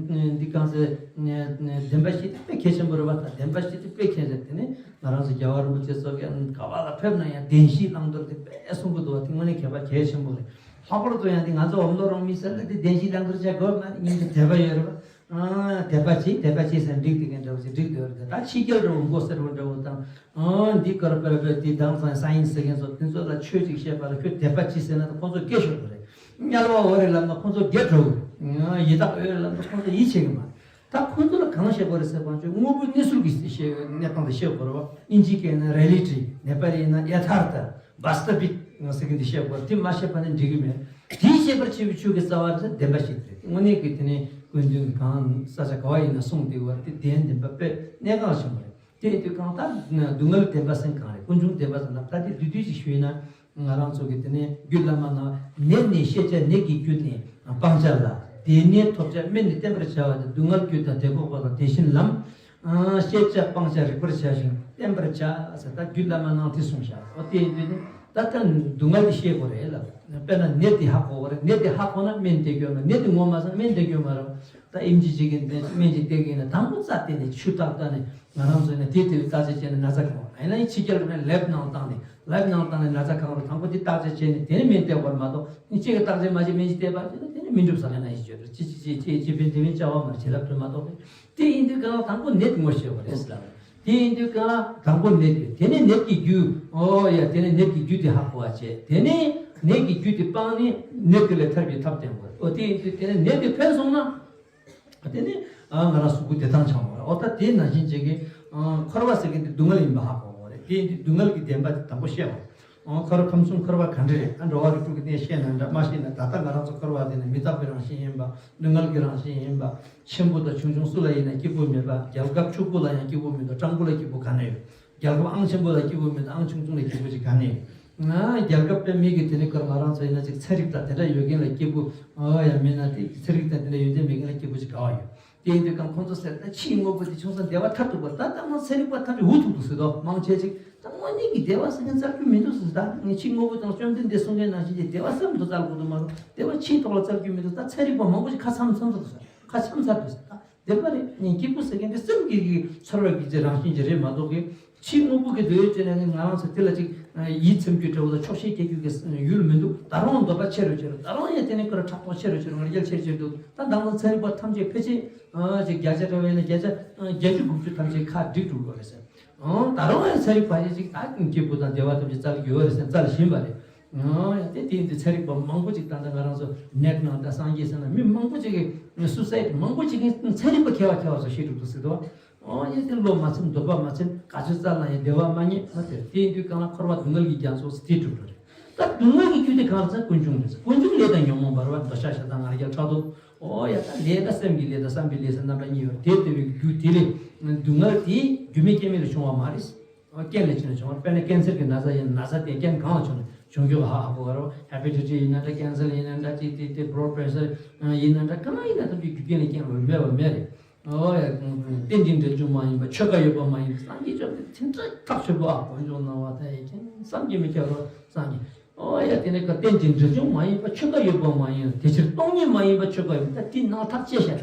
འདི་གང་ཟེར། བདེན་པ་བཞི་དེ་དཔེ་གལ་ཆེན་པོ་རེད་བ། ད་བདེན་པ་བཞི་དེ་དཔེ་གལ་ཆེན་དེ་ནི་ང་རང་ཚོ་རྒྱལ་བ་རིན་པོ་ཆེ་སོགས་ཀྱིས་ག་བ་ལ་ཕེབས་ན་ཡང་བདེན་བཞིའི་བླང་དོར་དེ་དཔེ་གསུང་གི་འདུག་བ། དེ་དངོས་གནས་གལ་པ་གལ་ཆེན་པོ་རེད། ལྷག་པར་དུ་ཡང་འདི་ང་ཚོ་འོམ་ལོ་རང་མི་སེར་ལ་འདི་བདེན་བཞིའི་བླང་དོར་བྱ་དགོས་མ་ཉིན་གྱི་དད་པ་ཡོད་རེད་བ། དད་པ་བྱེད་དད་པ་བྱེད་ཟེར་འགྲིག་དེ་གན་འདྲ་བོ་ཞིག་འགྲིག་དེ་བ་རེད། ད་ཕྱི་རྒྱལ་འདྲ་བོ་མགོ་སེར་བོ་འདྲ་བོ་དང་འདི་ཀར་པར་པར་འདི་དང་སང་སའིན་སི་ཟེར་མཁན་ཚོ་དེ་ཚོ་ལ་ཆོས་ཅིག་བཤད་པ་ལ་ཁྱོད་དད་པ་བྱེད་ཟེར་ན་ད་ཁོང་ཚོ་སྐད་ཤོར་དགོས་རེད། དམྱལ་བ་འོ་རེད་ལབ་ན་ཁོང་ཚོ་དགེ་བྲོ་གི་རེད། ཡི་དྭགས་འོ་རེད་ལབ་ན་ཁོང་ཚོ་ཡིད་ཆེས་གི་མ་རེད། ད་ཁོང་ཚོ་ལ་གང་བཤད་དགོས་རེད་ཟེར་བ་ཅིག་དངོས་པོའི་གནས་ཚུལ་གྱི་བཤད་གནས་སྟངས་དེ་བཤད་དགོས་རེད་བ། ཨིན་ཇི་སྐད་ན་རི་ཡེ་ལི་ཊི། ནེ་པ་ལི་ཡིན་ན་ཡ་ཐཱར་ཐ། བཱ་སྟ་བིག་ཟེར་གི་འདི་བཤད་དགོས། དེ་མ་བཤད་པ་ནི་འགྲིག་གི་མེད། དེ་བཤད་པར་བྱེད་པའི་ཆོས་ཀྱི་རྩ་བ་དེ་བདེན་པ་བཞི་རེད། དངོས་གནས་ཀྱི་དེ་ནས་ཀུན་འདུས་གང་ས་ཆ་ག་བ་ཡིན་ན་གསུངས་དེ་བར་དེ་བདེན་བདེན་པ་དཔེ་གནད་འགག་ཆེན་པོ་རེད། དེ་ཡིན་དུས་གང་ལྟར་སྡུག་བསྔལ་བདེན་པ་ཟེར་གང་རེད། ཀུན་འབྱུང་བདེན་པ་ཟེར་ན་ད་དེ་བསྡུས་བསྡུས་ཅིག་ཞུས་ན། ང་རང་ཚོ་གི་དེ་ནས་རྒྱུད་བླ་མ་ནང་ནད་ནི་ཤེས་བྱ་ནད་ཀྱི་རྒྱུ་ནི་སྤང་བྱ་ལ། དེ་ནས་ཐོབ་བྱ་སྨན་ནི་བསྟེན་པར་བྱ་བ་སྟེ། སྡུག་བསྔལ་རྒྱུ་དང་དེ་འགོག་པ་དང་། དེ་བཞིན་ལམ། ཤེས་བྱ་སྤང་བྱ་རིག་པར་བྱ་ཞིང་བསྟེན་པར་བྱ་ཟེར། ད་རྒྱུད་བླ་མ་ནང་དེ་གསུངས་བཞག་འོ་དེ་ཡིན་དུས་ནི་ད་ལྟ་སྡུག་བསྔལ་དེ་ཤེས་དགོས་རེད་ལ། དཔེར་ན་ནད་དེ་ཧ་གོ་དགོས་རེད། ནད་དེ་ཧ་གོ་ན་སྨན་བསྟེན་རྒྱུ་ཡོད་མ། ནད་དེ་ངོ་མ་ཚ་ན་སྨན་བསྟེན་རྒྱུ་ཡོད་མ་རེད། ད་ཨེམ་ཆི་ཅིག་གིས་སྨན་ཅིག་བསྟེན་གི་ཡིན་ན་དང་པོ་རྩ་བལྟས་ནས་ཆུ་བརྟག་བལྟ་ནས། ང་རང་ཚོ་ནས་དེ་དེ་བརྟག་དཔྱད་བྱས་ནས་ན་ཚ་གང་བ་ཡིན་ན་ཡང་ཕྱི་རྒྱལ་ལ་ལེབ་ནང་བཏང་ནས་ལེབ་ནང་བཏང་ནས་ན་ཚ་གང་རུང་དང་པོ་དེ་བརྟག་དཔྱད་བྱས་ནས་དེ་ནས་སྨན་བསྟེན་དགོས་མ་གཏོགས་ནི་གཅིག་གིས་བརྟག་དཔྱད་མ་བྱས་སྨན་ཅིག་བསྟེན་པ་ཅིག་ན་དེ་ནས་སྨན་སྒྲུབ་ས་ལ་ན་ཡིན་བརྗོད་རེད། ཅི་ཅི་ཅི་ཅི་ཅི་ཕན་དེ་ཕན་བྱ་བ་མ་བྱེད་ལབ་དོན་མ་གཏོགས་རེད། དེ་ཡིན་དུས་གང་དང་པོ་ནད་ངོ་ཤེས་པ་རེད་ཟེར་ལ། དེ་ཡིན་དུས་གང་ལ་དང་པོ་ནད་ཀྱི། དེ་ནས་ནད་ཀྱི་རྒྱུ། ཨོ་ཡ། དེ་ནས་ནད་ཀྱི་རྒྱུ་དེ་ཧ་གོ་བ་བྱས། དེ་ནས་ནད་ཀྱི་རྒྱུ་དེ་སྤངས་ནས་ནད་དེ་ལས་ཐར་བའི་ཐབས་བསྟེན་དགོས། ཨོ་དེ་ཡིན་དུས་དེ་ནས་ནད་དེ་ཕན་སོང་ན། དེ་ནས་ཨ་ང་རང་གཟུགས་པོ་བདེ་ཐང་ཆགས་འོང་རེད། ཨོ་ད་དེ་ནང་བཞིན་བྱེད་ཀྱི། ཨ་འཁོར་བ་ཟེར་མཁན་དེ་སྡུག་བསྔལ་ཡིན་པ་ཧ་གོ་དགོས་རེད། དེ་ཡིན་དུས་སྡུག་བསྔལ་གྱི་བདེན་པ་དེ་དང་པོ་ཤེས་དགོས། ཨོ་འཁོར་ཁམས་གསུམ་འཁོར་བ་ག་འདྲ་རེད། ཨ་འགྲོ་བ་རིགས་དྲུག་གི་གནས་ཤེས་ན་འདྲ་མ་ཤེས་ན། ད་ལྟ་ང་རང་ཚོ་འཁོར་བ་དེ་ནི་མི་རྟག་པའི་རང་བཞིན་ཡིན་པ། སྡུག་བསྔལ་གྱི་རང་བཞིན་ཡིན་པ། ཆེན་པོ་དང་ཆུང་ཆུང་སུ་ལ་ཡིན་ན་སྐྱིད་པོ་མེད་པ། རྒྱལ་ཁབ་ཕྱུག་པོ་ལ་ཡང་སྐྱིད་པོ་མི་འདུག་སྤྲང་པོ་ལ་སྐྱིད་པོ་ག་ནས་ཡོད། རྒྱལ་ཁབ་ཨང་ཆེན་པོ་ལ་སྐྱིད་པོ་མི་འདུག་ཨང་ཆུང་ཆུང་ལ་སྐྱིད་པོ་ཅིག་ག་ནས་ཡོད། ང་རྒྱལ་ཁབ་དཔེ་མི་གི་དེ་ནི་ཁོ་ང་རང་ཚོ་ཡིན་ན་ཅིག་ཚན་རིག་དང་དེ་འདྲ་ཡོད་མཁན་ལ་སྐྱིད་པོ་ཨོ་ཡ་མེད་ན། དེ་ཚན་རིག་དང་དེ་འདྲ་ཡོན་ཏན་མེད་མཁན་ལ་སྐྱིད་པོ་ཅིག་ག་བ་ཡོད། དེ་ཡིན་དུས་གང་ཁོང་ཚོ་ཟེར་ད་ཕྱིའི་དངོས་པོ་དེ་ཆུང་ས་བདེ་བ་ཐར་ཐུབ་པ། ད་ལྟ་མ་ཚན་རིག་པ་ཐམས་ཅད་འུ་ཐུག་འདུག་ཟེར་དོ། མང་ཆེ་ཅིག་ད་དངོས་གནས་ཀྱི་བདེ་བ་ཟེར་མཁན་བཙལ་རྒྱུ་མི་འདུག་ཟེར། ད་ངས་ཕྱིའི་དངོས་པོ་དང་བཅོམ་ལྡན་འདས་གསུང་མཁན་ནང་བཞིན་གྱི་བདེ་བ་སེམས་དུ་བཙལ་དགོས་འདུག་མ་གཏོགས་བདེ་བ་ཕྱིའི་ཐོག་ལ་བཙལ་རྒྱུ་མི་འདུག་ད་ཚན་རིག་པ་མང་པོ་ཞིག་ཁ་མཚམས་མཚམས་ཚར་འདུག་ཟེར། ཁ་མཚམས་ཚར་འདུག་ཟེར། ད་བདེན་པ་རེད། ངས་སྐྱིད་པོ་ཟེར་མཁན་དེ་སེམས་ཀྱི་གི་ཚོར་བ་གི་རང་བཞིན་ཅིག་རེད་མ་གཏོགས་གི། ཕྱིའི་དངོས་པོ་གི་འདོད་ཡོད་ཅེ་ན་ང་རང་ཚོ་དེ་ལ་ཅིག་ཡིད་ཚིམ་རྒྱུ་འདྲ་བོ་དང་ཆོག་ཤེས་སྐྱེ་རྒྱུ་གི་ཡུལ་མི་འདུག་ད་རུང་འདོད་པ་ཆེ་རུ་ཆེ་རུ། ད་རུང་ཡང་དེ་ནས་ཁོ་ར་ཕྲག་དོག་ཆེ་རུ་ཆེ་རུ། ང་རྒྱལ་ཆེ་རུ་ཆེ་རུ་འདུག་ད་མདང་དང་ཚན་རིག་པ་ཐམས་ཅད་ཕལ་ཆེར་ཨ་ཅིག་བརྒྱ་ཆ་འདྲ་བ་ཡིན་ན་བརྒྱ་ཆ་ཨ་བརྒྱད་ཅུ་དགུ་བཅུ་ཐམས་ཅད་ཁ་འགྲིག་འགྲོ་གི་རེད་ཟེར། ཨང་། ད་རུང་ཡང་ཚན་རིག་པ་ཞིག་ཅིག་ད་སྐྱིད་པོ་དང་བདེ་བ་ཐམས་ཅད་བཙལ་གྱི་ཡོད་རེད་ཟེར་བཙལ་བཞིན་པ་རེད། ཨང་། ཡང་དེ་དེ་ཡིན་དུས་ཚན་རིག་པ་མང་པོ་ཅིག་ད་ལྟ་ང་རང་ཚོ་ནེཊ་ནང་ད་སངས་རྒྱས་ཟེར་ན་མི་མང་པོ་ཅིག་གིས་སུའི་སའིཌ་མང་པོ་ཅིག་གིས་ཚན་རིག་པ་མཁས་པ་མཁས་པ་ཚོ་བཤད་འགྲོ་འདུག་ཟེར་དོ། ཨང་། ཡང་དེ་བློ་མ་ཚིམ་འདོད་པ་མ་ཚིམ་ག་ཚོད་བཙལ་ན་ཡང་བདེ་བ་མ་རྙེད་མ་ཟེར། དེ་ཡིན་དུས་གང་ལ་འཁོར་བ་སྡུག་བསྔལ་གྱི་རྒྱ་མཚོ་ཟེར་དེ་གྲུབ་འགྲོ་རེད། ད་སྡུག་བསྔལ་གྱི་རྒྱུ་དེ་གང་ཟེར་ན་ཀུན་འབྱུང་རེད་ཟེར། ཀུན་འབྱུང་ལས་དང་ཉོན་མོངས་འབར་བ། འདོད་ཆགས་ཞེ་སྡང་ང་རྒྱལ་ཕྲག་དོག་ཨོ་ཡ། ད་ལས་ད་སེམས་ཀྱི་ལས་དང་བསམ་པའི་ལས་ཟེར་རྣམ་པ་གཉིས་ཡོད་རེད། དེ་ལྟ་བུའི་རྒྱུ་དེ་ལས་སྡུག་བསྔལ་དེ་རྒྱུ་མེད་རྐྱེན་མེད་ལས་བྱུང་བ་མ་རེད། རྐྱེན་ལས་བྱུང་ནས་བྱུང་བ། དཔེར་ན་ཀན་སར་གྱི་ན་ཚ་ཡིན། ན་ཚ་དེ་རྐྱེན་གང་ལ་བྱུང་ནས་བྱུང་རྒྱུ་ཧ་ཧ་གོ་ག་རོ། ཧེ་པ་ཊའི་ཊི་ཡིན་ན་འདྲ། ཀན་སར་ཡིན་ན་འདྲ། ཅིག་དེ་དེ་བྷི་ལཌ་པེ་ཤར་ཡིན་ན་འདྲ། གང་ཡིན་ན་ཐམས་ཅད་རྒྱུ་རྐྱེན་ལས་རྐྱེན་མེད་པ་མེད་རེད། ཨོ་ཡ། རྟེན་ཅིང་འབྲེལ་འབྱུང་མ་ཡིན་པ། ཆོས་འགའ་ཡོད་པ་མ་ཡིན། སངས་རྒྱས་བཅོམ་ལྡན་འདས་དེ་འདྲ་ཐག་ཆོད་པོ། ཨ་དཀོན་མཆོག་སྣང་བ་མཐའ་ཡས་མཁྱེན། བསམ་གྱིས་མི་ཁྱབ་པ་སངས་རྒྱས། ཨོ་ཡ། དེ་ནས་ཀ་རྟེན་ཅིང་འབྲེལ་འབྱུང་མ་ཡིན་པ། ཆོས་འགའ་ཡོད་པ་མ་ཡིན། དེ་ཕྱིར་སྟོང་ཉིད་མ་ཡིན་པ་ཆོས་འགའ་ཡོད། ད་དེ་ནང་ཐག་བཅད་བཞག་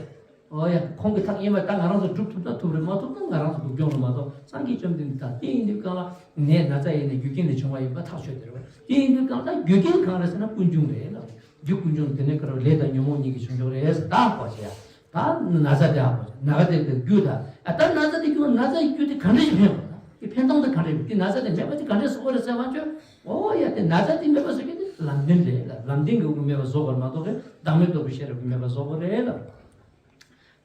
ཨོ་ཡ། ཁོང་གི་ཐག་ཉེ་བ་ད་ང་རང་ཚོ་སྒྲུབ་ཐུབ་ན་ཐུབ་རེད། མ་ཐུབ་ན་ང་རང་ཚོ་སྡུག་གྱོང་རེད་མ་གཏོགས། སངས་རྒྱས་བཅོམ་ལྡན་འདས་ད་དེ་ཡིན་དུས་གང་ལ་ནད་ན་ཚ་ཡིན་ན་རྒྱུ་རྐྱེན་ལས་བྱུང་བ་ཡིན་པ་ཐག་ཆོད་དེ་རེད་བ། དེ་ཡིན་དུས་གང་ལ་རྒྱུ་རྐྱེན་གང་རེད་ཟེར་ན་ཀུན་འབྱུང་རེད་ལ། རྒྱུ་ཀུན་འབྱུང་དེ་ནས་ཀ་རོ་ལས་དང་ཉོན་མོངས་གཉིས་ཀྱི་བྱུང་ཕྱོགས་རེད་ཟེར། ད་ཧ་གོ་བྱས་ཡ། ད་ན་ཚ་དེ་ཧ་གོ་བྱས། ན་ཚ་དེ་གི་རྒྱུ་ད། ཨ་ད་ན་ཚ་དེ་རྒྱུ་ན་ཚ་ཡི་རྒྱུ་དེ་ག་འདྲ་ཞིག་ཕན་པ་ད། དེ་ཕན་སྟངས་དེ་ག་འདྲ་ཡོད། དེ་ན་ཚ་དེ་མེད་པ་དེ་ག་འདྲ་བཟོ་དགོས་རེད་ཟེར་བ་ཅོ། ཨོ་ཡ། དེ་ན་ཚ་དེ་མེད་པ་བཟོ་རྒྱུ་དེ་ལམ་བདེན་རེད་ལ། ལམ་བདེན་གྱི་དབུ་མེད་པ་བཟོ་དགོས་མ་གཏོགས་རེད། བདག་མེད་རྟོགས་པའི་ཤེས་རབ་ཀྱིས་མེད་པ་བཟོ་དགོས་རེད་ལ།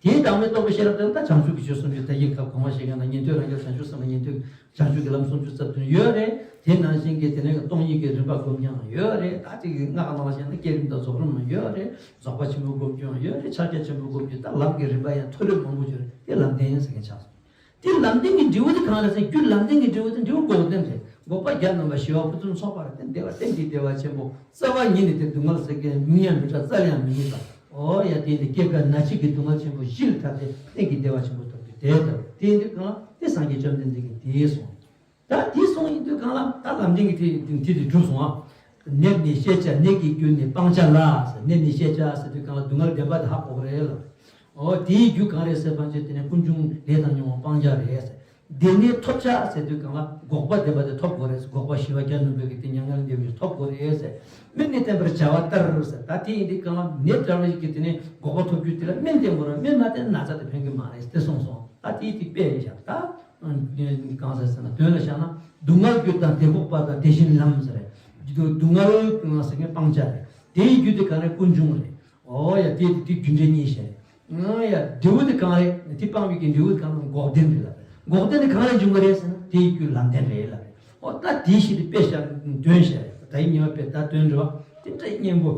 དེའི་བདག་མེད་རྟོགས་པའི་ཤེས་རབ་དེ་ལ་ད་བྱང་ཆུབ་ཀྱི་ཆོས་སུམ་ཅུ། ད་ཡིག་ཁ་གོང་མ་བཤད་མཁན་ལ་ཉན་ཐོས་རང་རྒྱལ་བྱང་ཆུབ་སེམས་ལ་ཉན་ཐོས། བྱང་ཆུབ་ཀྱི་ལམ་སུམ་ཅུ་རྩ་བདུན་ཡོད་རེད། དེ་ནང་བཞིན་གྱི་དེ་ནས་སྟོང་ཉིད་ཀྱི་རིམ་པ་སྒོམ་རྐྱང་ཡོད་རེད། ད་ཅིག་སྔགས་ནང་བཞིན་ན་བསྐྱེད་རིམ་དང་རྫོགས་རིམ་ཡོད་རེད། རྫོགས་པ་ཆེན་པོ་སྒོམ་རྐྱང་ཡོད་རེད། ཕྱག་རྒྱ་ཆེན་པོ་སྒོམ་རྐྱང་། ད་ལམ་གྱི་རིམ་པ་ཡང་མཐོ་རིམ་མང་པོ་ཡོད་རེད། དེ་ལམ་བདེན་ཟེར་མཁན་ཆགས་སོང་། དེ་ལམ་བདེན་གྱི་འབྲས་བུ་དེ་གང་རེད་ཟེར། རྒྱུ་ལམ་བདེན་གྱི་འབྲས་བུ་དེ་འབྲས་བུ་འགོག་བདེན་རེད། འགོག་པ་བརྒྱ་ནོན་པ་ཞི་བ་ཕུན་སུམ་ཚོགས་པ་རེད། དེ་བདེ་བ་གཏན་གྱི་བདེ་བ་ཆེན་པོ། རྩ་བ་ཉིད་ནས་དེ་སྡུག་བསྔལ་ཟེར་མཁན་མིང་ཡང་མི་གྲགས། བཙལ་ཡང་མི་རྙེད་པ། ཨོ་ཡ། དེ་ནི་སྐྱེ་རྒ་ན་འཆི་གི་སྡུག་བསྔལ་ཆེན་པོ་བཞི་ལས་ཐར་ཏེ་གཏན་གྱི་བདེ་བ་ཆེན་པོ་ཐོབ་རྒྱུ་དེ་ལྟ་བུ། དེ་ཡིན་དུས་གང་ལ་དེ་སངས་རྒྱས་བཅོམ་ལྡན་འདས་ཀྱིས་དེ་གསུངས། ད་དེ་གསུངས་ཡིན་དུས་གང་ལ་ད་ལམ་བདེན་གྱི་དེ་དེ་དེ་གྲུབ་སོང་ཨ། ནད་ནི་ཤེས་བྱ། ནད་ཀྱི་རྒྱུ་ནི་སྤང་བྱ་ལ་ཟེར། ནད་ནི་ཤེས་བྱ་ཟེར་དུས་གང་ལ་སྡུག་བསྔལ་བདེན་པ་དེ་ཧ་གོ་གི་རེད་ལ། ཨོ་དེའི་རྒྱུ་གང་རེད་ཟེར་བ་ཅིག་དེ་ནས་ཀུན་འབྱུང་ལས་དང་ཉོན་མོངས་སྤང་བྱ་རེད་ཟེར། དེ་ནས་ཐོབ་བྱ་ཟེར་དུས་གང་ལ་འགོག་པ་བདེན་པ་དེ་ཐོབ་དགོས་རེད། འགོག་པ་ཞི་བ་བརྒྱ་ནོན་པའི་གི་དེ་མྱ་ངན་ལས་འདས་པའི་ཐོབ་དགོས་རེད་ཟེར། མིག་ནི་བསྟེན་པར་བྱ་བ་ལྟར་ཟེར། ད་དེ་ཡིན་དུས་གང་ལ་ནད་འདྲ་བ་ཞིག་གི་དེ་ནས་འགོག་པ་ཐོབ་རྒྱུ་དེ་ལ་སྨན་བསྟེན་དགོས་རེད། སྨན་མ་བསྟེན་ན་ན་ཚ་དེ་ཕན་གི་མ་རེད་དེ་གསུངས་སོང་། ད་དེ་དེ་དཔེ་རེད་བཞག་ད་གང་ཟེར་ཟེར་ན་དོན་ལ་བཞག་ན་སྡུག་བསྔལ་རྒྱུ་དང་དེ་འགོག་པ་དང་དེ་བཞིན་ལམ་ཟེར་རེད། སྡུག་བསྔལ་ཟེར་མཁན་སྤང་བྱ་རེད། དེའི་རྒྱུ་དེ་གང་རེད། ཀུན་འབྱུང་རེད། ཨོ་ཡ། དེ་དེ་རྒྱུ་འབྲས་གཉིས་བཤད་རེད། ཨོ་ཡ། འབྲས་བུ་དེ་གང་རེད། དེ་སྤངས་པའི་གི་འབྲས་བུ་དེ་གང་རེད། འགོག་བདེན་རེད་ལ། འགོག་བདེན་དེ་གང་ལས་འབྱུང་གི་རེད་ཟེར་ན་དེའི་རྒྱུ་ལམ་བདེན་རེད་ལ། ཨོ་ད་དེ་བཞིན་དུ་དཔེ་བཤད་དོན་བཤད་རེད། ད་ཡིན་ཉེ་བ་དཔེ་ད་དོན་འགྲོ་བ་དེ་འདྲ་སྙན་པོ།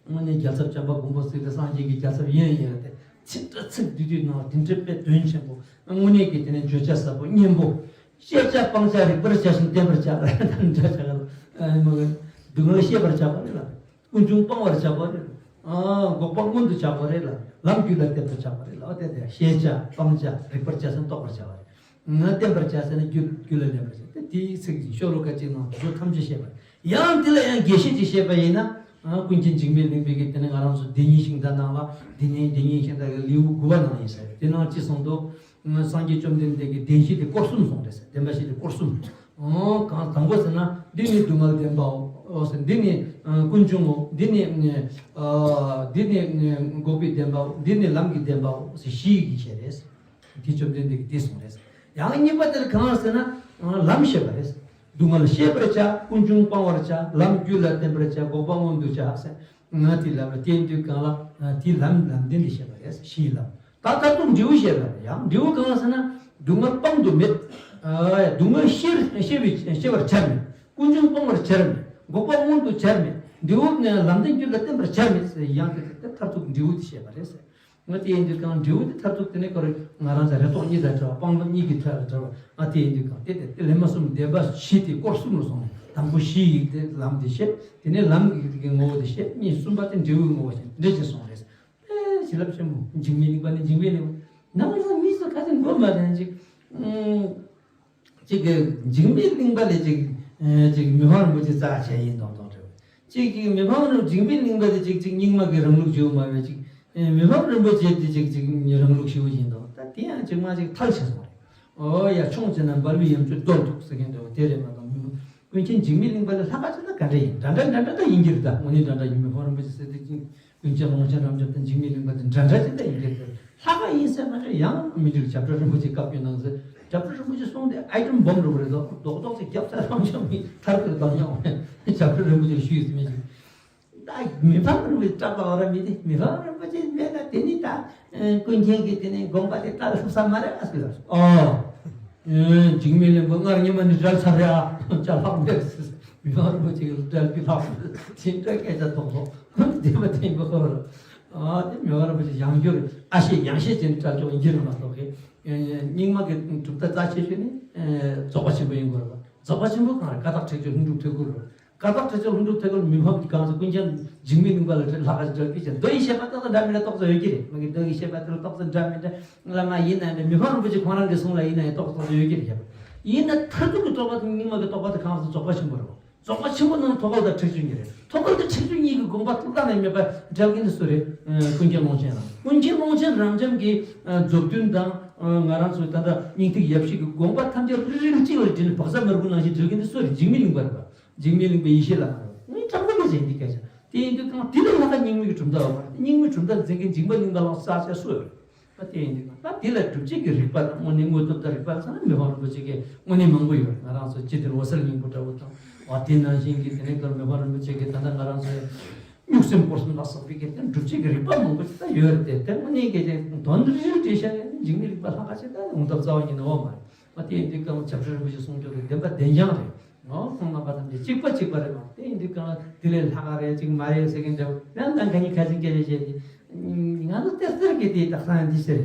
དངོས་གནས་རྒྱལ་ཚབ་བྱམས་པ་མགོན་པོ་གཟིགས་དང་སངས་རྒྱས་ཀྱི་རྒྱལ་ཚབ་ཡིན་ཡིན་རེད་དེ། ཚིག་འདྲ་ཚིག་བསྡུས་བསྡུས་ནང་དེ་འདྲ་དཔེ་དོན་ཆེན་པོ། དངོས་གནས་ཀྱི་དེ་ནས་བརྗོད་བྱ་ཟབ་པོ་སྙན་པོ། ཤེས་བྱ་སྤང་བྱ་རིག་པར་བྱ་ཞིང་བསྟེན་པར་བྱ། འདྲ་བྱ་ག་ལ་མ་གི་སྡུག་བསྔལ་ཤེས་པར་བྱ་བ་རེད་ལ། ཀུན་འབྱུང་སྤང་བར་བྱ་བ་རེད། ཨ་འགོག་པ་མངོན་དུ་བྱ་བ་རེད་ལ། ལམ་རྒྱུད་ལ་བརྟེན་པར་བྱ་བ་རེད་ལ། འོ་དེ་དེ་ཤེས་བྱ་སྤང་བྱ་རིག་པར་བྱ་ཞིང་རྟོགས་པར་བྱ་བ་རེད། བསྟེན་པར་བྱ་ཟེར་ན་རྒྱུད་རྒྱུད་ལ་གནས་པར་བྱ། དེ་དེའི་ཚིག་ཤོ་ལོ་ཀ་གཅིག་ནང་དེ་ཚོ་ཐམས་ཅད་བཤད་པ་རེད། ཡང་དེ་ལ་ཡང་རྒྱས་བཤད་ཅིག་བཤད་པ་ཡིན་ན། ཨ་ཀུན་མཁྱེན་འཇིགས་མེད་གླིང་པའི་གི་དེ་ནི་ང་རང་ཚོ་བདེན་གཉིས་ཤིང་རྟ་ནང་ལ་བདེན་གཉིས་བདེན་གཉིས་ཤིང་རྟ་གི་ལེའུ་དགུ་པ་ནང་ཡིན་ཟེར། དེ་ནང་ཅི་གསུངས་འདུག་སངས་རྒྱས་བཅོམ་ལྡན་འདས་ཀྱིས་བདེན་བཞི་དེ་སྐོར་གསུམ་གསུངས་རེད་ཟེར། བདེན་པ་བཞི་དེ་སྐོར་གསུམ། ཨོ་གང་དང་པོ་ཟེར་ན་འདི་ནི་སྡུག་བསྔལ་བདེན་པའོ། ཨོ་ཟེར། འདི་ནི་ཨ་ཀུན་འབྱུང་ངོ་། འདི་ནི་ཨ་འདི་ནི་འགོག་པའི་བདེན་པའོ། འདི་ནི་ལམ་གྱི་བདེན་པའོ་ཟེར་བཞི་ཡི་གི་བཤད་རེད་ཟེར། དེ་བཅོམ་ལྡན་འདས་ཀྱིས་དེ་གསུངས་རེད་ཟེར། ཡང་གཉིས་པ་དེར་གང་ཟེར་ན། ལམ་བཤད་པ་རེད། སྡུག་བསྔལ་ཤེས་པར་བྱ། ཀུན་འབྱུང་སྤང་བར་བྱ། ལམ་རྒྱུད་ལ་བརྟེན་པར་བྱ། འགོག་པ་མངོན་དུ་བྱ་ཟེར། ང་དེ་ལབ་ལ་བརྟེན་དུས་གང་ལ་དེའི་ལམ་ལམ་བདེན་དེ་བཤད་པ་རེད། གཞིའི་ལམ། ད་མཐར་ཐུག་འབྲས་བུ་བཤད་པ་རེད། ཡང་འབྲས་བུ་གང་ཟེར་ན། སྡུག་བསྔལ་སྤང་དུ་མེད། སྡུག་བསྔལ་ཤེས་ཤེས་པའི་ཤེས་པར་བྱར་མེད། ཀུན་འབྱུང་སྤང་བར་བྱར་མེད། འགོག་པ་མངོན་དུ་བྱར་མེད། འབྲས་བུ་ནི་ལམ་བདེན་རྒྱུད་ལ་བརྟེན་པར་བྱར་མེད་ཟེར། ཡང་དེ་ལྟར་མཐར་ཐུག་འབྲས་བུ་དེ་བཤད་པ་རེད་ཟེར། ང་དེ་ཡིན་དུས་གང་འབྲས་བུ་དེ་མཐར་ཐུག་དེ་ནི་ཁོ་རང་ང་རང་ཚོ་རེ་དོགས་གཉིས་དང་བྲལ་བ། སྤང་བླང་གཉིས་ཀྱི་ཐད་ལ་བྲལ་བ། ང་དེ་ཡིན་དུས་གང་དེ་དེ་དེ་ལེ་མ་གསུམ་བདེན་པ་བཞི་དེ་སྐོར་གསུམ་ལ་སོང་ནས། དང་པོ་གཞི་ཡིག་དེ་ལམ་དེ་བཤད། དེ་ནས་ལམ་གྱི་ངོ་བོ་དེ་བཤད། གཉིས་གསུམ་པ་དེ་འབྲས་བུའི་ངོ་བོ་བཤད། འདྲེ་ཅེས་སོང་རེད། ཨེ་བྱིན་རླབས་ཆེན་པོ། འཇིགས་མེད་གླིང་པ་ནི་འཇིགས་མེད་གླིང་པ། ནང་ལ་མི་སུ་ཁ་ཚིག་མགོ་མ་ལེན་ཅིག་ཨུམ། ཅིག་གི་འཇིགས་མེད་གླིང་པ་ལས་ཅིག་ཨེ་ཅིག་མི་ཕམ་རིན་པོ་ཆེ་རྩ་ཆེ་ཡིན་མདོག་མདོག་འདྲ་བོ། ཅིག་གི་མི་ཕམ་རིན། འཇིགས་མེད་གླིང་པ་དེ་ཅིག་ཅིག་རྙིང་མ་གི་རིང་ལུགས་བྱེད་མ་བས་ཅིག་ཨེ་མི་ཕམ་རིན་པོ་ཆེ་དེ་ཅིག་ཅིག་རང་ལུགས་ཞེ་པོ་ཡིན་མདོག་ད་དེ་ཡང་ཅིག་མ་ཅིག་ཐལ་ཆེ་སོང་རེད། ཨོ་ཡ། ཆུང་བྱས་ན་འབལ་བའི་ཡང་ཆུ་རྡོལ་འདུག་ཟེར་མཁན་འདྲ་བོ་དེ་རེད་མ་གཏོགས། ཀུན་མཁྱེན་འཇིགས་མེད་གླིང་པ་ལས་ལྷག་ག་ཅིག་ན་ག་འདྲ་ཡིན། འདྲ་འདྲ་འདྲ་འདྲ་ད་ཡིན་གྱི་རེད། ད་དངོས་གནས་འདྲ་འདྲ་ཡིན། མི་ཕམ་རིན་པོ་ཆེ་ཟེར་དུས་ཀྱི་ཀུན་མཁྱེན་ཀློང་ཆེན་རབ་འབྱམས་དང་འཇིགས་མེད་གླིང་པ་དེ་འདྲ་འདྲ་ཅིག་ད་ཡིན་གྱི་རེད། ལྷག་ག་ཡིན་ཟེར་མ་རེད། ཡང་མི་འགྲིག་བྱ་བྲལ་རིན་པོ་ཆེ་བཀའ་བཀྱོན་གནང་ཟེར། བྱ་བྲལ་རིན་པོ་ཆེ་གསུང་དེ་ཨའི་ཊམ་བོམ་འདྲ་བོ་རེད་དོ། རྡོག་རྡོག་ཅིག་རྒྱབ་ཚར་ལྷང་ཆོག་མི་ཐར་གི་བཏང་ཡང་བྱ་བྲལ་རིན་པོ་ཆེ་ཞུས་ཟིན་མི་ཞིག་ད་མི་ཕམ་རིན་པོ་ཆེ་སྐྲག་པ་འོ་ར་མི་དེ། མི་ཕམ་རིན་པོ་ཆེ་མེད་ན་དེ་ནི་ད་ཀུན་མཁྱེན་གྱི་དེ་ནི་དགོངས་པ་དེ་ལྟ་ཐུབ་ས་མ་རེད་ཨ་ཟེར། ཨོ། འཇིགས་མེད་གླིང་པ་སྔར་ཉི་མ་ནི་བྲལ་ཚར་རེད་ཨ། ཅག་ལྷག་མེད་ཟེར། མི་ཕམ་རིན་པོ་ཆེ་གི་བྲལ་གི་ལྷག་མེད་དེ་འདྲ་སྐད་ཆ་ཐོག་ཐོག་དེ་མ་དེ་མི་ཁོ་ར། ཨ་དེ་མི་ཕམ་རིན་པོ་ཆེ་ཡང་བསྐྱར་ཨ་ཤེས་ཡང་ཤེས་ཅན་བྲལ་ཆོག་ཡིན་གྱི་རེད་མ་གཏོགས་གི། རྙིང་མ་གི་གྲུབ་མཐའ་རྩ་ཆེ་ཤོས་ནི་རྫོགས་པ་ཆེན་པོ་ཡིན་དགོས་རེད་པ། རྫོགས་པ་ཆེན་པོ་གང་རེད། ཀ་དག་ཁྲེགས་ཆོད་ལྷུན་གྲུབ་ཐོད་སྐུད་རེད། ཀ་དག་ཁྲེགས་ཆོད་ལྷུན་གྲུབ་ཐོད་སྐུད་མི་ཕམ་གྱི་གང་ཟེར། ཀུན་མཁྱེན་འཇིགས་མེད་གླིང་པ་ལ་ལྷག་ག་ཅིག་འགྲེལ་བཤད་བྱས། མདོ་ཡི་བཤད་པ་ཏག་ཏག་འདྲ་མི་འདྲ་ཏོག་ཙམ་ཡོད་ཀྱི་རེད། མ་གི་མདོ་ཡི་བཤད་པ་དེ་ལ་ཏོག་ཙམ་འདྲ་མི་འདྲ་ལ་མ་ཡིན་ན་འདྲ། མི་ཕམ་རིན་པོ་ཆེ་ཁོང་རང་གི་གསུང་ལ་ཡིན་ན་ཡང་ཏོག་ཙམ་ཡོད་ཀྱི་རེད། ཡིན་ན་མཐར་ཐུག་གི་རྟོགས་པ་དེ་རྙིང་མ་གི་རྟོགས་པ་དེ་གང་ཟེར། རྫོགས་པ་ཆེན་པོ་རེད། རྫོགས་པ་ཆེན་པོ་ནང་ཐོད་རྒལ་དང་ཁྲེགས་ཆོད་གཉིས་རེད། ཐོད་རྒལ་དང་ཁྲེགས་ཆོད་གཉིས་ཀྱི་དགོངས་པ་ཏག་ཏག་ནས་མེད་པ་འགྲེལ་མཁན་དེ་སུ་རེད། ཀུན་མཁྱེན་ཀློང་ཆེན་རབ། ཀུན་མཁྱེན་ཀློང་ཆེན་རབ་འབྱམས་ཀྱི་རྫོགས་བདུན་དང་། ང་རང་ཚོའི་ད་ལྟ་སྙིང་ཐིག་ཡབ་གཞིས་ཀྱི་དགོངས་པ་ཐམས་ཅད་རིལ་རིལ་གཅིག་ལ་དྲིལ་ནས་བག་ཚ་མར་ཁུ་ནང་བཞིན་དྲིལ་མཁན་དེ་སུ་རེད། འཇིགས་མེད་གླིང་པ་རེད་པ། འཇིགས་མེད་གླིང་པའི་ཡེ་ཤེས་བླ་མ་རེད་པ། ངས་དྲང་པོ་ག་ཟེར་འདི་སྐད་ཆ་དེ་ཡིན་དུས་གང་དེ་ལས་ལྷག་ག་རྙིང་མའི་གྲུབ་མཐའ་ཡོད་མ་རེད། རྙིང་མའི་གྲུབ་མཐའ་འཛིན་མཁན་འཇིགས་མེད་གླིང་པ་ལ་ས་ཆ་སུ་ཡོད་རེད། ད་དེ་ཡིན་དུས་ད་དེ་ལ་སྒྲུབ་བྱེད་ཀྱི་རིགས་པ་དང་དངོས་གནས་དངོས་སྟོབས་དང་རིགས་པ་ལ་སོགས་ན་མི་ཕམ་རིན་པོ་ཆེ་གི་དངོས་གནས་མང་པོ་ཡོད། ང་རང་ཚོ་སྤྱི་དེར་འོད་གསལ་སྙིང་པོ་འདྲ་བོ་དང་། འོ་དེ་ནང་བཞིན་གྱི་དེ་ནས་མི་ཕམ་རིན་པོ་ཆེ་གི་ད་ལྟ་ང་རང་ཚོའི་གཉུག་སེམས་སྐོར་གསུམ་ལ་སོགས་པའི་གི་དེ་སྒྲུབ་བྱེད་ཀྱི་རིགས་པ་མང་པོ་ཞིག་ད་ཡོད་རེད་དེ། དེ་དངོས་གནས་གལ་ཆེ་དོན་རེ་རེ་བྲིས་བཞག་ནས་འཇིགས་མེད་རིགས་པ་ལྷག་ག་ཆེ་ད་འོང་ཐབས་རྩ་བ་ཉིད་ནས་ཡོད་མ་རེད། འོ་དེ་ཡིན་དུས་སྐབས་བྱ་བྲལ་རིན་པོ་ཆེ་གསུང་ཆོས་དེ་བདེན་པ་བདེན་རྐྱང་རེད། ཨོ་ཁོང་རྣམ་པ་ཐམས་ཅད་གཅིག་པ་གཅིག་པ་རེད་མ། དེ་ཡིན་དུས་གང་དེ་ལས་ལྷག་ག་རེད་ཅིག་མ་རེད་ཟེར་མཁན་འདྲ་བོ། ཡང་ལ་ཁ་ཉིན་ཁ་ཅིག་སྐད་ཆ་བཤད་དེ། ང་ཚོ་ཏེ་སྟེར་གི་དེ་དག་སང་འདི་ཟེར།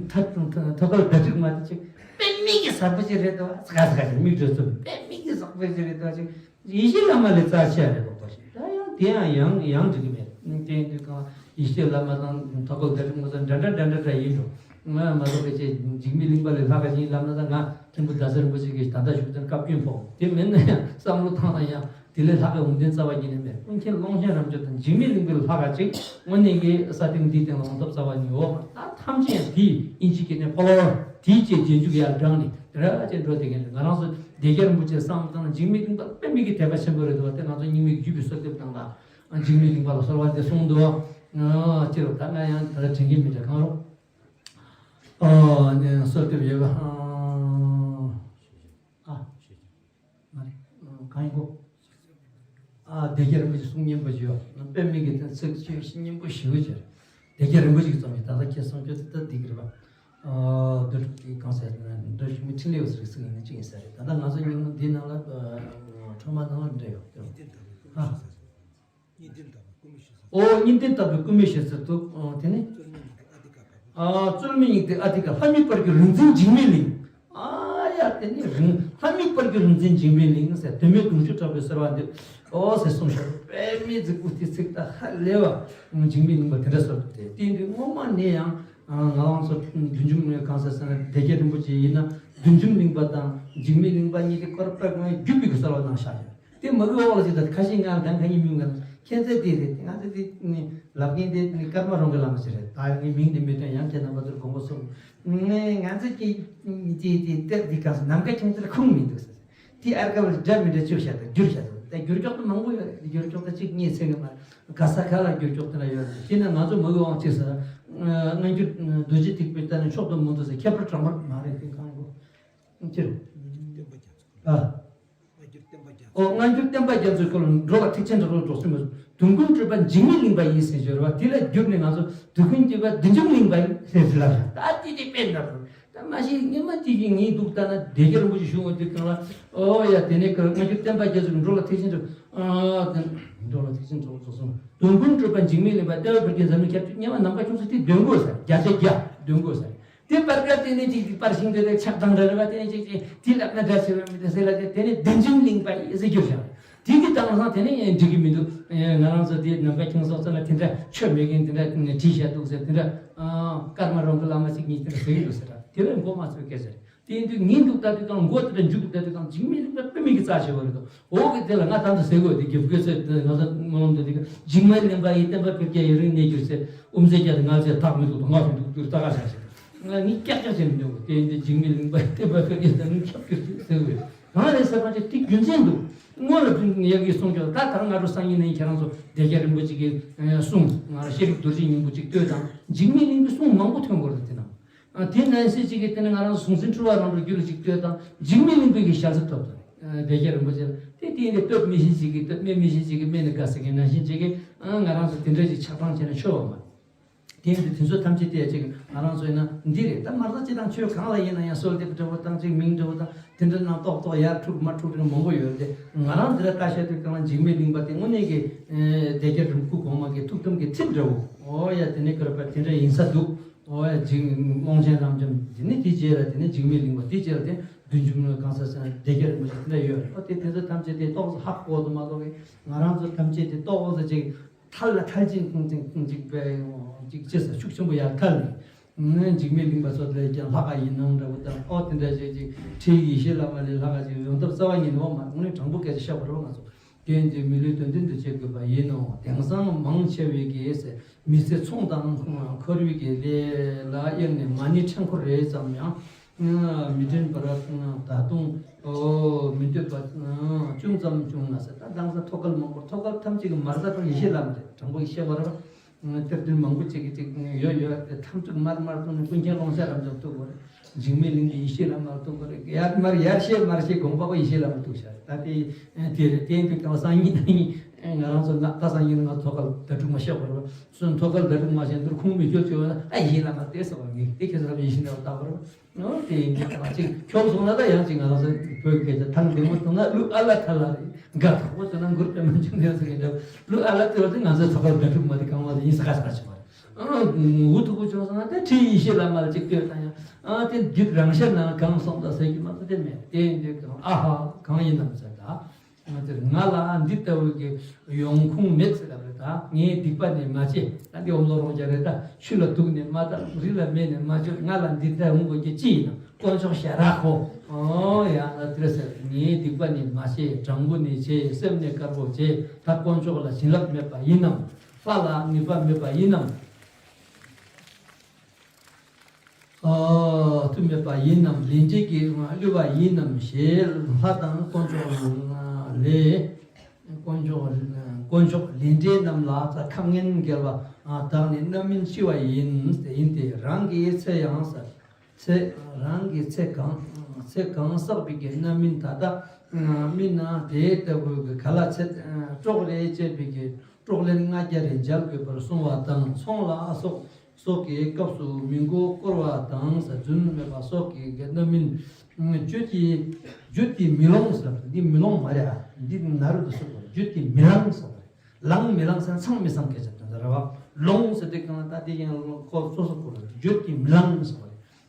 ཐ་ཐ་ཐོད་རྒལ་བརྡ་སྤྲོད་མ་དེ་ཅིག་དཔེ་མི་སྲིད་གི་ཟབ་པོ་ཅིག་རེད་དོ། ཟ་ཟ་ཅིག་མིག་འགྲོ་ཚུལ་དཔེ་མི་སྲིད་གི་ཟབ་པོ་ཅིག་རེད་དོ། ཅིག་ཡེ་ཤེས་བླ་མ་ལས་རྩ་ཆེ་རེད་དོ་པ་ཞིག་ད་ཡང་དེ་ཡང་ཡང་ཡང་འགྲིག་གི་མེད། དེ་ཡིན་དུས་གང་ཡེ་ཤེས་བླ་མ་དང་ཐོད་རྒལ་བརྡ་སྤྲོད་མ་ཚོ་འདྲ་འདྲ་འདྲ་འདྲ་འདྲ་ཡིན་འགྲོ། ང་མ་གཏོགས་པའི་ཆེ་འཇིགས་མེད་གླིང་པ་ལས་ལྷག་ག་ཅིག་ལབ་ན་ད་ང་མཁན་པོ་ཟླ་ཟེར་རིན་པོ་ཆེ་གིས་ད་ལྟ་བཞུགས་དོན་བཀའ་བཀྱོན་ཕོག་དེ་མིན་ན་ཡང་བསམ་བློ་བཏང་ན་ཡང་དེ་ལས་ལྷག་གི་འོང་དོན་རྩ་བ་ཉིད་ནས་མེད། ཀུན་མཁྱེན་ཀློང་ཆེན་རབ་འབྱམས་དང་འཇིགས་མེད་གླིང་པ་ལས་ལྷག་ག་ཅིག་དངོས་གནས་ཀྱི་ས་སྟེང་འདིའི་སྟེང་ལ་འོང་ཐབས་རྩ་བ་ཉིད་ཡོད་མ་རེད། ད་ཐམས་ཅད་དེའི་ཨིན་ཇི་སྐད་ནས་ཕོ་ལོ་བར་དེའི་ཆེད་རྗེས་འཇུག་ཡར་འབྲངས་ནས་དེ་ར་ཅན་འགྲོ་བསྡད་མཁན་རེད། ང་རང་ཚོ་སྡེ་བརྒྱད་རིན་པོ་ཆེ་བསམ་བློ་བཏང་ན་འཇིགས་མེད་གླིང་པ་དཔེ་མི་སྲིད་དད་པ་ཆེན་པོ་རེད་འདུག་བ། དེ་ང་ཚོ་རྙིང་མའི་བརྒྱུད་པའི་གསོལ་འདེབས་དང་ད་འཇིགས་མེད་གླིང་པ་ལ་གསོལ་བ་འདེབས་གསུངས་འདུག་བ། ཅི་རུ་ད་ང་ཡང་ད་ལྟ་དྲན་གྱི་མི་འདྲ་གང་རུང་། ཨ་ནི་གསོལ་འདེབས་ཡོད་པ། ཨ། མ་རེད། གང་ཡིན་གོ། ཨ་སྡེ་བརྒྱད་རིན་པོ་ཆེ་གསུང་སྙན་པོ་ཞུ་བ། དཔེ་མི་སྲིད་ཀྱི་ཚིག་ཆོས་སྙན་པོ་ཞུ་བ་བྱས། སྡེ་བརྒྱད་རིན་པོ་ཆེ་གི་རྩོམ་ཡིན། ད་ལྟ་ཁྱེད་གསུང་ཆོས་དེ་ལྟར་འདི་གི་རེད་པ། ཨ་འདུལ་གྱི་གང་ཟེར་ན་འདུལ་གྱི་མི་འཕྲིན་ལས་ཟེར་གྱི་ཚིག་ཡིན་ན་ཅི་ཡིན་ས་རེད། ད་ལྟ་ང་ཚོ་སྙིང་པོ་འདི་ནང་ལ་ཨ་ཁྲོས་མ་ནང་ལ་འདྲ་ཡོད་དེ། ཨ། གཉིས་ལྡན་དག་པའི་སྐུ་མི་ཤེས་ཟེར། ཨོ་གཉིས་ལྡན་དག་པའི་སྐུ་མི་ཤེས་ཟེར་འདུག་ཨོ་དེ་ནི། རྩོལ་མེད་སྙིང་ཐིག་ཨ་ཏི་ཀ་བ་པོ། ཨ་རྩོལ་མེད་སྙིང་ཐིག་ཨ་ཏི་ཀ། ལྷ་མིག་དཔལ་གྱི་རིག་འཛིན་འཇིགས་མེད་གླིང་། ཨ་ཡ་དེ་ནི་རིང་ལྷ་མིག་དཔལ་གྱི་རིག་འཛིན་འཇིགས་མེད་གླིང་ཟེར། དོན་མེད་དུང་ཕྱུར་དྲག་པོའི་གསོལ་བ་འདེབས། ཨོ་ཟེར་གསུངས་ཤག་དཔེ་མི་སྲིད་པོ་དེ་ཚིག་ད་ཧ་ལས་པ། འཇིགས་མེད་གླིང་པ་དེ་འདྲ་གསོལ་བ་འདེབས། དེ་ཡིན་དུས་སྔོན་མ་ནས་ཡང་ང་རང་ཚོ་བདུད་འཇོམས་གང་ཟེར་ཟེར་ན་སྡེ་བརྒྱད་རིན་པོ་ཆེ་ཡིན་ན་བདུད་འཇོམས་གླིང་པ་དང་འཇིགས་མེད་གླིང་པ་གཉིས་དེ་སྐོར་དཔེ་ངོས་བརྒྱུད་པའི་གསོལ་བ་གནང་ཤག་དེ་མ་གི་འོག་ལ་ཅིག་ད་ཁ་ཤས་ང་ལ་ད་ཁ་ཉིན་མིན་ང་ཁྱེད་ཚོས་དེ་རེད། ང་ཚོས་དེ་ནི་ལབ་མཁན་དེ་ནི་ཀརྨ་རོང་གི་བླ་མ་ཞིག་རེད། ད་ངའི་མིང་དེ་མི་སྟོན། ཡང་ཁྱེད་རྣམ་པ་ཚོར་དགོངས་པ་གསུངས། ང་ང་ཚོས་ཀྱི་དེ་དེ་དེ་ག་ནམ་མཁའ་ཁྱིམ་ཚེར་ཁུངས་མི་འདུག་ཟེར། དེ་ཨར་ཀ་བར་སྒྲ་མི་འདྲ་བཅུ་བཤད་དང་བསྒྱུར་བཤད་དང་ད་བསྒྱུར་ཀྱོག་ཏུ་མང་པོ་ཡོད་རེད། བསྒྱུར་ཀྱོག་ཏུ་གཅིག་གཉིས་ཚེ་གི་མ་རེད། ག་ས་ག་ལ་བསྒྱུར་ཀྱོག་ཏུ་ན་ཡོད་རེད། དེ་ནི་ང་ཚོ་མ་གི་དབང་ཅིག་ཟེར་ན་སྔ་འགྱུར་རྡོ་རྗེ་ཐེག་པའི་ད་ནི་མཆོག་ཏུ་མོས་དུ་ཟེར་ཁྱད་པར་དྲངས་པ་མ་རེད། དེ་གང་གོ། ཕྱིར། ཨ། ཨོ་སྔ་འགྱུར་བསྟན་པ་རྒྱ་མཚོའི་སྐོར་ལ་འགྲོ་བ་ཐེག་ཆེན་གྲོགས་སུ་གྲོགས་སུ་མ་སོང་། དོན་ཀུན་སྤྲོས་པ་འཇིགས་མེད་གླིང་པ་ཡིན་ཟེར་ཞོར་བ་དེ་ལ་བསྒྱུར་ནས་ང་ཚོ་དུས་ཀུན་སྐྱིད་པ་བདུད་འཇོམས་གླིང་པ་ཡིན་ཟེར་ཟེར་ལ། ད་དེ་དེ་དཔེ་འདྲ་པོ། ད་མ་གཞི་སྔོན་མ་དེ་བཞིན་ངའི་འདུག་ལྟ་ན་སྡེ་བརྒྱད་རིན་པོ་ཆེ་ཞུ་འོང་དུས་སྐབས་ལ། ཨོ་ཡ་དེ་ནས་ཀར་སྔ་འགྱུར་བསྟན་པ་རྒྱ་མཚོའི་འགྲོ་ལ་ཐེག་ཆེན་གྲོགས། ཨ་དེ་འགྲོ་ལ་ཐེག་ཆེན་གྲོགས་སུ་གྲོགས་སུ། དོན་ཀུན་སྤྲོས་པ་འཇིགས་མེད་གླིང་པ་བསྟན་པ་འཕེལ་རྒྱས་འཛམ་གླིང་ཁྱབ་བསྒྲགས། སྔོན་མ་ནམ་མཁའ་ཁྱུང་ས་དེ་འདོན་དགོས་ཟེར། བརྒྱ་ཆ་བརྒྱ་འདོན་དགོས་ཟེར། དེ་བར་སྐབས་དེ་ནས་ཅིག་ཅིག་པར་ཤིང་དེ་དེ་ཆགས་སྡང་འདྲ་རེ་བ་དེ་ནས་ཅིག་ཅིག་དེ་ལབ་ན་འདྲ་ཆེ་བ་མི་འདྲ་ཟེར་ལ། དེ་དེ་ནས་བདུད་འཇོམས་གླིང་པ་ཡིན་ཟེར་གྱུར་བཞག་དེ་གི་དང་སང་དེ་ནས་འགྲིག་གི་མི་འདུག་ང་རང་ཚོ་དེ་ནམ་མཁའ་ཁྱུང་སོགས་ཚོ་ལ་དེ་འདྲ་ཆོ་མེད་མཁན་དེ་འདྲ་བྲིས་བཞག་འདུག་ཟེར། དེ་འདྲ་ཀརྨ་རོང་གི་བླ་མ་ཅིག་གཉིས་དེ་འདྲ་ཟེར་གི་འདུག་ཟེར། དེ་བས་མགོ་མ་ཚོས་སྐད་ཟེར། དེ་ཡིན་དུས་ངའི་འདུག་ལྟ་དུས་དང་མགོ་དེ་འདྲ་མཇུག་ལྟ་དུས་དང་འཇིགས་མེད་གླིང་པ་དཔེ་མི་གི་རྩ་ཆེ་བ་རེད་དོ། འོ་གི་དེ་ལ་ང་ད་ཚོ་ཟེར་དགོས་དེ་གི་བུ་གི་ཚེ་དེ་ང་ཚོ་སྨོན་ལམ་དེ་དེ་གི་འཇིགས་མེད་གླིང་པ་ཡི་བསྟན་པ་འཕེལ་རྒྱས་ཡུན་རིང་གནས་གྱུར་ཚེ། དབུ་མཛད་རྒྱ་དེ་ང་ཚོས་དག་མི་འདུག་དོ། ང་ཚོ་འདུག་འདུག་ལྟ་ག་བྱ་ཞིག་ང་ནི་ཀྱག་ཀྱག་བྱས་མི་འདུག་དེ་ཡིན་དུས་འཇིགས་མེད་གླིང་པ་ཡི་བསྟན་པ་འཕེལ་རྒྱས་དང་ཁྱབ་གྱུར་ཅིག་ཟེར་དགོས། གང་རེད་ཟེར་བ་ཅིག་དེ་རྒྱུ་མཚན་འདུག་སྔོན་ལ་དུས་ཡག་གི་གསུང་ཆོག་ད་ད་སྔ་དྲོ་སང་ཉིན་ནས་ཁྱེད་རང་ཚོ་སྡེ་བརྒྱད་རིན་པོ་ཆེ་གི་གསུང་ང་ཤེས་རིག་རྡོ་རྗེ་སྙིང་པོ་ཅིག་ལྟོས་དང་། འཇིགས་མེད་གླིང་པའི་གསུང་མང་པོ་ཐོན་དགོས་རེད་དེ་ན། ཨ། དེ་ནང་བཞིན་ཅིག་གིས་དེ་ནས་ང་རང་ཚོ་གཟུངས་འཛིན་འཁྲུལ་བ་རང་གྲོལ་རྒྱུད་ལ་ཅིག་ལྟོས་དང་། འཇིགས་མེད་གླིང་པའི་གི་ཞལ་ཟབ་ཐོབ་དང་། ཨ། སྡེ་བརྒྱད་རིན་པོ་ཆེ་ལ་དེ་དེ་ཡིན་ཏེ་སྟོབས་མི་ཤེས་ཅིག་གིས་སྟོབས་མེད་མི་ཤེས་ཅིག་གིས་སྨན་ནི་དགའ་ཟེར་མཁན་ནང་བཞིན་ཅིག་གིས། ཨ། ང་རང་ཚོ་དེ་འདྲ་ཅིག་ཆགས་སྡང་བྱས་ནས་ཆོས་བ་མ། དེ་ཡིན་དུས་དེ་ཚོ་ཐམས་ཅད་དེ་ཅིག་ང་རང་ཚོ་ཡིན་ན་འདི་རེད། ད་མ་རྩ་ཅི་དང་ཆོས་གང་ལ་ཡིན་ན་ཡང་གསོལ་འདེབས་འདྲ་བོ་དང་ཅིག་མིང་འདྲ་བོ་དང་དེ་འདྲ་ནང་ཏོག་ཏོག་ཡར་འཁྲུག་མར་འཁྲུག་འདྲ་མང་པོ་ཡོད་རེད། ང་རང་འདི་ལ་ལྟ་བཤད་དུས་གང་ལ་འཇིགས་མེད་གླིང་པ་དེ་དངོས་གནས་ཀྱི། ཨེ། སྡེ་བརྒྱད་རིམ་བརྒྱུད་གོང་མ་གི་ཐུགས་དམ་གྱི་ཐིམ་འདྲ་བོ། ཨོ་ཡ་དེ་ནས་ཀར་པ་དེ་འདྲ་ཡིན་ས་འདུག་ཨོ་ཡ་འཇིགས་ཀློང་ཆེན་རབ་འབྱམས་དེ་ནས་དེ་རྗེས་ལ་དེ་ནས་འཇིགས་མེད་གླིང་པ་དེ་རྗེས་ལ་དེ་བདུད་འཇོམས་གླིང་གང་ས་ས་སྡེ་བརྒྱད་རིམ་པ་ཞིག་དེ་འདྲ་ཡོད་རེད། ཨོ་དེ་དེ་ཚོ་ཐམས་ཅད་དེ་ཏོག་ཙམ་ཧ་གོ་དུ་མ་གཏོགས་ཀྱི་ང་རང་ཚོ་ཐམས་ཅད་དེ་ཏོག་ཙམ་ཅིག་ཐལ་ལ་ཐལ་ཅིག་ཅིག་ཅིག་པའི་ཅིག་ཅེས་ཤུགས་ཆེན་པོ་ཡར་ཐལ་ནས། ཨ། འཇིགས་མེད་གླིང་པ་ཚོ་ལས་ཀྱང་ལྷག་ག་ཡིན་ནམ་འདྲ་བོ་དང་། ཨོ་དེ་འདྲ་ཅིག་ཅིག་ཁྲིད་ཡེ་ཤེས་བླ་མ་ལས་ལྷག་ག་ཅིག་ཡོང་ཐབས་རྩ་བ་ཉིད་ནས་འོང་མ་རེད། དངོས་གནས་དྲང་པོ་སྐད་ཆ་བཤད་པ་རེད་བ། ང་ཚོ་རྐྱེན་གྱིས་མི་ལུས་དོན་མཐུན་དུ་བྱེད་དགོས་པ་ཡིན་ནོ། དེང་སང་མང་ཆེ་བའི་གི་མི་ཚེ་ཚོང་དང་འཁོར་བའི་གི་ལས་ལ་གཡེང་ནས་མ་ཎི་ཕྲེང་འཁོར་རེ་ཙམ་ཡང་མི་འདྲེན་པར་ད་དུང་། ཨོ། མི་འདོད་པ་ཅུང་ཙམ་བྱུང་ན་ཟེར། ད་དེང་སང་ཐོག་ཁལ་མང་པོ། ཐོག་ཁལ་ཐམས་ཅད་ཀྱི་མ་རྩ་ཁང་ཡེ་ཤེས་བླ་མ་རེད། དྲང་པོ་ཡེ་ཤེས་བླ་མ་རེད། གཏེར་སྟོན་མང་པོ་ཅིག་གིས་ཅིག་ཡོད་ཡོད་དེ་ཐམས་ཅད་མར་མར་བཏོན་ནས་ཀུན་མཁྱེན་ཀློང་ཆེན་རབ་འབྱམས་ཐུག་གོ་རེད། འཇིགས་མེད་གླིང་པའི་ཡེ་ཤེས་བླ་མ་ཐུག་གོ་རེད། ཡར་མར་ཡར་བཤད་མར་བཤད་དགོངས་པ་པོ་ཡེ་ཤེས་བླ་མ་ཐུག་ཤག་ད་དེ་དེ་རེད། དེ་དུས་གང་སང་ཉིན་ང་རང་ཚོ་ང་ད་སང་ཉིན་ང་ཐོག་ཁལ་ཟླ་དྲུག་མ་བཤད་པ་རེད། སོན་ཐོག་ཁལ་ཟླ་དྲུག་མ་བཤད་འདིར་ཁུངས་མི་འཁྱོལ་ཆེ་བ་ན། ཨ། ཡེ་ཤེས་བླ་མ་དེ་ཟེར་བ་ངས་དེ་ཁྱེད་ཚོ་རབ་ཡེ་ཤེས་འདྲ་བ་ལྟ་བ་རེད། ཨོ་དེ་ཡིན་གྱི་ཐང་ཅིག་ཁྱོད་སོང་ན་ད་ཡང་ཅིག་ང་རང་ཚོ་བོད་སྐད་ཆ་ཐང་བདེ་མོ་ཐོང་ན་གླུ་ཨ་ལ་ཐ་ལ་རེད། དགའ་ཐོག་པོ་ཚོ་ན་མགུར་དཔེ་མ་འཇུག་ནས་ཟེར་གྱི་འདྲ། གླུ་ཨ་ལ་དེ་བ་དེ་ང་ཚོའི་ཚོགས་པར་བདག་སྒྲུབ་མ་དེ་གང་བ་དེ་ཡིན་ས་ཁ་ས་ཁ་ཆེ་བ་རེད། ཨ། འུ་ཐུག་པོ་བྱུང་སོང་ན་ད་ཁྲིད་ཡེ་ཤེས་བླ་མ་ལ་ཅིག་ལྟོས་དང་ཡང་། ཨ། དེ་རྒྱུད་རང་ཤར་ནང་གང་གསུངས་ད་ཟེར་གྱི་མ་གཏོགས་དེ་མེད། དེ་ཡིན་དུས་གང་ཨ་ཧ་གང་ཡིན་ནམ་ཟེར་ད། ང་ལ་འདི་ལྟ་བུའི་གི་ཡོང་ཁུངས་མེད་ཟེར་ལབ་རེད་ད། ངའི་སྡིག་པ་ནི་མ་བྱས། ད་འདི་ཨོམ་ལོ་རོང་རྒྱ་རེད་ད། ཆུ་ལ་དུག་ནི་མ་བཏབ། རི་ལ་མེ་ནི་མ་བྱུག། ང་ལ་འདི་ལྟ་འོང་དགོས་ཀྱི་ཅི་ཡིན་ནམ། དཀོན་མཆོག་ཞལ་རག་གོ། ཨོ་ཡ་ད་དེ་རེད་ཟེར། ངའི་སྡིག་པ་ནི་མ་བྱས། དྲང་པོ་ནི་བྱས། སེམས་ནི་དཀར་པོ་བྱས། ད་དཀོན་མཆོག་ལ་བྱིན་རླབས་མེད་པ་ཡིན་ནམ། ལྷ་ལ་ནུས་པ་མེད་པ་ཡིན་ནམ། ཨ། མཐུ་མེད་པ་ཡིན་ནམ། ལས་འབྲས་ཀྱི་བསླུ་བ་ཡིན་ནམ་ཞེས། ལྷ་དང་དཀོན་མཆོག་ལས། དཀོན་མཆོག་དཀོན་མཆོག་ལས་འབྲས་རྣམས་ལ་ཁ་ངན་འགེལ་བ་དག་ནི་རྣམ་སྨིན་ལྕི་བ་ཡིན། ཡིན་ཏེ་རང་གི་ཚེ་ཡང་ཟ། ཚེ། རང་གི་ཚེ་གང་ཚེ་གང་བསགས་པའི་གི་རྣམ་སྨིན་ད་ལྟ་སྨིན་ན་དེ་ལྟ་བུའི་གི་ག་ལ་ཚེ་སྲོག་རེ་བཅད་པའི་གི་སྲོག་ལན་ལྔ་བརྒྱ་རེ་འཇལ་དགོས་པར་གསུངས་པ་དང་། ཚོང་ལ་སོགས་སོགས་ཀྱི་སྐབས་སུ་མི་མགོ་བསྐོར་བ་དང་། རྫུན་སྨྲས་པ་སོགས་ཀྱི་རྣམ་སྨིན། རྒྱུད་ཀྱི་རྒྱུད་ཀྱི་མི་ལོང་ཟེར་བ་འདི་མི་ལོང་མ་རེད་ཨ། འདི་ན་རུ་དུ་སོགས་པ་རྒྱུད་ཀྱི་མི་ལང་ཟེར་བ་རེད། ལང་མི་ལང་ཟེར་ན་ཚང་མི་ཚང་སྐད་ཆ་དོན་དག་རེད་བ། ལོང་ཟེར་དུས་གང་ལ་ད་དེ་ཡང་ཁོ་སོ་སོ་ཁོ་ལ་རྒྱུད་ཀྱི་མི་ལང་ཟེར་བ་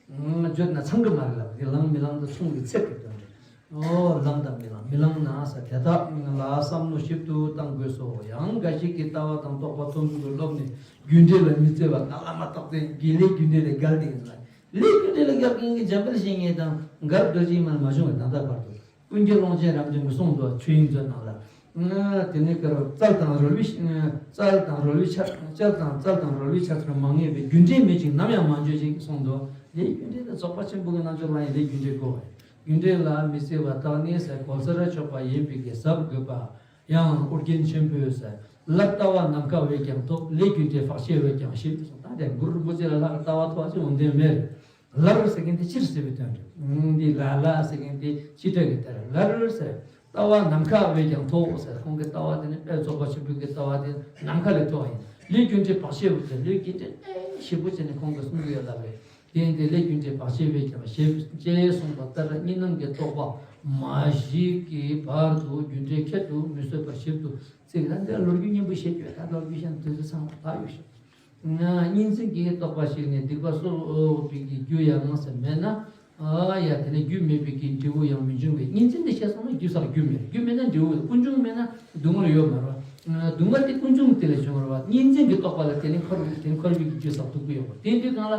རེད། བརྗོད་ན་ཚང་གི་མ་རེད་ལབ་ཀྱི། ལང་མི་ལང་དུ་མཚུངས་ཀྱི་ཚིག་གི་དོན་རེད། ཨོ་ལང་དང་མི་ལང་། མི་ལང་ན་ས་དེ་དག་ལ་བསམ་བློ་ཞིབ་ཏུ་བཏང་དགོས་སོ། ཡང་འགའ་ཞིག་གིས་ལྟ་བ་དང་རྟོག་པ་རྩོམ་རིག་ཏུ་སློབ་ནས་རྒྱུ་འབྲས་ལ་མི་བརྩི་བ། ང་བླ་མ་རྟོགས་ཏེ་དགེ་ལས་རྒྱུ་འབྲས་ལ་འགལ་ཏེ་ཡིན་ལ། ལས་རྒྱུ་འབྲས་ལ་འགལ་མཁན་གྱི་འཇམ་དཔལ་བཤེས་གཉེན་དང་མགར་རྡོ་རྗེ་མ་ནས་མ་བྱུང་བའི་ད་ལྟ་བར་དུ། ཀུན་མཁྱེན་ཀློང་ཆེན་རབ་འབྱམས་ཀྱིས་གསུངས་འདུག་ཆོས་དབྱིངས་མཛོད་ནང་ལ། དེ་ནས་ཀར་བཙལ་དང་རོལ་བའི་བཙལ་དང་རོལ་བའི་ཆ་བཙལ་དང་བཙལ་དང་རོལ་བའི་ཆ་ཚུལ་མ་ངེས་པས་རྒྱུ་འབྲས་མེད་ཅིང་ནམ་ཡང་མ་འབྱོན་ཅིག་གསུངས་འདུག་ལས་རྒྱུ་འབྲས་དེ་རྫོགས་པ་ཆེན་པོ་གི་རྣལ་འབྱོར་པ་ཡིན་ལས་རྒྱུ་འབྲས་དགོས་པ་རེད། རྒྱུ་འབྲས་ལ་མི་བརྩི་བ་དག་ནི་ཟེར་གོ་ས་ར་ཆོག་པ་ཡིན་པའི་གི་ཟབ་དགོས་པ། ཡང་ཨོ་རྒྱན་ཆེན་པོས་ཟེར། ལར་ལྟ་བ་ནམ་མཁའ་བས་ཀྱང་ཐོབ། ལས་རྒྱུ་འབྲས་བག་ཕྱེ་བས་ཀྱང་ཞིབ་གསུངས། ད་དེ་གུ་རུ་རིན་པོ་ཆེ་ལ་ལྷག་ལྟ་བ་ཐོབ་ཅིག་འོང་དོན་མེད་རེད། ལར་ཟེར་མཁན་དེ་སྤྱིར་ཟེར་བའི་དོན་རེད། འདི་ལ་ལ་ཟེར་མཁན་དེ་སྤྱི་སྒྲ་གི་དེར་ལར་ཟེར། ལྟ་བ་ནམ་མཁའ་བས་ཀྱང་མཐོ་ཟེར། ཁོང་གི་ལྟ་བ་དེ་ནི་དཔལ་རྫོགས་པ་ཆེན་པོའི་གི་ལྟ་བ་དེ་ནམ་མཁའ་ལས་མཐོ་བ་ཡིན། ལས་རྒྱུ་འབྲས་བག་ཕྱེ་བུ་ཟེར། ལས་རྒྱུ་འབྲས་ཞིབ་པོ་བྱས་ནས་ཁོང་གིས་གསུང་གི་ཡོད་ལབ་རེད། དེ་ཡིན་ཏེ་ལས་རྒྱུ་འབྲས་བག་ཕྱེ་བས་ཀྱང་ཞེས་ཅེས་གསུངས་པ་ལྟར་གཉིས་སྣང་གི་རྟོག་པ་མ་ཞིག་གི་བར་དུ་རྒྱུ་འབྲས་ཁྱད་དུ་མི་གསོད་པར་ཞིབ་ཏུ་བརྩིས། ད་འདིར་ལོ་རྒྱུས་སྙན་པོ་བཤད་རྒྱུ་ཡོད། ད་ལོ་རྒྱུས་བཤད་ན་དུས་ཚོད་ཚང་མ་ལྷག་ཡོད་ཤག་གཉིས་འཛིན་གྱི་རྟོག་པ་ཞིག་ནས་སྡིག་པ་གསོག་པའི་རྒྱུ་ཡང་ཟེར་མེད་ན། ཨ་ཡ་དེ་ནས་རྒྱུ་མེད་པའི་གི་འབྲས་བུ་ཡང་མི་འབྱུང་བས། གཉིས་འཛིན་དེ་བཤད་སོང་ན་རྒྱུ་བསགས་རྒྱུ་མེད། རྒྱུ་མེད་ན་འབྲས་བུ་ཀུན་འབྱུང་མེད་ན་སྡུག་བསྔལ་ཡོད་མ་རེད་བ། སྡུག་བསྔལ་དེ་ཀུན་འབྱུང་དེ་ལས་བྱུང་བ་རེད་བ། གཉིས་འཛིན་གྱི་རྟོག་པ་ལ་དེ་ནི་འཁོར་བའི་དེ་ནི་འཁོར་བའི་གི་རྒྱུ་བསགས་སྡུག་པོ་ཡོད་པ་དེ་དུས་གང་ལ།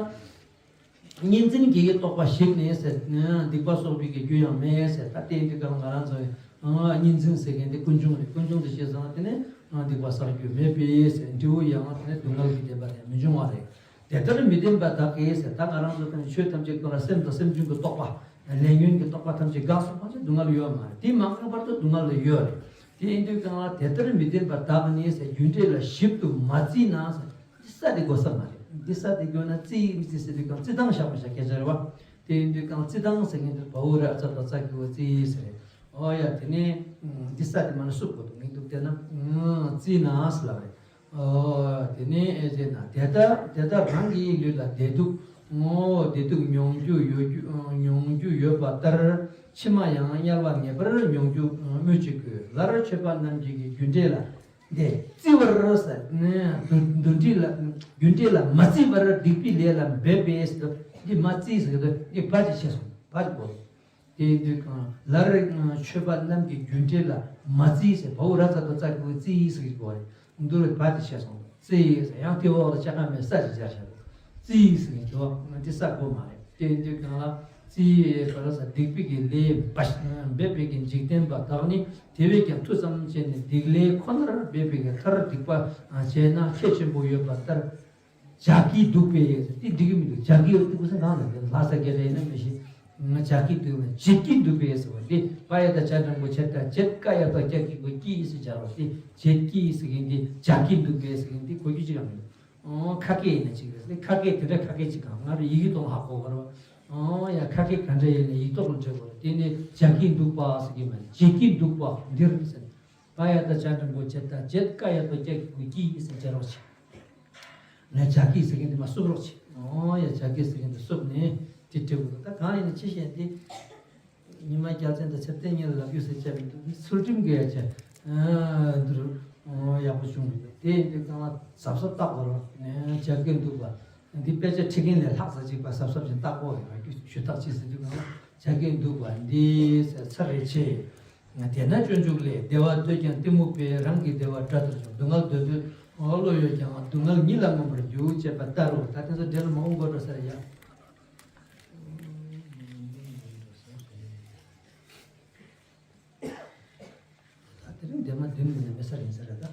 གཉིས་འཛིན་གྱི་རྟོག་པ་ཞིག་ནས་ཟེར། སྡིག་པ་གསོག་པའི་གི་རྒྱུ་ཡང་མེད་ཟེར། ད་དེ་དུས་གང་ལ་ང་རང་ཚོ་གཉིས་འཛིན་ཟེར་མཁན་དེ་ཀུན་འབྱུང་རེད། ཀུན་འབྱུང་དེ་བཤད་སོང་ན་དེ་ནི་སྡིག་པ་བསགས་རྒྱུ་མེད་པས་ཟེར། འབྲས་བུ་ཡང་དེ་ནི་སྡུག་བསྔལ་གྱི་བདེན་པ་དེ་མི་འབྱུང་བ་རེད། དེ་ལྟར་མི་བདེན་པ་དག་གིས་ཟེར། ད་ང་རང་ཚོ་དེ་ནི་ཆོས་ཐམས་ཅད་ཀུན་ལ་སེམས་དང་སེམས་བྱུང་གི་རྟོག་པ། ལས་ཉོན་གྱི་རྟོག་པ་ཐམས་ཅད་འགགས་སོང་བ་ཅིག་སྡུག་བསྔལ་ཡོད་མ་རེད། དེ་མ་འགགས་བར་དུ་སྡུག་བསྔལ་ཡོད་རེད། དེ་ཡིན་དུས་གང་ལ་དེ་ལྟར་མི་བདེན་པ་དག་ནི་ཟེར་རྒྱུ་འབྲས་ལ་ཞིབ་ཏུ་མ་བརྩིས་ན་ཟེར། འདི་ས་དེ་དགོས་ས་མ་རེད། འདི་ས་དེ་དགོས་ན་བརྩི་ཡི་མི་བརྩི་ཟེར་དུས་གང་བརྩི་སྟངས་བཞག་པ་བཞག་སྐད་ཆ་རེད་བ། དེ་ཡིན་དུས་གང་བརྩི་སྟངས་ཟེར་མཁན་དེ་བའོ་ར་ཙ་ད་ཙ་གི་བ་བརྩི་ཡི་ཟེར་རེད། ཨོ་ཡ་དེ་ནས་འདི་ས་དེ་མ་ནི་སུབ་དགོས་འདུག་ངས་འདུག་བལྟས་ན་བརྩིས་ན་ཟེར་ལབ་རེད། ཨོ། དེ་ནས་ཨེ་ཟེར་ན་དེ་ལྟར་དེ་ལྟར་རང་གི་ལུས་ལ་བདེ་སྡུག་ཨོ་བདེ་སྡུག་མྱོང་རྒྱུ་ཡོད་རྒྱུ་མྱོང་རྒྱུ་ཡོད་པ་ལྟར་ཕྱི་མ་ཡང་དམྱལ་བ་ངེས་པར་མྱོང་རྒྱུ་སྨོས་ཅི་དགོས། ལར་ཆོས་པ་རྣམས་ཀྱིས་རྒྱུ་འབྲས་ལ་འདི་བརྩི་བར་ཟེར། འདུ་འདྲིས་ལ་རྒྱུ་འབྲས་ལ་མ་བརྩི་བར་སྡིག་པའི་ལས་ལ་འབད་པས་ཟེར། འདི་མ་བརྩི་ཟེར་གི་འདུག་འདི་བ་ཅིག་བྱས་སོང་། བ་ཅིག་གོ། དེ་དུས་གང་ལར་ཆོས་པ་རྣམས་ཀྱིས་རྒྱུ་འབྲས་ལ་མ་བརྩིས་ཟེར། བའོ་ར་ཙ་ད་ཙ་གི་བ་བརྩིས་ཟེར་གི་གོ་རེད། འདུ་རེད་བ་དེ་བཤད་སོང་། བརྩིས་ཟེར། ཡང་དེ་འོག་ལ་ཆ་ག་མེད་ས་ཅིག་སྦྱར་བྱ་རེད། བརྩིས་ཟེར་གི་འདུག་འདི་ས་གོ་མ་རེད། དེ་དུས་གང་ལ་བརྩིས་བ་ར་ཙ་སྡིག་པའི་གི་ལས་འབད་པའི་གི་འཇིག་རྟེན་པ་དག་ནི་དེ་བས་ཀྱང་མཐུ་ཙམ་བྱས་ནས་སྡིག་ལས་ཁོ་ནར་འབད་པའི་གི་མཐར་སྡིག་པ་བྱས་ན་ཁྱད་ཆེན་པོ་ཡོད་པ་ལྟར། བྱ་སྐྱིད་སྡུག་པས་ཟེར། དེ་འགྲིག་གི་མི་འདུག་བྱ་སྐྱིད་ཡོད་དུས་ཀུན་སེང་གང་ལ་ལྷ་ས་སྐད་རེད་ན་མི་ཤེས། བྱ་སྐྱིད་སྡུག་པས་བྱེད་ཀྱིན་སྡུག་པས་ཟེར་བ་འདི་པ་ཡ་ད་བྱ་འགྲེང་བུ་བྱེད་དང་བྱེད། ཀ་ཡ་ད་ཀྱ་སྐྱིད་པོ་སྐྱིད་ཟེར་སྦྱར་བ་སྟེ་བྱེད་ཀྱིས་ཟེར་མཁན་འདི་བྱ་སྐྱིད་སྡུག་པས་ཟེར་མཁན་འདི་གོ་རྒྱུ་ཅི་གང་མི་འདུག་ཁ་སྐད་ཡིན་ན་ཅིག་རེད་ཟེར། ཁ་སྐད་དེ་འདྲ་ཁ་སྐད་ཅིག་གང་ང་རང་ཡི་གེ་གཏོང་ཧ་གོ་བར་བ། ཡ་ཁ་སྐད་ག་འདྲ་ཡིན་ན་ཡིག་ཐོག་ལ་འབྲི་དགོས་རེད། དེ་ནི་བྱ་སྐྱིད་སྡུག་པ་ཟེར་གྱི་མ་རེད། བྱེད་ཀྱིན་སྡུག་པ་འདིར་ཟེར། པ་ཡ་ད་བྱ་འགྲེང་བུ་བྱེད་དང་བྱེད། ཀ་ཡ་ད་ཀྱ་སྐྱིད་པོ་སྐྱིད་ཟེར་སྦྱར་རོགས་བྱེད། ནས་བྱ་སྐྱིད་ཟེར་མཁན་དེ་མ་བསུབ་རོགས་བྱེད། ཨོ་ཡ་བྱ་སྐྱིད་ཟེར་མཁན་དེ་བསུབ་ནས་དེ་འབྲི་དགོས། ད་གང་ཡིན་ན་ཅི་བཤད་དེ། ཉི་མ་རྒྱལ་མཚན་དང་ཚེ་བརྟན་གཉིས་ལ་ལབ་རྒྱུ་ཟེར་བྱས་མི་འདུག་ཚུལ་ཁྲིམས་ཀྱི་ཡ་བྱས། འདིར་ཡག་པོ་བྱུང་མི་འདུག་དེ་ཡིན་དུས་གང་ལ་གཟབ་གཟབ་བལྟ་དགོས་རོགས། ནས་བྱ་སྐྱིད་སྡུག་པ་འདི་དཔེ་ཆ་ཁྲིད་མཁན་ལས་ལྷག་ཙམ་ཅིག་པ་གཟབ་གཟབ་ཅིག་བལྟ་དགོས་ཡོད་རྒྱུ་ཞུ་དག་ཅིག་ཟེར་དུས་གང་ལ་བྱ་སྐྱིད་སྡུག་པ་འདི་ཟེར་ཚར་རེ་ཆེ། དེས་ན་སྤྱོད་འཇུག་ལས། བདེ་བ་འདོད་ཀྱང་གཏི་མུག་པས། རང་གི་བདེ་བ་དགྲ་ལྟར་འཇོག་སྡུག་བསྔལ་འདོད་འདོད་བློ་ཡོད་ཀྱང་། སྡུག་བསྔལ་ཉིད་ལ་མངོན་པར་འཇུག་ཅེས་པ་ལྟར་རོ། ད་དེ་ཚོ་འདྲེ་ལ་མ་འོང་དགོས་འགྲོ་ས་རེད་ཡ། ད་དེ་རིང་འདྲེ་མ་འདི་མི་ནས་མི་ས་རིང་ས་རེད་ད།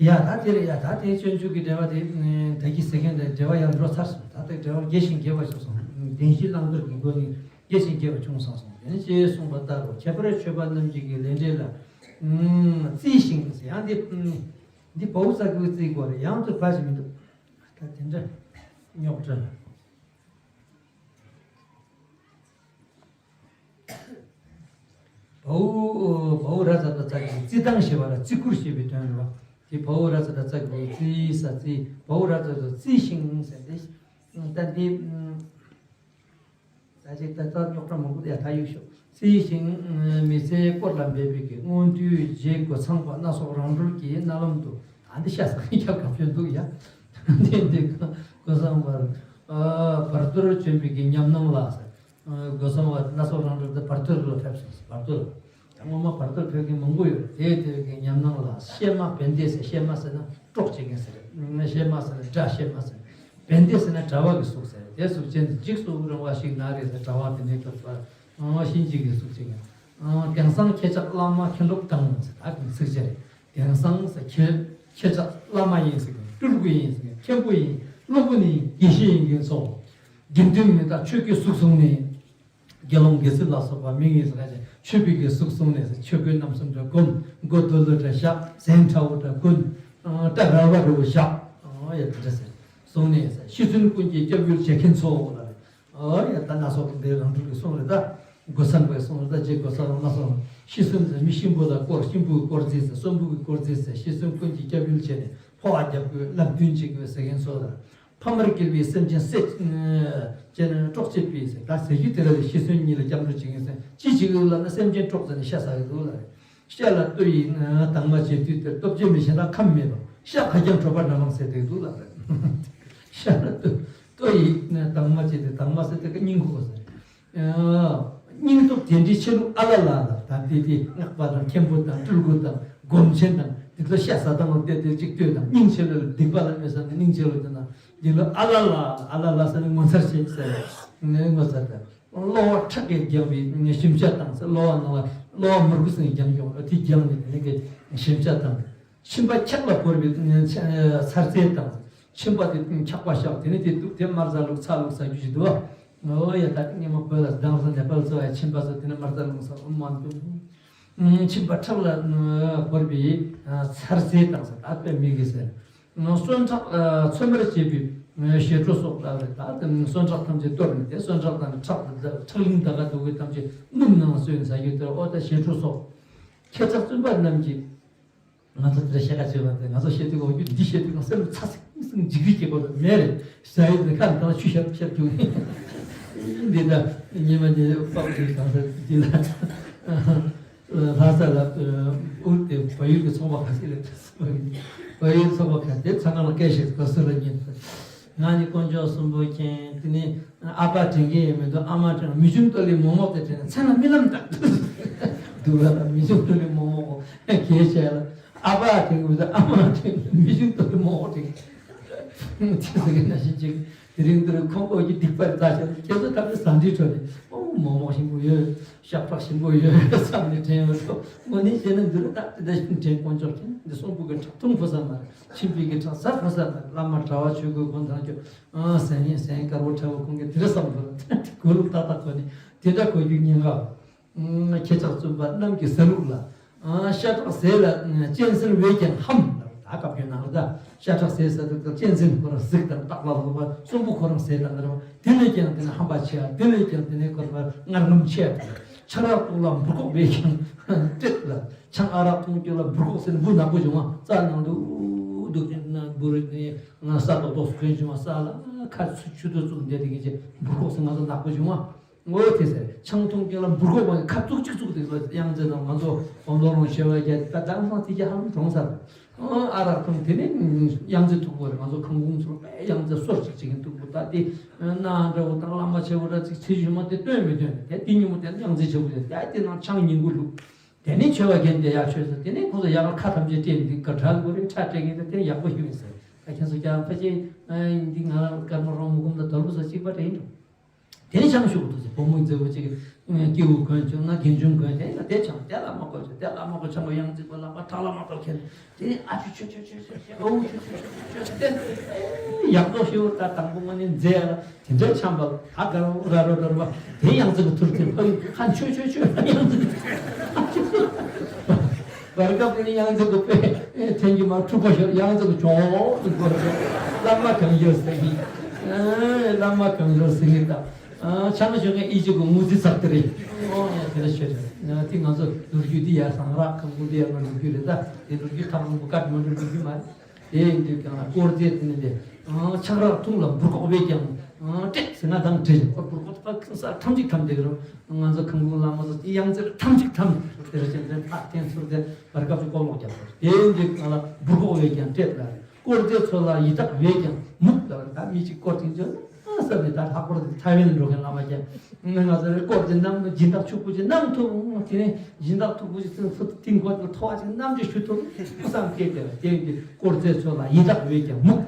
ཡ་ད་དེ་རེད་ཡ། ད་དེ་སྤྱོད་འཇུག་གི་འགྲེལ་པ་དེ་ད་གི་ཟེར་མཁན་དེ་འགྲེལ་པ་ཡར་འགྲོ་ཚར་སོང་། ད་ལྟ་འགྲེལ་པ་རྒྱས་ཤིང་རྒྱས་པ་བྱུང་སོང་། བདེན་བཞི་བླང་དོར་གྱི་སྒོ་ནས་རྒྱས་ཤིང་རྒྱས་པ་བྱུང་སོང་སོང་། དེ་ནས་ཅེས་གསུངས་པ་ལྟར་རོ། ཁྱད་པར་ཆོས་པ་རྣམས་ཀྱི་གི་ལས་འབྲས་ལ་བརྩིས་ཤིང་ཟེར། ཡང་འདི་འདི་བའོ་ཙ་གི་བ་བརྩི་དགོས་རེད། ཡང་དུ་བ་ཞིག་མི་འདུག་ད་དེ་འདྲ་རྙོག་དྲ། བའོ་བའོ་ར་ཙ་ད་ཙ་གི་བརྩི་སྟངས་ཞེས་པ་ལ་བརྩི་བཀུར་ཞེས་པའི་དོན་རེད་བ། དེ་བའོ་ར་ཙ་ད་ཙ་གི་བརྩི་ས་བརྩི། བའོ་ར་ཙ་ད་བརྩི་ཞིང་ཟེར་ཏེ། ད་འདི་ད་ཅིག་ད་ལྟ་རྙོག་དྲ་མང་པོ་ཡ་ད་ཡོད་ཤོག་བརྩི་ཞིང་མི་ཚེ་སྐོར་ལ་འབད་པའི་གི་མངོན་མཐོའི་རྗེས་སྒོ་ཚང་པ་སྣ་ཚོགས་རང་གྲོལ་གྱི་རྣ་ལམ་དུ། ད་འདི་ཤ་ཟ་མཁན་ཁྱབ་ཁྱབ་ཆོད་འདུག་ཡ། འདི་འདི་སྒོ་ཚང་བར་བར་དོར་བྱོན་པའི་གི་ཉམས་སྣང་ལ་ཟེར། སྒོ་ཚང་བ་སྣ་ཚོགས་རང་གྲོལ་དུ་བར་དོ་རུ་ཕེབས་སོང་། བར་དོ་རུ། ད་སྔོན་མ་བར་དོ་རུ་ཕེབས་མཁན་མང་པོ་ཡོད་རེད། དེ་དེ་གའི་ཉམས་སྣང་ལ་གཤེད་མ་བན་དེ་ཟེར། གཤེད་མ་ཟེར་ན་དཀྲོག་བྱེད་མཁན་ཟེར། གཤེད་མ་ཟེར་ན་དགྲ་གཤེད་མ་ཟེར། བན་དེ་ཟེར་ན་གྲྭ་བ་གི་གཟུགས་ཟེར། དེ་གཟུགས་ཅན་འཇིགས་སུ་རུང་བ་ཞིག་ན་རེ་ཟེར། གྲྭ་བ་དེ་ནས་སྐབས་སུ་གཤིན་རྗེ་གི་གཟུགས་བྱེད་མཁན། དེང་སང་ཁྱེད་ཅག་བླ་མ་མཁན་སློབ་དང་ཟེར། ད་གི་ཚིགས་བཅད་རེད། དེང་སང་ཟེར་ཁྱེད་ཁྱེད་ཅག་བླ་མ་ཡིན་ཟེར་མཁན། སྤྲུལ་སྐུ་ཡིན་ཟེར་མཁན། མཁན་པོ་ཡིན། སློབ་དཔོན་ཡིན། དགེ་བཤེས་ཡིན་མཁན་ཚོ། དགེ་འདུན་མི་དག་ཆོས་ཀྱི་གཟུགས་བཟུང་ནས། དགེ་སློང་དགེ་ཚུལ་ལ་སོགས་པ་མིང་ཡིན་ཟེར་ག་ཅིག་ཆོས་པའི་གི་གཟུགས་བཟུང་ནས་ཟེར། ཆོས་གོས་རྣམ་གསུམ་འདྲ་གོན། མགོ་རྡོ་ལོ་འདྲ་བཞག་སེན་ཁྲ་བོ་འདྲ་གོན། སྐྲ་རལ་པ་འདྲ་བོ་བཞག་ཨོ་ཡ་དེ་འདྲ་ཟེར། གསུངས་ནས་ཤི་གསོན་ཀུན་གྱི་སྐྱབས་ཡུལ་བྱེད་མཁན་ཚོ་ལ། ཨོ་ཡ། ད་སྣ་ཚོགས་འདི་རང་གྲོལ་གྱི་གསུང་རེད་ད། སྒོ་སམ་པའི་གསུང་རེད་ད། རྗེ་སྒོ་སམ་སྣ་ཚོགས་ཤི་གསོན་ཟེར་མི་གཤིན་པོ་ལ་སྐོར། གཤིན་པོའི་སྐོར་རྩིས་ཟེར། གསོན་པོ་གི་སྐོར་རྩིས་ཟེར། ཤི་གསོན་ཀུན་གྱི་སྐྱབས་ཡུལ་བྱས་ནས་འཕོ་བ་རྒྱབ་དགོས། བསླབ་སྟོན་བྱེད་དགོས་ཟེར་མཁན་ཚོ་ལ། ཕ་མར་སྐྱེས་པའི་སེམས་ཅན་བསད་བྱས་ནས་སྲོག་བཅད་པའི་ཟེར། ད་ཟེར་རྒྱུ་དེ་ལ་ལས་ཤི་གསོན་གཉིས་ལ་སྐྱབས་འགྲོ་བྱེད་མཁན་ཟེར་ཅི་བྱེད་དགོས་ལབ་ན། སེམས་ཅན་སྲོག་བཅད་ནས་ཤ་ཟ་གི་འདུག་ལ། ཤ་ལ་ལྟོ་ཡིས་དྭངས་མ་བྱས་དུས་དེར། ལྟོ་བཅད་མི་གཞན་དག་ཁམས་མེད་པ། ཤ་ཁ་རྐྱང་གྲོད་པ་འགྲམ་ལ་ཟེར་བསྡད་འདུག་ལབ་རེད། ཤ་ལ་ལྟོ་ལྟོ་ཡིས་དྭངས་མ་བྱས་ཏེ། དྭངས་མ་ཟེར་དེ་ག་སྙིང་ཁུག་པ་ཟེར། སྙིང་སྟོབས་དེ་འདྲའི་ཆེ་ལུགས་ཨ་ལ་ལ་ལ། ད་འདི་དེ་སྔགས་པ་དང་མཁན་པོ་དང་སྤྲུལ་སྐུ་དང་སྒོམ་ཆེན་དང་འདི་ཚོ་ཤ་ཟ་སྟངས་ལ་བལྟས་ཏེ་གཅིག་ལྟོས་དང་། སྙིང་ཆེ་ལོས་སྡིག་པ་ལ་མི་བསམ་ནས་སྙིང་ཆེ་ལོས་དེ་ན་འདི་ལོ་ཨ་ལ་ལ་ཨ་ལ་ལ་ཟེར་ནས་ངོ་མཚར་ཆེ་ཟེར་ནས་ངོ་མཚར་དང་། གློ་བ་ཁྲག་གིས་བརྒྱངས་པའི་ཞིམ་ཆ་དང་། གློ་བ་ནང་ལ་གློ་བ་མུར་གུ་སེང་བརྒྱངས་ཡོང་། དེ་བརྒྱངས་ནས་དེ་ནས་གི་ཞིམ་ཆ་དང་། མཆིན་པ་འཁྱག་ལ་བོར་བའི་ཚར་རྫས་དང་། མཆིན་པ་དེ་འཁྱག་པ་ཤོག་དེ་ནས་དེ་དུག་དེ་དམར་ཟ་ལུག་ཚ་ལུག་ཟ་རྒྱུ་ཞིག་འདུག་བ། ཨོ་ཡ། ད་དེ་ངས་མ་བོད་ལ་སྡང་ས་ནེ་པལ་ཚོ་ཡ། མཆིན་པ་ཚོ་དེ་ནས་དམར་ཟ་ལུག་ཟ་ཨུ་མ་འདུག་མཆིན་པ་ཁྲག་ལ་བོར་བའི་ཚར་རྫས་དང་ཟེར། ད་དཔེ་མི་གི་ཟེར། གསོན་ཁྲག་ཚོད་མར་བྱས་པའི་ཞལ་དྲོད་སོགས་ལ་རེད། ད་དེ་གསོན་ཁྲག་ཐམས་ཅད་གཏོར་ནས་དེ་གསོན་ཁྲག་དང་ཁྲག་ཁྲག་ལིང་ད་ག་དུ་གི་ཐམས་ཅད་སྣུམ་ནང་བསྲོས་ཟ་རྒྱུ་དེ། ཨོ་ད་ཞལ་དྲོད་སོགས། ཁྱེད་ཅག་བཙུན་པ་རྣམས་ཀྱིས། ང་ཚོ་དེ་འདྲ་བཤད་ཁ་བྱེད་པ་དེ། ང་ཚོ་བཤད་དུས་འོ་རྒྱུ་འདི་བཤད་དུས་ང་སེམས་ཚ་སིང་སིང་འཇིགས་རིགས་སྐྱེ་དགོས་མེད་རེད། ཟ་ཡི་དེ་ཁ་འདང་ཆུ་ཤབ་ཤབ་བྱུང་། འདི་ལ་ཉི་མ་ཉི་དཔག་ཏུ་གང་ས་འདི་ལ་ལྷ་ས་ལ་འུར་ཏེ་བལ་ཡུལ་གྱི་ཚོང་པ་ཁ་ཤས་ལ། བལ་ཡུལ་ཚོང་པ་ཁ་དེ་ཚང་ཁང་ལ་སྐད་ཞིག་གོ་སུ་ལ་ཉན། ང་ནི་དཀོན་མཆོག་གསུམ་པོ་མཁྱེན། དེ་ནི་ཨ་ཕ་དྲན་གྱི་ཡོད་མི་འདུག་ཨ་མ་དྲན། མི་ཆུང་ལྟོ་ལི་མོག་མོག་དེ་དྲན་ན་མཚན་ལ་རྨི་ལམ་དང་། འདུག་ལ་མི་ཆུང་ལྟོ་ལི་མོག་མོག་གོ་གལ་ཆེ་ལ། ཨ་ཕ་དྲན་གྱི་མི་འདུག་ཨ་མ་དྲན། མི་ཆུང་ལྟོ་ལི་མོག་མོག་དྲན། ཅི་ཟེར་གི་ན་ཤི་ཅིག་དེ་རིང་འདིར་ཁོང་ཁོ་གི་སྡིག་པར་རྩ་ཆེན་ཁྱེད་ཚོ་ཐམས་ཅད་ཟ་འདྲིའི་ཁྲོད་ནས་ཨོ་མོག་མོག་ཞིམ་པོ་ཡོད། ཤ་ཁྲག་ཞིམ་པོ་ཡོད་བསམ་ནས་དྲན་ཡོད་སོ། དངོས་གནས་བཤད་ན་འདི་རུ་ད་དེ་འདྲ་ཞིག་དྲན། དཀོན་མཆོག་མཁྱེན། འདི་གསོན་པོ་གི་ཁྲག་འཐུང་ཕོ་ས་མ་རེད། མཆིན་པའི་གི་ཁྲག་ཟ་ཕོ་ས་མ་རེད། བླ་མ་གྲྭ་བ་ཆོས་གོས་གོན་ཐང་ཆོས་ཨ་ཟན་ཡིན་ཟན་དཀར་པོ་ཁྲ་བོ་ཁོང་གི་དེ་རེ་བསམ་དགོས་རེད། གོས་ལུགས་ཏག་ཏག་གོན་ནས་དེ་འདྲ་གོ་རྒྱུ་ཉེན་ཁ། ཁྱེད་ཅག་བཙུན་པ་རྣམས་ཀྱི་ཟ་ལུགས་ལ། ཤ་ཁྲག་ཟས་ལ་གཅན་གཟན་བས་ཀྱང་ཧམ་ལ། ད་སྐབས་ཀྱི་ནང་ལ་ད་ཤ་ཁྲག་ཟས་ཟ་དུས་ད་གཅན་གཟན་ཁོ་རང་གཟིག་དང་སྟག་ལ་ལོག་པ་གསོན་པོ་ཁོ་རང་ཟས་དང་རེད་བ། དེ་ལས་ཀྱང་དེ་ནས་ཧམ་པ་ཆེ་བ། དེ་ལས་ཀྱང་དེ་ནས་ཁོ་རང་ངར་ངམ་ཆེ་བ། ཆང་རག་འཐུང་ལ་འབུར་ཀོག་བས་ཀྱང་བཀྲེད་ལ། ཆང་ཨ་རག་འཐུང་རྒྱུ་ལ་འབུར་ཀོག་ཟེར་ན་འབུ་ནག་པོ་བྱུང་བ། རྩྭ་ནང་དུ་འདུག་ཅིང་ན་འབུ་རི་ནས་ང་ས་ཏོག་ཏོག་སུ་གོན་བྱུང་བ། ས་ལ་ཁ་ཆུ་ཆུ་ཏོ་བཙུགས་བསྡད་དེ་གི་ཅེ་འབུར་ཀོག་ཟེར་ང་ཚོ་ནག་པོ་བྱུང་བ། ངོ་དེ་ཟེར། ཆང་འཐུང་རྒྱུ་ལ་འབུར་ཀོག་པ་ཁ་བཙུགས་གཅིག་བཙུགས་དེ་ཚོ་གཡང་རྩེ་དང་ང་ཚོ་སྦོམ་ལོ་རོང་བྱེ་བ་བརྒྱད་ད་དྲང་སང་དེ་རྒྱ་ཧ་ལམ་གྲོངས་ཚར། ཨ་རག་འཐུང་དེ་ནས་གཡང་རྩེ་མཐུག་པོ་རེད། ང་ཚོ་ཁང་ཁུང་ཚོ་དཔེ་གཡང་རྩེ་སོར་གཅིག་བྱེད་མཁན་མཐུག་པོ། ད་དེ་སྣ་འདྲ་བོ་དང་བླ་མ་ཆེ་བོ་འདྲ་ཅིག་ཚེ་ཞུ་མ་དེ་སྟོན་མི་སྟོན་དེ་དེ་ཉིན་མོ་དེ་གཡང་རྩེ་ཆེ་བོ་རེད། ད་དེ་ནང་ཆང་ཉིན་གུང་བླུགས། དེ་ནས་མཆོད་པ་བརྒྱབ་དེ་ཡར་མཆོད་ཟེར། དེ་ནས་ཁོ་ཚོ་ཡག་ལ་ཁ་ཐམས་ཅད་སྤྲད་ནས་འདི་ག་གྲལ་དགོས་རེད། ཁྲ་སྤྲད་མཁན་དེ་དེ་ཡག་པོ་ཞུ་ཡིན་ཟེར། ད་ཁྱེད་ཚོ་ཀྱང་ཕལ་ཆེར་འདི་ང་རང་སྐར་མ་རོང་མུ་གུམ་དང་དོལ་པོ་ཚོ་གཅིག་པ་འདྲ་ཡིན་འགྲོ། དེ་ནས་ཆང་ཞུ་གི་འདུག་ཟེར། བུ་མོ་མཛེས་པོ་གཅིག་གིས་སྐྱེ་བོ་གོན་བྱུང་ན་རྒན་ཆུང་གོན་དེ་ལ་དེ་ཆང་དེ་ལ་མ་གོ་ཆུ་དེ་ལ་མ་གོ་ཆང་གོ་ཡང་རྩིག་པ་ལག་པ་ཁྲག་ལ་མ་གཏོགས་ཁྱེར། དེ་ནས་ཨ་ཆུ་ཆུ་ཆུ་ཆུ་ཆུ་ཨོ་ཆུ་ཆུ་ཆུ་ཆུ་ཆུ་དེ་ཡག་ཐོག་ཤེའུ་ད་དང་པོ་ངོ་ནས་མཛེས་ལ་དེ་འདྲའི་ཆང་བབ་ཨ་དགའ་རོ་ར་རོ་ར་རོ་བ་དེ་ཡང་རྩིག་པ་ཐུར་དེ་ཕ་གི་ཁ་ཆུ་ཆུ་ཆུ་ཡང་རྩིག་པ་བར་སྐབས་དེ་ནས་ཡང་རྩིག་པ་དཔེ་ཐེན་གྱི་མ་འཁྲུག་པ་ཤོར་ཡང་རྩིག་པ་ཆོག་ཟེར་གོ་ར་བླ་མ་གང་ཡོད་ཟེར་གི་བླ་མ་གང་ཡོད་ཟེར་གི་ད། ཨ་ཆང་ཞོན་མཁན་ཨི་ཅི་གོ་ངུ་ཙི་ཚག་དེ་རེད། ཨོ་དེ་འདྲ་བྱས་རེད། ང་དེ་ང་ཚོ་ལོ་རྒྱུས་འདི་ཡ་ཟངས་རག་ཁང་ཀུན་འདི་ཡ་ང་ལོ་རྒྱུས་རེད། ད་དེ་ལོ་རྒྱུས་ཐག་རིང་པོ་བཀའ་མ་འགྲོ་ལོ་རྒྱུས་མ་རེད། དེ་ཡིན་དུས་ཀྱང་དཀོར་རྫས་དེ་ནི་དེ་ཨ་ཆང་རག་འཐུང་ལ་འབུར་ཀོག་བས་ཀྱང་ཨ་བཀྲེས་ཟེར་ན་དང་བྲལ་ཁོ་འབུར་ཀོག་ཕར་ཁང་གསར་ཐམས་ཅད་ཐམས་དེ་རུ་ང་ཚོ་ཁང་ཀུན་བླ་མ་ཚོ་དེ་ཡང་རྩེར་ཐམས་ཅད་ཐམས་དེ་རུ་ཅན་དེ་ཕར་འཐེན་ཚུར་འཐེན་བར་སྐབས་སུ་ལྐོག་ལོག་རྒྱབ་པ་རེད། དེ་ཡིན་དུས་ཀྱང་ལ་འབུར་ཀོག་བས་ཀྱང་བཀྲེས་ལ་རེད། དཀོར་རྫས་ཚོ་ལ་ཡི་དྭགས་བས་ཀྱང་མུག་ལ་རེད། ད་མི་གཅིག་དཀོར་ཅིག་འཇོན་ས་ནས་ད་ལྷག་པར་དུ་ཐའེ་ཝན་འགྲོ་མཁན་བླ་མ་ཀྱང་ང་ཚོ་རེ་དཀོར་ཅིག་གནང་ན་སྦྱིན་བདག་ཕྱུག་པོ་ཅིག་གནང་ཐུབ། དེ་ནས་སྦྱིན་བདག་ཕྱུག་པོ་ཅིག་ཚུར་ཚུར་ཏིང་གོ་ཅིག་ཐོ་བ་ཅིག་གནང་རྒྱུ་ཞུ་ཐུབ་བསམ་སྐད་དེ་ལ་དེ་ཡིན་དུས་དཀོར་རྫས་ཚོ་ལ་ཡི་དྭགས་བས་ཀྱང་མུག་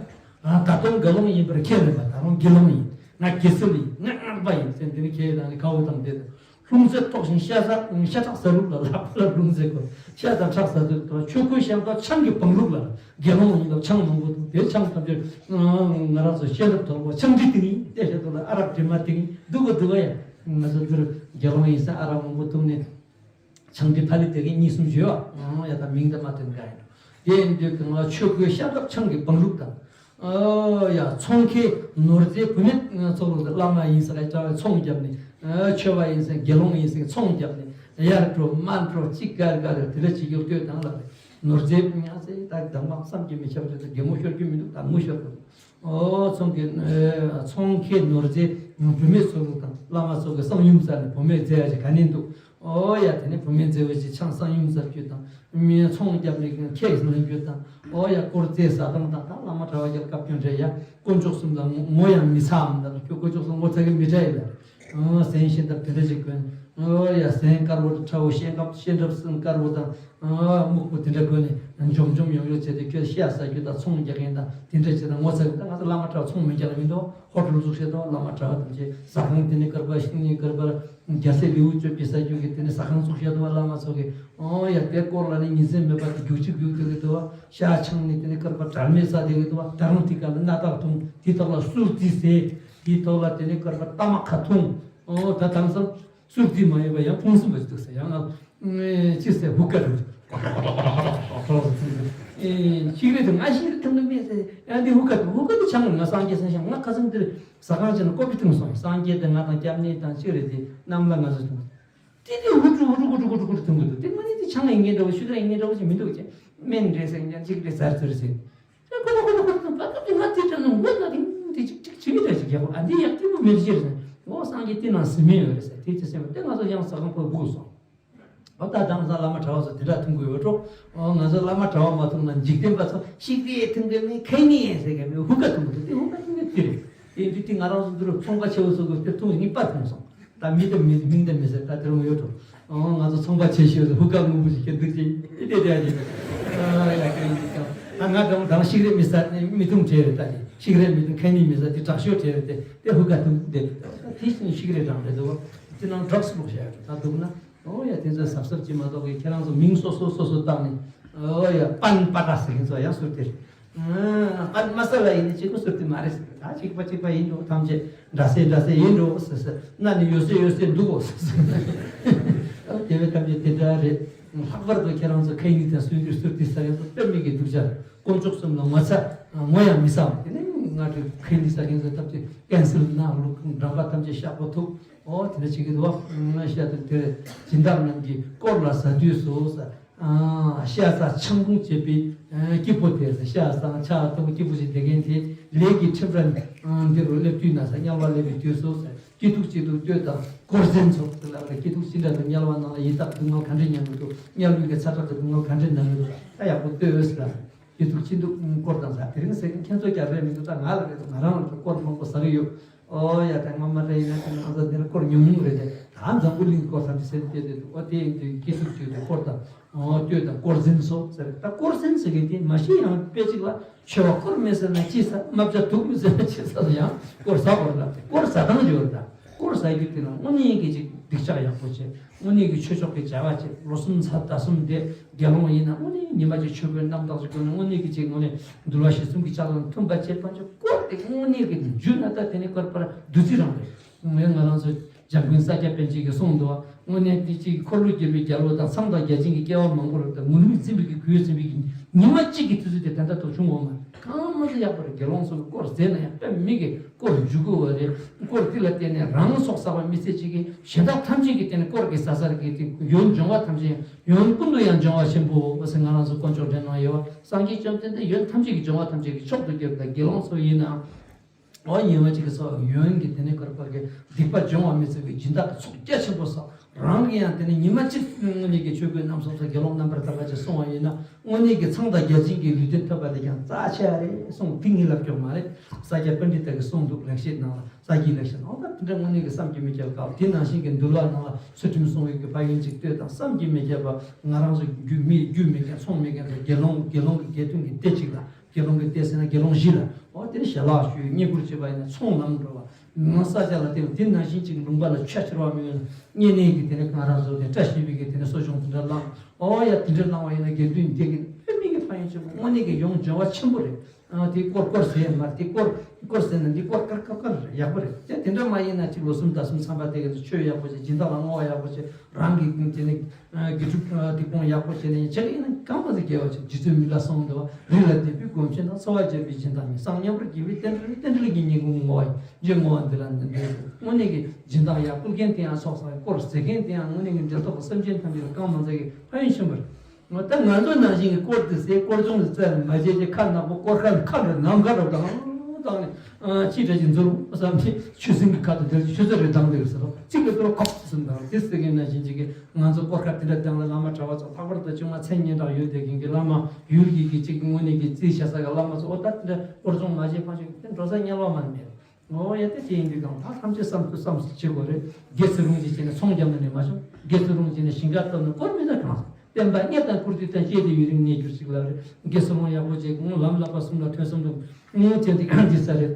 ད་དུང་དགེ་སློང་ཡིན་པར་ཁས་ལེན་པ། ད་རུང་དགེ་སློང་ཡིན། ང་དགེ་ཚུལ་ཡིན། ང་སྔགས་པ་ཡིན་ཟེར་འདི་ནི་ཁས་ལེན་ནི་དགའ་བོ་དང་འདི་དང་། ལྷུང་བཟེད་ཐོགས་ཤིང་ཤ་ཟ་ཤ་ཁྲག་ཟ་ལུགས་ལ་ལྷག་པ་ལ་ལྷུང་བཟེད་དགོས། ཤ་དང་ཁྲག་ཟ་དུས་དང་ཆོས་གོས་ཤམ་ཐོག་ཆང་གི་བང་ལུགས་ལ་དགེ་སློང་ཡིན་ལ་ཆང་མང་པོ་འདུག་དེ་ཆང་ཐམས་ཅད་ང་རང་ཚོ་ཤེས་རབ་དོལ་པོ་ཆང་དྲི་དེ་ཡིན། དེ་ཤེས་དོ་ལ་ཨ་རག་དྲི་མ་དེ་ཡིན་འདུག་གོ་འདུག་ག་ཡ། ང་ཚོ་འདིར་དགེ་སློང་ཡིན་ས་ཨ་རག་མང་པོ་འཐུང་ནས་ཆང་དྲི་ཕ་ལི་དེ་གི་གཉིས་གསུམ་བརྗོད་བ་ཡ། ད་མིང་དེ་མ་དེ་འགའ་ཡིན་དེ་ཡིན་དུས་གང་ལ་ཆོས་གོས་ཤམ་ཐོག་ཆང་གི་བང་ལུགས་དང་། ཨོ་ཡ། ཚོང་ཁེ་ནོར་རྫས་བུད་མེད་ཚོགས་ལ་བླ་མ་ཡིན་ཟེར་ག་ཅང་ཚོང་བརྒྱབ་ནས། ཨ་ཆོས་པ་ཡིན་ཟེར་དགེ་སློང་ཡིན་ཟེར་ཚོང་བརྒྱབ་ནས། ཡར་འགྲོ་མར་འགྲོ་གཅིག་གར་གར་དེ་འདྲ་བྱེད་རྒྱུ་ལྟོས་དང་ལ། ནོར་རྫས་ཉ་ཚེ་ད་གདམས་ངག་བསམ་གྱིས་མི་ཁྱབ་ཚོད་དང་རྒན་མོ་ཤོར་རྒྱུ་མི་འདུག་ད་མོ་ཤོར་དང་། ཨོ་ཚོང་གི་ཨ་ཚོང་ཁེ་ནོར་རྫས་བུད་མེད་ཚོགས་ལ་དང་བླ་མ་ཚོགས་ཀྱི་གསང་ཡུམ་ཟེར་ནས་བུད་མེད་རྫས་ཡ་ཅིག་ག་ནས་འདུག་ཨོ་ཡ། དེ་ནས་བུད་མེད་མཛེས་པ་ཞིག་ཆང་གསང་ཡུམ་ཟ་རྒྱུ་དང་། མི་ཚོང་རྒྱབ་ནས་ཁེགས་ལེན་རྒྱུ་དང་། ཨོ་ཡ། དཀོར་རྫས་ཟ་སྟངས་དང་། ད་བླ་མ་གྲྭ་བ་རྒྱབ་བཀའ་བཀྱོན་རེད་ཡ། དཀོན་མཆོག་གསུམ་ལ་ངོ་ངོ་ཡང་མི་ཚ་འམ། ད་ཁྱོད་དཀོན་མཆོག་གསུམ་ངོ་ཚ་གི་མི་འདྲ་ཡིན་ལ། ཨོ་ཟན་ཤེས་འདབ་དེ་འདྲ་ཞིག་གོན། ཨོ་ཡ། ཟན་དཀར་བོ་དང་ཁྲ་བོ་ཤེས་འདབ་ཤེས་འདབ་སུན་དཀར་བོ་དང་། ཨོ་སྨུག་པོ་དེ་འདྲ་གོན་ནས་འཇོམས་འཇོམས་ཡོང་ཡོང་བྱས་ཏེ་ཁྱོད་ཤ་ཟ་རྒྱུ་དང་ཚོང་རྒྱག་མཁན་དང་དེ་འདྲ་བྱས་དང་ངོ་ཚ་གི། ད་ང་ཚོ་བླ་མ་གྲྭ་བ་ཚོང་མི་རྒྱག་མི་འདུག་ཧོ་ཊལ་བཙུགས་བྱས་དང་བླ་མ་གྲྭ་བ་དང་བཅས་ཟ་ཁང་དེ་ནས་དཀར་པ་ཤིང་ནས་དཀར་པ། རྒྱལ་སྲས་ལེའུ་བཅོ་བརྒྱད་ཟ་རྒྱུ་གི་དེ་ནི་ཟ་ཁང་བཙུགས་བཞག་འདུག་བ། བླ་མ་ཚོ་གི། ཨོ་ཡ། དེ་སྐོར་ལ་ནི་ཉིན་མཚན་མེད་པར་དུ་རྒྱུག་ཅིག་རྒྱུག་དེ་གི་འདུག་བ། ཤ་ཆང་ནི་དེ་ནི་དཀར་པ་དར་མའི་ས་དེ་གི་འདུག་བ། ད་རུང་དེ་ག་ལ་སྣ་ཐག་འཐུང་། དེ་ཐོག་ལ་སུར་ཏི་ཟེ། དེ་ཐོག་ལ་དེ་ནི་དཀར་པ་ཏ་མ་ཁ་འཐུང་། ཨོ་ད་དམ་སང་སུར་ཏི་མ་ཡོད་པ་ཡང་ཕུང་སུམ་པ་ཅིག་འདུག་ཟེར། ཡང་ང་ཅི་ཟེར་ཧུ་ཀ་འདུག་ཤིག་རེད་དུ་ང་ཤིག་རེད་ཐུང་གི་མེད་ཟེར། ཡང་འདི་ཧུ་ཀ་འདུག་ཧུ་ཀ་འདུག་ཆང་ང་སངས་རྒྱས་སེམས་ཤང་ང་ཁ་སང་འདིར་ཟ་ཁང་ཆེན་ན་ཀོ་པི་འཐུང་སོང་། སངས་རྒྱས་དེ་ང་དང་སྐྱབས་གནས་དང་གཅིག་རེད་དེ་གནམ་ལ་ང་ཚོ་འཐུང་། དེ་དེ་ཧུ་ཀྲུ་ཧུ་ཀྲུ་ཧུ་ཀྲུ་ཧུ་ཀྲུ་ཧུ་ཀྲུ་འཐུང་གི་འདུག་དེ་ང་ནི་དེ་ཆང་ཡིན་ངེས་འདྲ་བོ་ཤུ་གར་ཡིན་ངེས་འདྲ་བོ་ཞིག་མི་འདུག་ཅེ་སྨན་རེད་ཟེར་ཀྱང་གཅིག་རེད་ཟེར་ཚུར་ཟེར། ཁོ་ཁོ་ཁོ་ཁོ་ཁོ་ད་སྐབས་དེ་ང་དེ་འདྲ་ནང་མགོ་ན་དེ་དེ་ཅིག་ཅིག་ཅིག་འདྲ་ཞིག་རྒྱག་གོ་ཨ་འདི་ཡག་དེ་མོ་མེད་ཅེ་རེད་ཟེར། འོ་སངས་རྒྱས་དེ་ནང་ཟིན་མེད་ཡོད་རེད་ཟེར། དེ་ཅི་ཟེར་བ་དེ་ང་ཚོ་ཡང་ཟ་ཁང་ཁོ་སྒུག་སོང་། འོ་ད་དང་སང་བླ་མ་གྲྭ་བ་ཚོ་དེ་འདྲ་འཐུང་དགོས་ཡོད་འགྲོ། འོ་ང་ཚོ་བླ་མ་གྲྭ་བ་མ་འཐུང་ན་འཇིག་རྟེན་པ་ཚོ་ཤིག་རེ་འཐུང་གི་མེད་ཁེ་ནི་ཡིན་ཟེར་གི་མེད་ཧུ་ཀ་འཐུང་གི་འདུག་དེ་ཧུ་ཀ་འཐུང་གི་དེ་རེད། དེ་དུས་དེ་ང་རང་ཚོ་འདི་རུ་ཚོང་པ་ཆེ་བོ་ཚོ་གི་དེ་འཐུང་གཉིས་པ་འཐུང་སོང་། ད་མི་དེ་མི་མིང་དེ་མི་ཟེར། ད་དེ་རུ་ཡོད་འགྲོ། འོ་ང་ཚོ་ཚོང་པ་ཆེ་ཤོས་དེ་ཧུ་ཀ་སྔོན་པོ་ཞིག་ཁྱེར་འདུག་ཅེས་ཨི་དེ་དེ་ཨ་ཅེ། ད་ང་དང་དང་ཤིག་རེ་མི་ཟ་མི་འཐུང་གྲས་རེད། ད་དེ་ཤིག་རེ་མི་འཐུང་ཁེ་ནི་མི་ཟ་དེ་དྲག་ཤོས་གྲས་རེད་དེ། དེ་ཧུ་ཀ་འཐུང་དེ་དེ་ཤིག་རེ་རང་རེད་འདུག་བ། དེ་ནང་ཌྲག་སི་ལོག་བྱས་ཡོད་འགྲོ། ད་འདུག་ན། ཨོ་ཡ། དེ་ཚོ་གཟབ་གཟབ་བྱེད་མ་གཏོགས་ཀྱི་ཁྱེད་རང་ཚོ་མིང་སོ་སོ་སོ་སོ་བཏགས་ནས། ཨོ་ཡ། པན་པ་ཏ་ཟེར་མཁན་ཚོ་ཡང་ཟུར་དེར། པན་མ་ས་ལ་ཡིན་ནི་གཅིག་པུ་ཟུར་དེ་མ་རེད་ཟེར། ད་གཅིག་པ་གཅིག་པ་ཡིན་འགྲོ། ཐམས་ཅད་འདྲ་སེ་འདྲ་སེ་ཡིན་འགྲོ་ཟེར་ཟེར། སྣ་ནི་ཡོད་སེ་ཡོད་སེ་འདུག་གོ་ཟེར་ཟེར། ཨོ་དེ་བས་ཐམས་ཅད་དེ་འདྲ་རེད། ལྷག་པར་དུ་ཁྱེད་རང་ཚོ་ཁ་ཡིན་དང་སུ་འདིར་ཟུར་དེ་ས་ཡང་ཚོ་དཔེ་མི་གི་སྡུག་ཅག་དཀོན་མཆོག་གསུམ་ལ་ངོ་ཚ་ངོ་ཡང་མི་ཚ་བ། དེ་ནས་ང་ཚོ་ཁ་ཡིན་དེ་ས་ཡང་ཚོ་ཐམས་ཅད་ཀན་སིལ་ནང་ལུག་འགྲམ་པ་ཐམས་ཅད་ཤག་པོ་ཐུག་ཨོ་དེ་འདྲ་བྱེད་ཀྱི་འདུག་བ། ཤ་དང་དེར་སྦྱིན་བདག་རྣམས་ཀྱིས་དཀོར་ལ་ཟ་དུས་སུ་ཟ། ཤ་ཟ་ཆང་འཐུང་བྱེད་པའི་སྐྱིད་པོ་དེ་ཟ། ཤ་ཟ་ཆ་ཐུང་སྐྱིད་པོ་ཞིག་བསྡད་མཁན་དེ་ལས་ཀྱི་ཁྲིམས་ར་འདི་རུ་སླེབས་དུས་ན་ཟ། དམྱལ་བ་སླེབས་པའི་དུས་སུ་ཟ། སྐྱིད་སྡུག་སྐྱིད་སྡུག་ལྟོས་དང་དཀོར་ཟན་ཚོ་དེ་ལ་སྐྱིད་སྡུག་ཅི་འདྲ་འདུག་དམྱལ་བ་ནང་ལ་ཡི་དྭགས་སྡུག་བསྔལ་ག་འདྲས་མྱངས་ཀྱི་འདུག་དམྱལ་བའི་གི་ཚ་དྲག་གི་སྡུག་བསྔལ་ག་འདྲས་མྱངས་ཀྱི་འདུག་ད་ཡག་པོ་ལྟོས་ཟེར། སྐྱིད་སྡུག་ཅི་འདུག་དཀོར་དང་ཟ། དེ་རིང་ཟེར་མཁན་ཁྱེད་ཚོ་རྒྱག་རེས་མི་འདུག་ད་ང་ལ་རེད་འདུག་ང་རང་ལ་དཀོར་མང་པོ་ཟ་གི་ཡོད། ཨོ་ཡ། ད་སྔོན་མ་འདྲ་ཡིན་ན་དེ་ང་ཚོ་འདིར་དཀོར་ཉུང་ཉུང་རེད་དེ། ད་འཛམ་བུ་གླིང་དཀོར་ཐམས་ཅད་སེལ་སྐྱེས་དེ་འདུག་ཨོ་དེ་ཡིན་དུས་སྐྱིད་སྡུག་ཅི་འདུག་དཀོར་དང་ཨོ་ལྟོས་དང་དཀོར་ཟན་སོགས་ཟེར། ད་དཀོར་ཟན་ཟེར་མཁན་དེ་མ་གཞི་ཡང་དཔེ་གཅིག་ལ་མཆོད་པ་དཀོར་མེད་ཟེར་ན་ཅི་ཟ། རྨ་བྱ་དུག་མེད་ཟེར་ན་ཅི་ཟ་ཟེར། ཡང་དཀོར་ཟ་དགོས་རེད། ད་དེ་དཀོར་ཟ་སྟངས་ཡོད་རེད། ད་དཀོར་ཟ་རྒྱུ་དེ་ལ་དངོས་གནས་ཀྱི་ཅིག་སྡིག་བཤགས་ཡག་པོ་བྱེད། དངོས་གནས་ཀྱི་ཆོས་ཕྱོགས་ཀྱི་བྱ་བ་བྱེད། ལོ་གསུམ་ཚར་ཟླ་གསུམ་དེ་དགེ་སློང་ཡིན་ན་དངོས་གནས་ཉི་མ་གཅིག་ཆོས་གོས་རྣམ་དག་ཅིག་གོན་ནས་དངོས་གནས་ཀྱི་ཅིག་དངོས་གནས་འདུལ་བ་ཞིག་གསུམ་གྱི་ཕྱག་ལམ་མཐུན་པ་བྱེད་པ་ཅིག་དཀོར་དེ་དངོས་གནས་ཀྱི་རྒྱུ་ན་ད་དེ་ནི་དཀོར་པར་བདུད་རྩི་རང་རེད། ངས་ང་རང་ཚོ་འཇམ་མགོན་ས་སྐྱ་པཎ་ཆེན་གྱིས་གསུངས་འདུག་དངོས་གནས་དེ་ཅིག་འཁོར་ལོས་སྒྱུར་བའི་རྒྱལ་པོ་དང་མཚམས་དང་རྒྱ་ཆེན་གྱི་སྐྱེ་བ་མང་པོ་རེད། ད་ངུར་སྨྲིག་འཛིན་པའི་གི་གོས་འཛིན་པའི་གི་ཉི་མ་གཅིག་གི་དུས་ཚོད་དེ་དེ་འདྲ་ཐོག་བྱུང་འོང་མ་རེད། གང་མ་ཟེར་ཡག་པོ་རེད། དགེ་སློང་ཚོ་གི་དཀོར་ཟས་ན་ཡང་དཔེ་མི་གི་དཀོར་འཇུག་དགོས་པ་རེད། དཀོར་དེ་ལ་བརྟེན་ནས་རང་སྲོག་བསགས་པ་མི་ཚད་ཅིག་གིས་གཞན་དག་ཐམས་ཅད་ཀྱི་སྟེང་ནས་དཀོར་གྱི་ཟ་ས་རེད་གི་དེ་ཡོན་སྦྱོང་བ་ཐམས་ཅད་ཡོན་ཀུན་ཏུ་ཡང་སྦྱོང་བ་ཆེན་པོ་ཟེར་ང་རང་ཚོ་དཀོན་མཆོག་འདྲེན་གནང་ཡོད་པ། སངས་རྒྱས་བཅོམ་ལྡན་འདས་ཡོན་ཐམས་ཅད་ཀྱི་སྦྱོང་བ་ཐམས་ཅད་ཀྱི་མཆོག་ཏུ་གྱུར་པ་དགེ་སློང་ཚོ་ཡིན་ནའང་། འོ་ཉི་མ་གཅིག་གི་ཚོགས་ཡོན་གྱི་དེ་ནས་དཀོར་པ་གི་སྡིག་པ་སྦྱོང་བ་མི་ཚུགས་པའི་སྦྱིན་བདག་གི་ཚོགས་རྒྱ་ཆེན་པོ་བསགས། རང་གི་ཡང་དེ་ནས་ཉི་མ་གཅིག་དངོས་གནས་ཀྱི་ཆོས་གོས་རྣམ་གསུམ་ཚོ་དགེ་སློང་རྣམ་པར་དག་པ་ཅིག་སོང་བ་ཡིན་ན་དངོས་གནས་ཀྱི་མཚམས་དང་རྒྱ་ཆེན་གྱི་ལུས་རྟེན་ཐོབ་པ་དེ་ཀྱང་རྩ་ཆེ་བ་རེད་གསུངས། དེ་ངས་ལབ་སྐྱོང་མ་རེད། ས་སྐྱ་པཎྜི་ཏ་གིས་གསུངས་འདུག་ལེགས་བཤད་ནང་ལ། ས་སྐྱའི་ལེགས་བཤད་ནང་ད་དེ་འདྲ་དངོས་གནས་ཀྱི་བསམ་གྱིས་མི་ཁྱབ་དཀའ་བ། དེ་ནང་བཞིན་གྱི་འདུལ་བ་ནང་ལ་ཚུལ་ཁྲིམས་སྲུང་བའི་གི་ཕན་ཡོན་ཅིག་ལྟོས་དང་། བསམ་གྱིས་མི་ཁྱབ་པ་ང་རང་ཚོ་རྒྱུས་མེད་རྒྱུས་མེད་མཁན་ཚོང་མེད་མཁན་ཚོ་དགེ་སློང་དགེ་སློང་གི་དགེ་འདུན་གྱི་སྡེ་གཅིག་ལ། དགེ་སློང་གི་སྡེ་ཟེར་ན་དགེ་སློང་བཞི་ལ། འོ་དེ་ནི་ཞལ་ལག་མཆོད། བསྙེན་བཀུར་བྱེད་པ་ཡིན་ན་ཚོང་ལམ་འགྲོ་བ། ནང་ས་ཆ་ལ་བརྟེན་པ་དེ་ནང་བཞིན་གཅིག་ལུང་པ་ལ་ཆ་ཁྱེར་བ་མི་ཡོང་ན་བསྙེན་གནས་ཀྱི་དེ་ནི་ང་རང་ཚོ་དེ་བཀྲ་ཤིས་པའི་གི་དེ་ནི་གསོ་སྦྱོང་དེ་འདྲ་བླངས། འོ་ཡ་དེ་འདྲ་བླངས་བ་ཡིན་ན་དགེ་འདུན་སྡེ་གི་དཔེ་མི་གི་ཕན་ཡོན་ཆེན་པོ་དངོས་གནས་ཀྱི་ཡོན་སྦྱོང་བ་ཆེན་པོ་རེད། ཨ་དེ་སྐོར་སྐོར་ཟེར་ཡ་མ་རེད། དེ་སྐོར་སྐོར་ཟེར་ན་འདི་སྐོར་དཀར་དཀར་དཀར་རེད། ཡག་པོ་རེད། དེ་དེ་འདྲ་མ་ཡིན་ན་གཅིག་ལོ་གསུམ་ཟླ་གསུམ་མཚམས་པ་དེ་ག་ཚོད་ཆོས་ཡག་པོ་བྱེད། སྦྱིན་བདག་ལ་བསྔོ་བ་ཡག་པོ་བྱེད། རང་གི་དེ་ནི་དགེ་སྒྲུབ་དེ་སྐོང་ཡག་པོ་བྱེད་ནས་ཆེ་གེ་ཡིན་ན་གང་མ་ཟིག་དགེ་བ་བྱེད། རྗེ་བཙུན་མི་ལ་གསུངས་འདུག་རི་ལ་དད་པས་བསྒོམ་ཕྱིར་ན། འཚོ་བ་བྱེད་པའི་སྦྱིན་བདག་ཉིད། གསང་སྔགས་པར་བགྱི་བའི་རྟེན་འབྲེལ། རྟེན་འབྲེལ་གྱི་སྙིང་པོ་བསྔོ་བ་ཡིན། རྗེས་བསྔོ་བ་འདི་ལ་འདི་འདྲའི་དངོས་གནས་ཀྱི་སྦྱིན་བདག་ཡར་ཕུལ་མཁན་དེ་ཡང་ཚོགས་བསགས། སྐོར་ཟེར་མཁན་དེ་ཡང་དངོས་གནས་ཀྱི་འབྲེལ་ཐོགས་ཀྱི་སེམས་ཅན་ཐམས་ཅད་ལ་གང་མ་ཟེར་གྱི་ཕན་ཡོན་ཆེན་པོ་རེད། ད་ང་ཚོ་ནང་བཞིན་གྱི་སྐོར་དེ་ཟེར་སྐོར་སྦྱོང་དེ་རྩ་ནས་མ་བྱས་ཀྱི་ཁ་ནག་པོ་སྐོར་ཁ་ནས་ཁ་འདྲ་ནམ་མཁའ་རུ་བཏང་བཏང་ནས་ཅི་འདྲ་ཅིག་འཛུལ་བསམ་ནས་ཆུ་སྲིན་གྱི་ཁ་དང་དེར་ཆུ་ཚོད་རེ་བཏང་འདུག་ཟེར་རོ། གཅིག་གི་ཐོག་ཁོག་ཙམ་དང་དེ་ཟེར་མཁན་ནང་བཞིན་ཅིག་གི་ང་ཚོ་སྐོར་ཁ་དེ་འདྲ་བཏང་ལ་བླ་མ་གྲྭ་པ་ཚོ་ལྷག་པར་དུ་ཆུང་མ་མཚན་སྙན་གྲགས་ཡོད་དེ་གིན་གི་བླ་མ་ཡུལ་གྱི་གི་གཅིག་དངོས་གནས་ཀྱི་རྩིས་བྱ་ས་གི་བླ་མ་ཚོ་ཨོ་ད་དེ་འདྲ་སྐོར་སྦྱོང་མ་བྱས་ཕན་ཆད་དེ་འགྲོ་ས་དམྱལ་བ་མ་ནི་མེད། ཨོ་ཡ་དེ་ཅི་ཡིན་དུས་གང་ལྟར་ཐམས་ཅད་བསམ་ཚུལ་བསམ་ཚུལ་བྱེད་དགོས་རེད། དགེ་ཚུལ་སློང་ཅིག་བྱས་ནས་ཚོང་རྒྱབ་ནས་ནས་མ་བྱུང་། དགེ་ཚུལ་སློང་བྱས་ནས་ཞིང་ཁ་བཏབ་ནས་སྐོར་མི་ཟ་གང་ཟ། བསྟན་པ་རྙེད་དང་བཀུར་སྟི་དང་བཅས་ཏེ་ཡུན་རིང་གནས་གྱུར་ཅིག་ལབ་རེད། དགེ་ཚུལ་སློང་ཡག་པོ་བྱེད་དགོས། ལམ་བསླབ་པ་གསུམ་ལ་ཐོས་བསམ་དང་དངོས་བྱས་ཏེ་གང་ཅི་ས་རེད།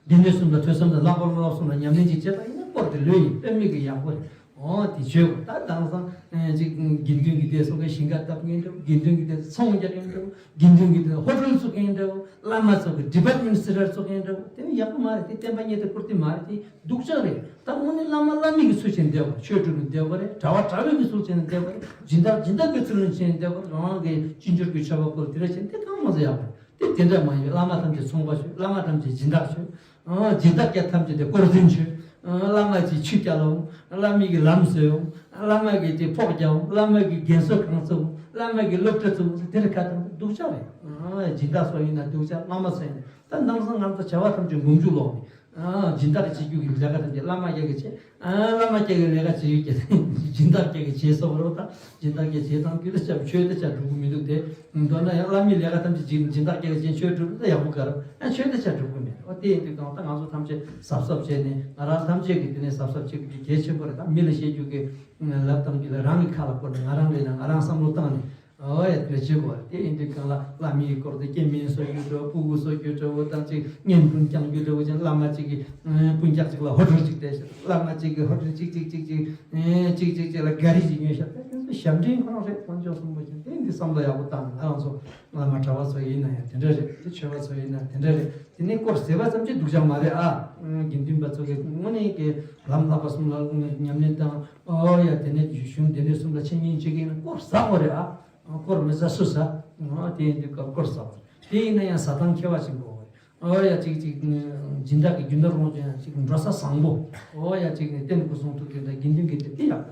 སྡེ་སྣོད་གསུམ་ལ་ཐོས་བསམ་དང་ལྷག་པར་སློབ་གསུམ་ལ་ཉམས་ལེན་ཅིག་བྱེད་པ་ཡིན་ན་སྐོར་དེ་ལོས་ཡིན་དཔེ་མི་གི་ཡག་པོ་རེད། ཨོ་དེ་བྱོས་དགོས། ད་དེང་སང་ཅིག་དགེ་འདུན་གྱི་སྡེ་སོགས་ཀྱི་ཞིང་ཁ་བཏབ་མཁན་འདྲ་བོ། དགེ་འདུན་གྱི་སྡེ་ཚོང་རྒྱག་མཁན་འདྲ་བོ། དགེ་འདུན་གྱི་སྡེ་ཧོ་ཊེལ་བཙུགས་མཁན་འདྲ་བོ། བླ་མ་ཚོ་གི་ཌི་པཱར་ཊི་མེན་ཊི་སི་ཊོར་བཙུགས་མཁན་འདྲ་བོ། དེ་ནི་ཡག་པོ་མ་རེད། དེ་བསྟན་པ་རྙེད་དེ་བཀུར་སྟི་མ་རེད། དེ་སྡུག་ཅག་རེད། ད་དངོས་གནས་བླ་མ་བླ་མའི་གི་ཚུལ་བྱས་ནས་བསྡད་པ་རེད། ཆོས་སྒྲུབ་ནས་བསྡད་པ་རེད། གྲྭ་པ་གྲྭ་པའི་གི་ཚུལ་བྱས་ནས་བསྡད་པ་རེད། སྦྱིན་བདག་སྦྱིན་བདག་གི་ཚུལ་བྱས་ནས་བསྡད་པ་རེད། རང་གི་ཅི་འབྱོར་གྱི་མཆོད་པ་ཕུལ་དེ་འདྲ་བྱས་ནས་དེ་གང་མ་ཟེར་ཡག་པོ་རེད། དེ་དེ་འདྲ་མ་ཡིན། བླ་མ་ཐམས་ཅད་ཚོང་པ་བྱོས། བླ་མ་ཐམས་ཅད་སྦྱིན་བདག་བྱོས། ཨ་སྦྱིན་བདག་ཅག་ཐམས་ཅད་དེ་དཀོར་ཟན་བྱོས། ཨ་བླ་མ་གིས་ཆུ་བསྐྱལ་ལོ། བླ་མ་གིས་དེ་ཕོགས་བརྒྱབ། བླ་མ་གིས་རྒན་གསོ་ཁང་བཙུགས། བླ་མ་གིས་སློབ་གྲྭ་བཙུགས། དེ་འདྲ་ཁ་བཏང་སྡུག་ཅག་རེད། ཨ་སྦྱིན་བདག་སོགས་ཡིན་ན་སྡུག་ཅག་བླ་མ་སོགས་ཡིན་ན། ད་དེང་སང་ང་ཚོ་བྱ་བ་ཐམས་ཅད་མགོ་མཇུག་ལོག་ནས། ཨ་སྦྱིན་བདག་གིས་བྱེད་རྒྱུ་གི་ལས་ཀ་ཐམས་ཅད་བླ་མ་ཅག་གིས་བྱེད། ཨ་བླ་མ་ཅག་གིས་ལས་ཀ་བྱེད་རྒྱུ་གི་སྦྱིན་བདག་ཅག་གིས་བྱེད་སོགས་རོ། ད་སྦྱིན་བདག་ཅག་བྱེད་སྟངས་ཀྱི་ད་ཆ་ཆོས་དེ་ཆ་འགྲུབ་གི་མི་འདུག་དེ། མདོར་ན་ཡང་བླ་མའི་ལས་ཀ་ཐམས་ཅད་སྦྱིན་བདག་ཅག་གིས་བྱེད། ཆོས་འགྲུབ་ད་ཡག་པོ་ག་རེ། ཨ་ཆོས་དེ་ཆ་འགྲུབ་གི་མེད། ཨོ་དེ་ཡིན་དུས་གང་ལྟར་ང་ཚོ་ཐམས་ཅད་གཟབ་གཟབ་བྱས་ནས་ང་རང་ཐམས་ཅད་ཀྱིས་དེ་ནས་གཟབ་གཟབ་བྱེད་དགོས་རྒྱུ་གལ་ཆེན་པོ་རེད། ད་མི་ལ་བཤད་རྒྱུ་གི་ལབ་སྟངས་ཀྱི་ལ་རང་གི་ཁ་ལ་བསྐོར་ནས་ང་རང་ལས་ན་ང་རང་བསམ་བློ་བཏང་ནས། ཨོ་ཡ་དེ་བྱེད་དགོས་རེད། དེ་ཡིན་དུས་གང་ལ་བླ་མའི་སྐོར་དུ་སྐྱེ་དམན་གསོ་རྒྱུ་འདྲ་བོ། ཕྲུ་གུ་གསོ་རྒྱུ་འདྲ་བོ་དང་ཅིག་བརྙན་ཐུང་རྐྱང་རྒྱུ་འདྲ་བོ་ཅན། བླ་མ་གཅིག་གིས་ཨ་སྤུན་ཀྱག་ཅིག་ལ་ཧོ་ཊེལ་ཅིག་སྤྲད་ཤག་བླ་མ་གཅིག་གིས་ཧོ་ཊེལ་ཅིག་ཅིག་ཅིག་ཅིག་ཨེ་ཅིག་ཅིག་ཅིག་ལ་ག་རི་ཅིག་ཉོས་ཤག་དེ་ཚོ་ཞབས་འདྲེན་ཁོ་རང་རེད། དཀོན་མཆོག་གསུམ་པོ་ཅན། དེ་འདི་བསམ་བློ་ཡག་པོ་བཏང་ནས། ང་རང་ཚོ་བླ་མ་གྲྭ་པ་ཚོ་ཡིན་ན་ཡང་དེ་འདྲ་རེད། དེ་ཆོས་པ་ཚོ་ཡིན་ན་དེ་འདྲ་རེད། དེ་ནས་སྐོར་ཟེར་བ་ཙམ་གྱིས་སྡུག་ཅག་མ་རེད་ཨ། དགེ་འདུན་པ་ཚོ་གིས་དངོས་གནས་ཀྱི་ལམ་བསླབ་པ་གསུམ་ལ་ཉམས་ལེན་དང་། ཨོ་ཡ་དེ་ནས་གཞུང་སྡེ་སྣོད་གསུམ་ལ་འཆད་ཉན་བྱེད་ཀྱི་ཡིན་ན་སྐོར་ཟ་དགོས་རེད་ཨ། སྐོར་མི་ཟ་སུ་ཟ། ཨོ་དེ་ཡིན་དུས་སྐབས་སྐོར་ཟ་དགོས་རེད། དེ་ཡིན་ན་ཡང་ཟ་སྟངས་མཁས་པ་ཅིག་དགོས་རེད། ཨོ་ཡ་ཅིག་ཅིག་སྦྱིན་བདག་གི་རྒྱུ་ནོར་ལོངས་སྤྱོད་ཡང་ཅིག་འགྲོ་ས་བཟང་པོ། ཨོ་ཡ་ཅིག་ནས་རྟེན་སྐུ་གསུང་ཐུགས་ཀྱི་འདྲ་དགེ་འདུན་གྱི་དེ་དེ་ཡག་པོ་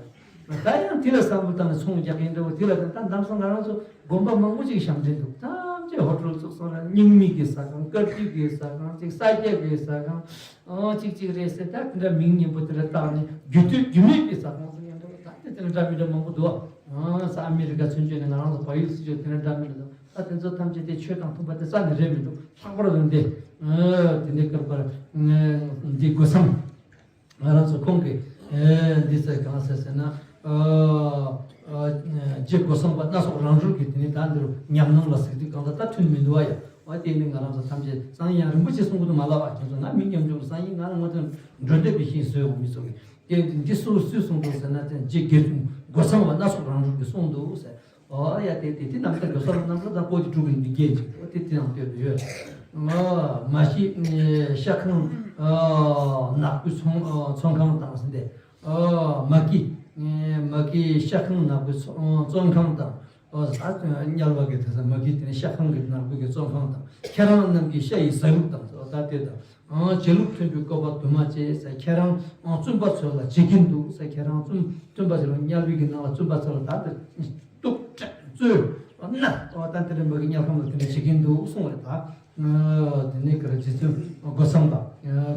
རེད། ད་ཡང་དེ་ལ་བསམ་བློ་བཏང་ནས་ཚོང་རྒྱག་མཁན་འདྲ་བོ་དེ་ལ་ད་ད་དེང་སང་ང་རང་ཚོ་དགོན་པ་མང་པོ་ཅིག་ཞབས་འདྲེན་འདུག་ཐམས་ཅད་ཧོ་ཊེལ་བཙུགས་སོང་ར། རྙིང་མའི་གི་ཟ་ཁང་། དཀར་སྐྱིད་ཀྱི་ཟ་ཁང་། ཅིག་ས་སྐྱ་གི་ཟ་ཁང་། ཨོ་གཅིག་གཅིག་རེད་ཟེར། ད་དེ་འདྲ་མིང་སྙན་པོ་དེ་འདྲ་བཏགས་ནས་རྒྱུ་དུས་རྒྱུ་མེད་ཀྱི་ཟ་ཁང་ཟེར་ཡང་འདྲ་བོ། ད་དེ་དེ་འདྲ་འདྲ་མི་འདྲ་མང་པོ་འདུག་ཨ་ས་ཨ་མི་རི་ཀ་ཚུན་ཆད་ནས་ང་རང་ཚོ་བལ་ཡུལ་སྲིད་ཕྱོགས་དེ་འདྲ་འདྲ་མི་འདྲ་འདུག་ད་དེ་ཚོ་ཐམས་ཅད་དེ་ཆོས་དང་མཐུན་པ་དེ་རྩ་ནས་རེད་མི་འདུག་ལྷག་པར་དུ་འདི་ཨ་དེ་འདྲའི་སྐབས་པར་འདི་སྒོ་མཚམས། ང་རང་ཚོ་ཁོང་གིས་ཨེ་འདི་ཟེར་གང་ཟེར་ཟེར་ན། ཨ་ཨ་རྗེ་སྒོ་སམ་པ་སྣ་ཚོགས་རང་གྲོལ་གྱི་དེ་ནི་ད་འདིར་ཉམས་སྣང་ལ་ཟེར་དུས་གང་ལྟར་ད་མཐུན་མི་འདུག་བ་ཡ། བ་དེ་ནི་ང་རང་ཚོ་ཐམས་ཅད་སང་ཉིན་ཡང་རིན་པོ་ཆེ་གསུང་གི་འདུག་མ་ལབ་པ། ཁྱེད་ཚོ་ང་མི་ཉམས་འཇོག་སང་ཉིན་ང་ལ་ངོ་དོན་འགྲོ་འདོད་པའི་ཞིང་བཟོས་འོང་མི་ཚོ་གི་དེ་འདི་སུ་སུས་གསུངས་འདུག་ཟེར་ན། དེ་རྗེ་དགེ་སྒོ་སམ་པ་སྣ་ཚོགས་རང་གྲོལ་གྱིས་གསུངས་འདུག་ཟེར། ཨོ་ཡ་དེ་དེ་དེ་རྣམ་ཐར་རྒྱལ་སོགས་རྣམ་ཐར་དང་པོ་དེ་དྲུག་གི་འདི་རྒྱན་ཅིག་ཨོ་དེ་དེ་ནང་སྟོད་དུ་ཡོད། ཨོ་མ་གཞི་ཤ་ཁང་ཨོ་ནག་པོའི་ཚོང་ཨོ་ཚོང་ཁང་དང་ཟིན་ཏེ། ཨོ་མ་གི་མ་གི་ཤ་ཁང་ནག་པོའི་ཚོང་ཨོ་བཙོན་ཁང་དང་། ཨོ་ཟ་དངུལ་བ་གི་དེ་ས་མ་གི་དེ་ནི་ཤ་ཁང་གི་ནག་པོའི་གི་བཙོན་ཁང་དང་། ཁྱེད་རང་རྣམས་ཀྱི་ཤ་ཡི་ཟ་ལུགས་དང་ཟེར་བ་ད་དེ་དང་། ཨང་། བྱེད་ལུགས་མཐུན་པའི་བཀོད་པ་དུ་མ་བྱས་ཟེར། ཁྱེད་རང་ཨང་བཙུན་པ་ཚོ་ལ་བྱེད་ཀྱིན་འདུག་ཟེར། ཁྱེད་རང་བཙུན་བཙུན་པ་ཚོ་ལ་དམྱལ་བའི་གི་ནང་ལ་བཙུན་པ་ཚོ་ལ་ད་དེ་གཏུབ་སྤྲད་བཙོས་མནར་ད་དེ་རིམ་པ་གི་དམྱལ་ཁམས་ལ་དེ་འདྲ་བྱེད་ཀྱིན་འདུག་གསུངས་པ་རེད་ད། དེ་ནས་ག་རེ་རྗེ་བཙུན་སྒོ་སམ་པ་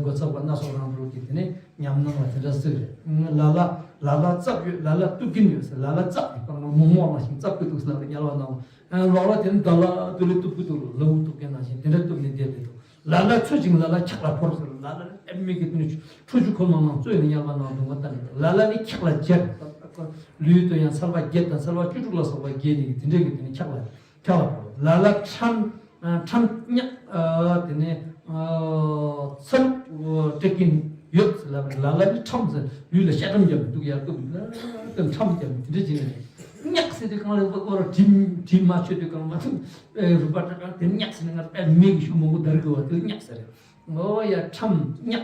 སྒོ་ཚབ་པ་སྣ་ཚོགས་རང་གྲོལ་གྱིས་དེ་ནས་ཉམས་སྣང་ལ་དེ་འདྲ་གཟིགས་རེད། ལ་ལ་ལ་ལ་བཙབ་ཡོད། ལ་ལ་གཏུབ་ཀྱིན་ཡོད་ཟེར། ལ་ལ་བཙབ་དེ་སྤང་ལ་མོག་མོག་ནང་བཞིན་བཙབ་ཀྱི་འདུག་ཟེར་ལ་དེ་དམྱལ་བ་ནང་ལ་ལོག་ལ་དེ་ནི་ད་ལ་དུ་ལི་གཏུབ་ཀྱི་འདུག་ལ་ལུ་གཏུབ་མཁན་ནང་བཞིན་དེ་འདྲ་གཏུབ་ནས་བསྡད་བསྡད་འདུག་ལ་ལ་ཚོད་ཅིག་ལ་ལ་འཁྱག་ལ་ཕོར་ཟེར། ལ་ལ་ནི་ཨེ་མི་གི་དེ་ནི་ཁྲོ་ཆུ་ཁོལ་མ་ནང་བཙོས་ནས་དམྱལ་བ་ནང་སྡུག་བསྔལ་བསྟན་ནས། ལ་ལ་ནི་འཁྱག་ལ་འགྱེལ། ལུས་དུ་ཡང་ཚལ་བ་བརྒྱད་དང་ཚལ་བ་བཅུ་དྲུག་ལ་སོགས་པ་འགྱེལ་ནས་དེ་འདྲའི་གི་དེ་ནི་འཁྱག་ལ་འཁྱག་ལ་ཕོར། ལ་ལ་ཁྲམ་ཁྲམ་གཉག་དེ་ནི་ཚལ་སྤྲད་ཀྱིན་ཡོད། ལ་ལ་ནི་ཁྲམ་ཟེར་ལུས་ལ་ཤ་ཁྲམ་བརྒྱབ་ནས་འདུག་ཡར་སྐུ་ལ་དེ་ཁྲམ་བརྒྱབ་ནས་དེ་འདྲ་བྱས་ནས། སྙག་ཟེར་དུས་གང་ལ་བ་ཀོ་ར་དྲིམ་དྲིམ་མ་ཆོད་དུས་གང་མ་ཐུབ་རུ་པ་ཏྲ་ཏྲ་དེ་སྙག་ཟེར་ནས་ང་ཨེ་མིག་ཤུགས་མང་པོ་འདར་གི་བ་དེ་སྙག་ཟེར། ཨོ་ཡ་ཁྲམ་སྙག་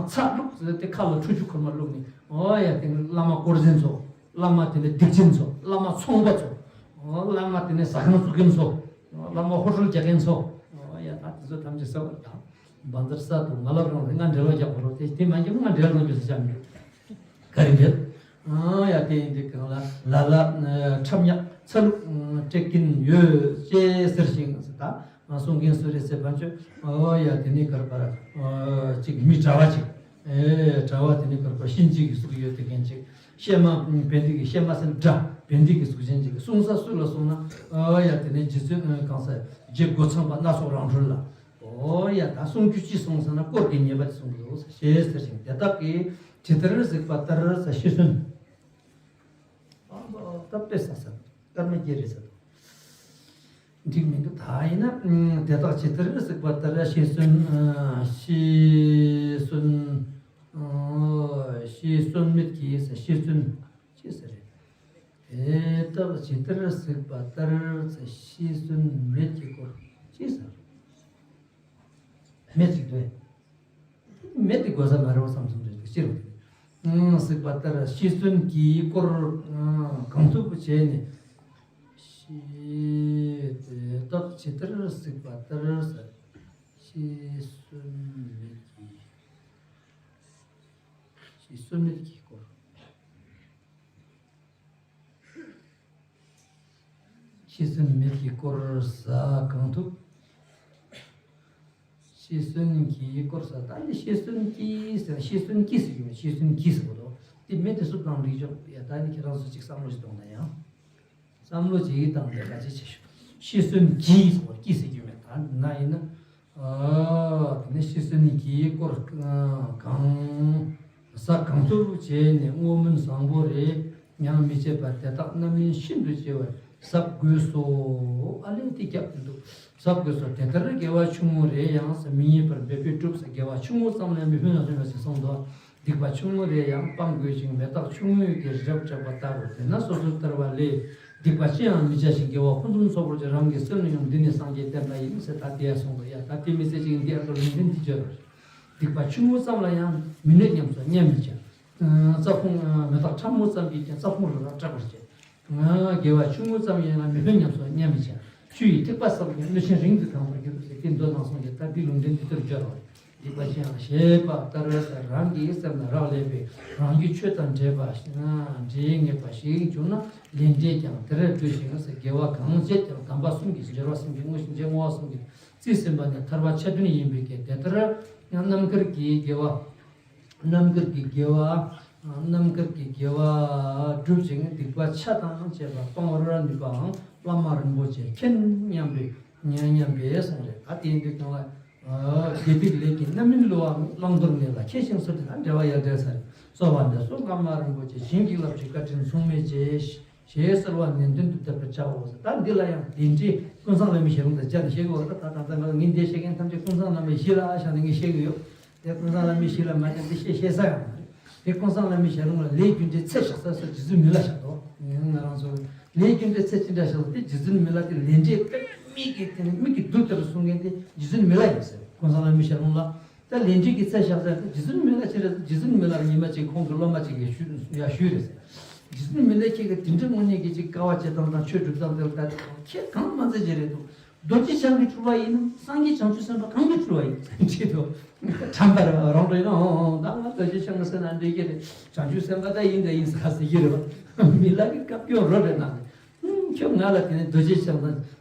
ཚ་བླུགས་ཟེར་དེ་ཁ་ལ་ཁྲུ་ཆུ་ཁོལ་མ་བླུགས་ནས། ཨོ་ཡ་དེ་ནི་བླ་མ་དཀོར་ཟན་ཚོ། བླ་མ་དེ་ནི་སྡིག་ཅན་ཚོ། བླ་མ་ཚོང་པ་ཚོ། ཨོ་བླ་མ་དེ་ནི་ཟ་ཁང་བཙུགས་མཁན་ཚོ། བླ་མ་ཧོ་ཊེལ་རྒྱག་མཁན་ཚོ། ཨོ་ཡ་ད་དེ་ཚོ་ཐམས་ཅད་ཟ་བར་དང་། བཛྲ་ས་དང་མ་ལབ་རང་ལ་ང་འབྲེལ་བ་རྒྱག་པ་རོ། དེ་དེ་མ་རྒྱག་ང་འབྲེལ་བ་རྒྱག་ས་ཆ་མེད། ག་རེ་འབྲེལ། ཨང་ཡ་དེ་ཡིན་དུས་གང་ལ་ལ་ལ་ཁྲམ་ཉག་ཚ་ལུག་སྤྲད་ཀྱིན་ཡོད་ཅེས་ཟེར་ཞིང་ཟེར་ད། གསུང་མཁན་སུ་རེད་ཟེར་བ་ཆོས། ཨོ་ཡ་དེ་ནི་གར་པར་ཅིག་མི་གྲྭ་བ་ཅིག་ཨེ་གྲྭ་བ་དེ་ནི་གར་པར་གཤིན་རྗེ་གི་གཟུགས་ཡོད་དེ་མཁན་ཅིག་བཤད་མ་བན་དེ་གི་བཤད་མ་ཟེར་དགྲ་བན་དེ་གི་གཟུགས་ཅན་ཅིག་གསུང་ས་སུ་ལ་གསུང་ན། ཨོ་ཡ་དེ་ནི་རྗེ་བཙུན་གང་ས་རྗེ་སྒོ་ཚང་པ་སྣ་ཚོགས་རང་གྲོལ་ལ། ཨོ་ཡ་ད་གསུང་རྒྱུ་ཅི་གསུང་ཟེར་ན་དཀོར་གྱི་ཉེས་པ་ཅི་གསུང་གི་འདུག་ཞེས་ཟེར་ཞིང་དེ་དག་གིས་ཇི་ལྟར་གཟིགས་པ་ལྟར་ཟེར་ཤི་གསོན། ཨ་ད་དཔེ་ས་ས་སྐར་མ་སྐྱེ་རེ་ས་དང་། འགྲིག་མི་འདུག་ད་ཡིན་ན་དེ་དག་ཇི་ལྟར་གཟིགས་པ་ལྟར་ཤི་གསོན། ཤི་གསོན། ཤི་གསོན་མེད་ཀྱི་ཟེར་ཤི་གསོན། ཅི་ཟེར་རེད། དེ་དག་ཇི་ལྟར་གཟིགས་པ་ལྟར་ཟེར་ཤི་གསོན་མེད་ཀྱི་སྐོར་ཅི་ཟེར། མེད་ཅིག་དོན། མེད་དེ་དགོས་ས་མ་རེད་བ་བསམ་སོང་རེད་ཅི་རུ། གཟིགས་པ་ལྟར་ཤི་གསོན་གྱི་སྐོར་གང་ཐུབ་བྱས་ནས། ཤི་དེ་དག་ཇི་ལྟར་གཟིགས་པ་ལྟར་ཟེར། ཤི་གསོན་མེད་ཀྱི། ཤི་གསོན་མེད་ཀྱི་སྐོར། ཤི་གསོན་མེད་ཀྱི་སྐོར་ཟ་གང་ཐུབ། ཤི་གསོན་གྱི་སྐོར་ཟ་ད་ནི་ཤི་གསོན་གྱི་ཟེར་ཤི་གསོན་གྱི་ཟེར་གྱི་མེད་ཤི་གསོན་གྱི་ཟེར་གོ་དོ། དེ་མེད་དེ་སུབ་དང་རིག་ཆོག་ཡ་ད་ནི་ཁྱེད་རང་ཚོ་ཅིག་བསམ་བློ་ཞིག་གཏོང་ན་ཡང་། བསམ་བློ་ཅིག་བཏང་ནས་ག་ཅི་བྱེད་ཤོག་ཤི་གསོན་གྱི་ཟེར་གྱི་ཟེར་གྱི་མེད་ད་ན་ཡིན་ན། དེ་ནས་ཤི་གསོན་གྱི་སྐོར་གང་ཟ་གང་ཐུབ་བྱས་ནས་བསྔོ་སྨོན་བཟང་པོ་རེ་ཡང་མི་བྱེད་པར་དེ་དག་རྣམ་སྨིན་ཤིན་ཏུ་ཆེ་བར་ཟབ་དགོས་སོ། ཨ་ལས་དེ་རྒྱབ་ཏུ་འདུག་ཟབ་དགོས་སོ། དེ་ལྟར་དགེ་བ་ཆུང་ངུ་རེ་ཡང་ཟ་མི་ཉེས་པར་འབད་པས་བསྒྲུབ་ཟ་དགེ་བ་ཆུང་ངུ་ཙམ་ལས་མི་ཕན་ལ་སོན་པ་ཞིག་གསུངས་འདུག་སྡིག་པ་ཆུང་ངུ་རེ་ཡང་སྤང་དགོས་ཤིང་མེ་སྟག་ཆུང་ངུས་ཀྱི་རི་རབ་བཅག་པ་ལྟ་བུ་དེ་ན་སོ་སོར་ལྟར་བ་ལས་སྡིག་པ་ཅི་ཡང་མི་བྱ་ཞིང་དགེ་བ་ཕུན་སུམ་ཚོགས་པར་བྱ། རང་གི་སེམས་ནི་ཡང་འདི་ནི་སངས་རྒྱས་བསྟན་པ་ཡིན་ཟེར་ད་དེ་ཡང་གསུངས་འདུག་ཡ་ད་དེ་མི་ཚེ་གཅིག་འདི་ཨ་ཏོར་ལུང་བསྟན་འདི་བརྗོད་རོགས། སྡིག་པ་ཆུང་ངུ་ཙམ་ལ་ཡང་མི་གནོད་སྙམ་སོགས་བརྙས་མི་བྱ། རྩྭ་ཁུང་མེ་སྟག་ཕྲ་མོ་ཙམ་གྱིས་ཀྱང་རྩྭ་ཁུང་རུ་ར་སྐྲག་པར་བྱེད། དགེ་བ་ཆུང་ངུ་ཙམ་ཡིན་ལ་མི་ཕན་སྙམ་སོགས་བརྙས་མི་བྱ། ཆུ་ཡི་ཐིགས་པ་ཙམ་གྱིས་གནོད་ཆེན་རིང་དུ་གང་བར་འགྱུར་ཟེར་གྱི་མདོ་ནང་གསུངས་ཀྱི་ད་འདི་ལུང་བསྟན་འདི་ལྟར་བརྗོད་རོགས། སྡིག་པ་ཅི་ཡང་བྱེད་པ་ལྟར་རང་གི་སེམས་ལ་རག་ལས་པས་རང་རྒྱུད་ཆོས་དང་འདྲེས་པ་འདྲེས་ངེས་པ་ཞིག་བྱུང་ན་ལས་འབྲས་ཀྱང་དེར་འགྲོ་ཞིང་ཟེར། དགེ་བ་གང་བྱེད་ཀྱང་དམ་པ་གསུམ་གྱིས་འབྱོར་བ་གསུམ་གྱིས་བསྔོ་ཞིང་རྗེས་བསྔོ་བ་གསུམ་གྱིས་རྩིས་ཟིན་པ་ནི་ཐར་པ་ཆ་མཐུན་ཡིན་པའི་སྐད་དེ་ལྟར་ཡང་རྣམ་དཀར་གྱི་དགེ་བ། རྣམ་དཀར་གྱི་དགེ་བ། རྣམ་དཀར་གྱི་དགེ་བ་སྒྲུབ་ཅིང་སྡིག་པ་ཆ་དང་བཅས་པ་སྤང་བར་ནུས་པའང་བླ་མ་རིན་པོ་ཆེ་མཁྱེན་སྙམ་པའི་སྙམ་སྙམ་པའི་གསུང་རེད། ད་དེ་ཡིན་དུས་ཀྱང་ལ། དགེ་སྡིག་ལས་ཀྱི་རྣམ་སྨིན་བསླུ་བ་བླང་དོར་མེད་ལ། ཁྱེད་བཞིན་སུ་དེ་དང་འབྲེལ་བ་ཡར་འབྲེལ་ས་རེད། གསོལ་བ་འདེབས་སོ་བླ་མ་རིན་པོ་ཆེ་བྱིན་གྱིས་བརླབ་ཅིང་བཀའ་དྲིན་མཚུངས་མེད་ཅེས། ཞེས་གསོལ་བ་ནན་ཏན་དུ་གདབ་པར་བྱའོ། ད་འདི་ལ་ཡང་ལས་འབྲས་ཀུན་བཟང་བླ་མའི་ཞལ་ལུང་དང་སྦྱར་ནས་བཤད་དགོས་པ་ད་ད་ད་ད་ངས་འདི་བཤད་མཁན་ཐམས་ཅད་ཀུན་བཟང་བླ་མའི་གཞི་ལ་བཞག་ནས་ངས་བཤད་ཀྱི་ཡོད། དེ་ཀུན་བཟང་བླ་མའི་གཞི་ལ་མ་བརྟེན་ཏེ་བཤད་བཤད་ས་ཡང་མ་རེད། དེ་ཀུན་བཟང་བླ་མའི་ཞལ་ལུང་ལ་ལས་རྒྱུ་འབྲས་ཚད་བཞག་ས་སོགས་རྗེ་བཙུན་མི་ལ་བཞག་འདུག་ང་རང་ཚོ་ལས་རྒྱུ་འབྲས་ཚད་ཅི་འདྲ་བཞག་ས་དེ་རྗེ་བཙུན་མི་ལ་དེ་ལས་འབྲས་དཔེ་མིག་གིས་དེ་ནི་མིག་གིས་རྡུལ་ལྟར་གསུང་མཁན་དེ་རྗེ་བཙུན་མི་ལ་ཡིན་ཟེར། ཀུན་བཟང་བླ་མའི་ཞལ་ལུང་ལ། ད་ལས་འབྲས་ཀྱི་ཚད་བཞག་ཚད་རྗེ་བཙུན་མི་ལ་ཅི་རེད། རྗེ་བཙུན་མི་ལ་ཉི་མ་གཅིག་ཁོང་གི་སློབ་མ་གཅིག་གིས་ཞུ་ཡ་ཞུས་རེད་ཟེར། རྗེ་བཙུན་མི་ལ་ཁྱེད་ཀྱིས་དེ་འདྲ་དངོས་གནས་ཀྱི་ཅིག་དཀའ་བ་སྤྱད་སྟངས་དང་ཆོས་སྒྲུབ་སྟངས་དེ་ལ་ད་ཁྱེད་གང་མ་ཚད་ཅི་རེད་འདུག་རྡོ་རྗེ་འཆང་གིས་སྤྲུལ་བ་ཡིན་ནམ་སངས་རྒྱས་བྱང་ཆུབ་སེམས་དཔའ་གང་གིས་སྤྲུལ་བ་ཡིན་ཟེར་དྲིས་འདུག་དྲན་པ་རང་རེད་ཨང་ཨང་ད་ང་རྡོ་རྗེ་འཆང་གི་སེམས་ན་འདྲེས་ཀྱི་རེད། བྱང་ཆུབ་སེམས་དཔའ་ད་ཡིན་ད་ཡིན་ཟེར་ཟེར་གྱི་རེད་བ། མི་ལ་གི་བཀའ་བཀྱོན་རོ་རེད་ན། ཁྱོད་ང་ལ་དེ་ནས་རྡོ་རྗེ་འཆང་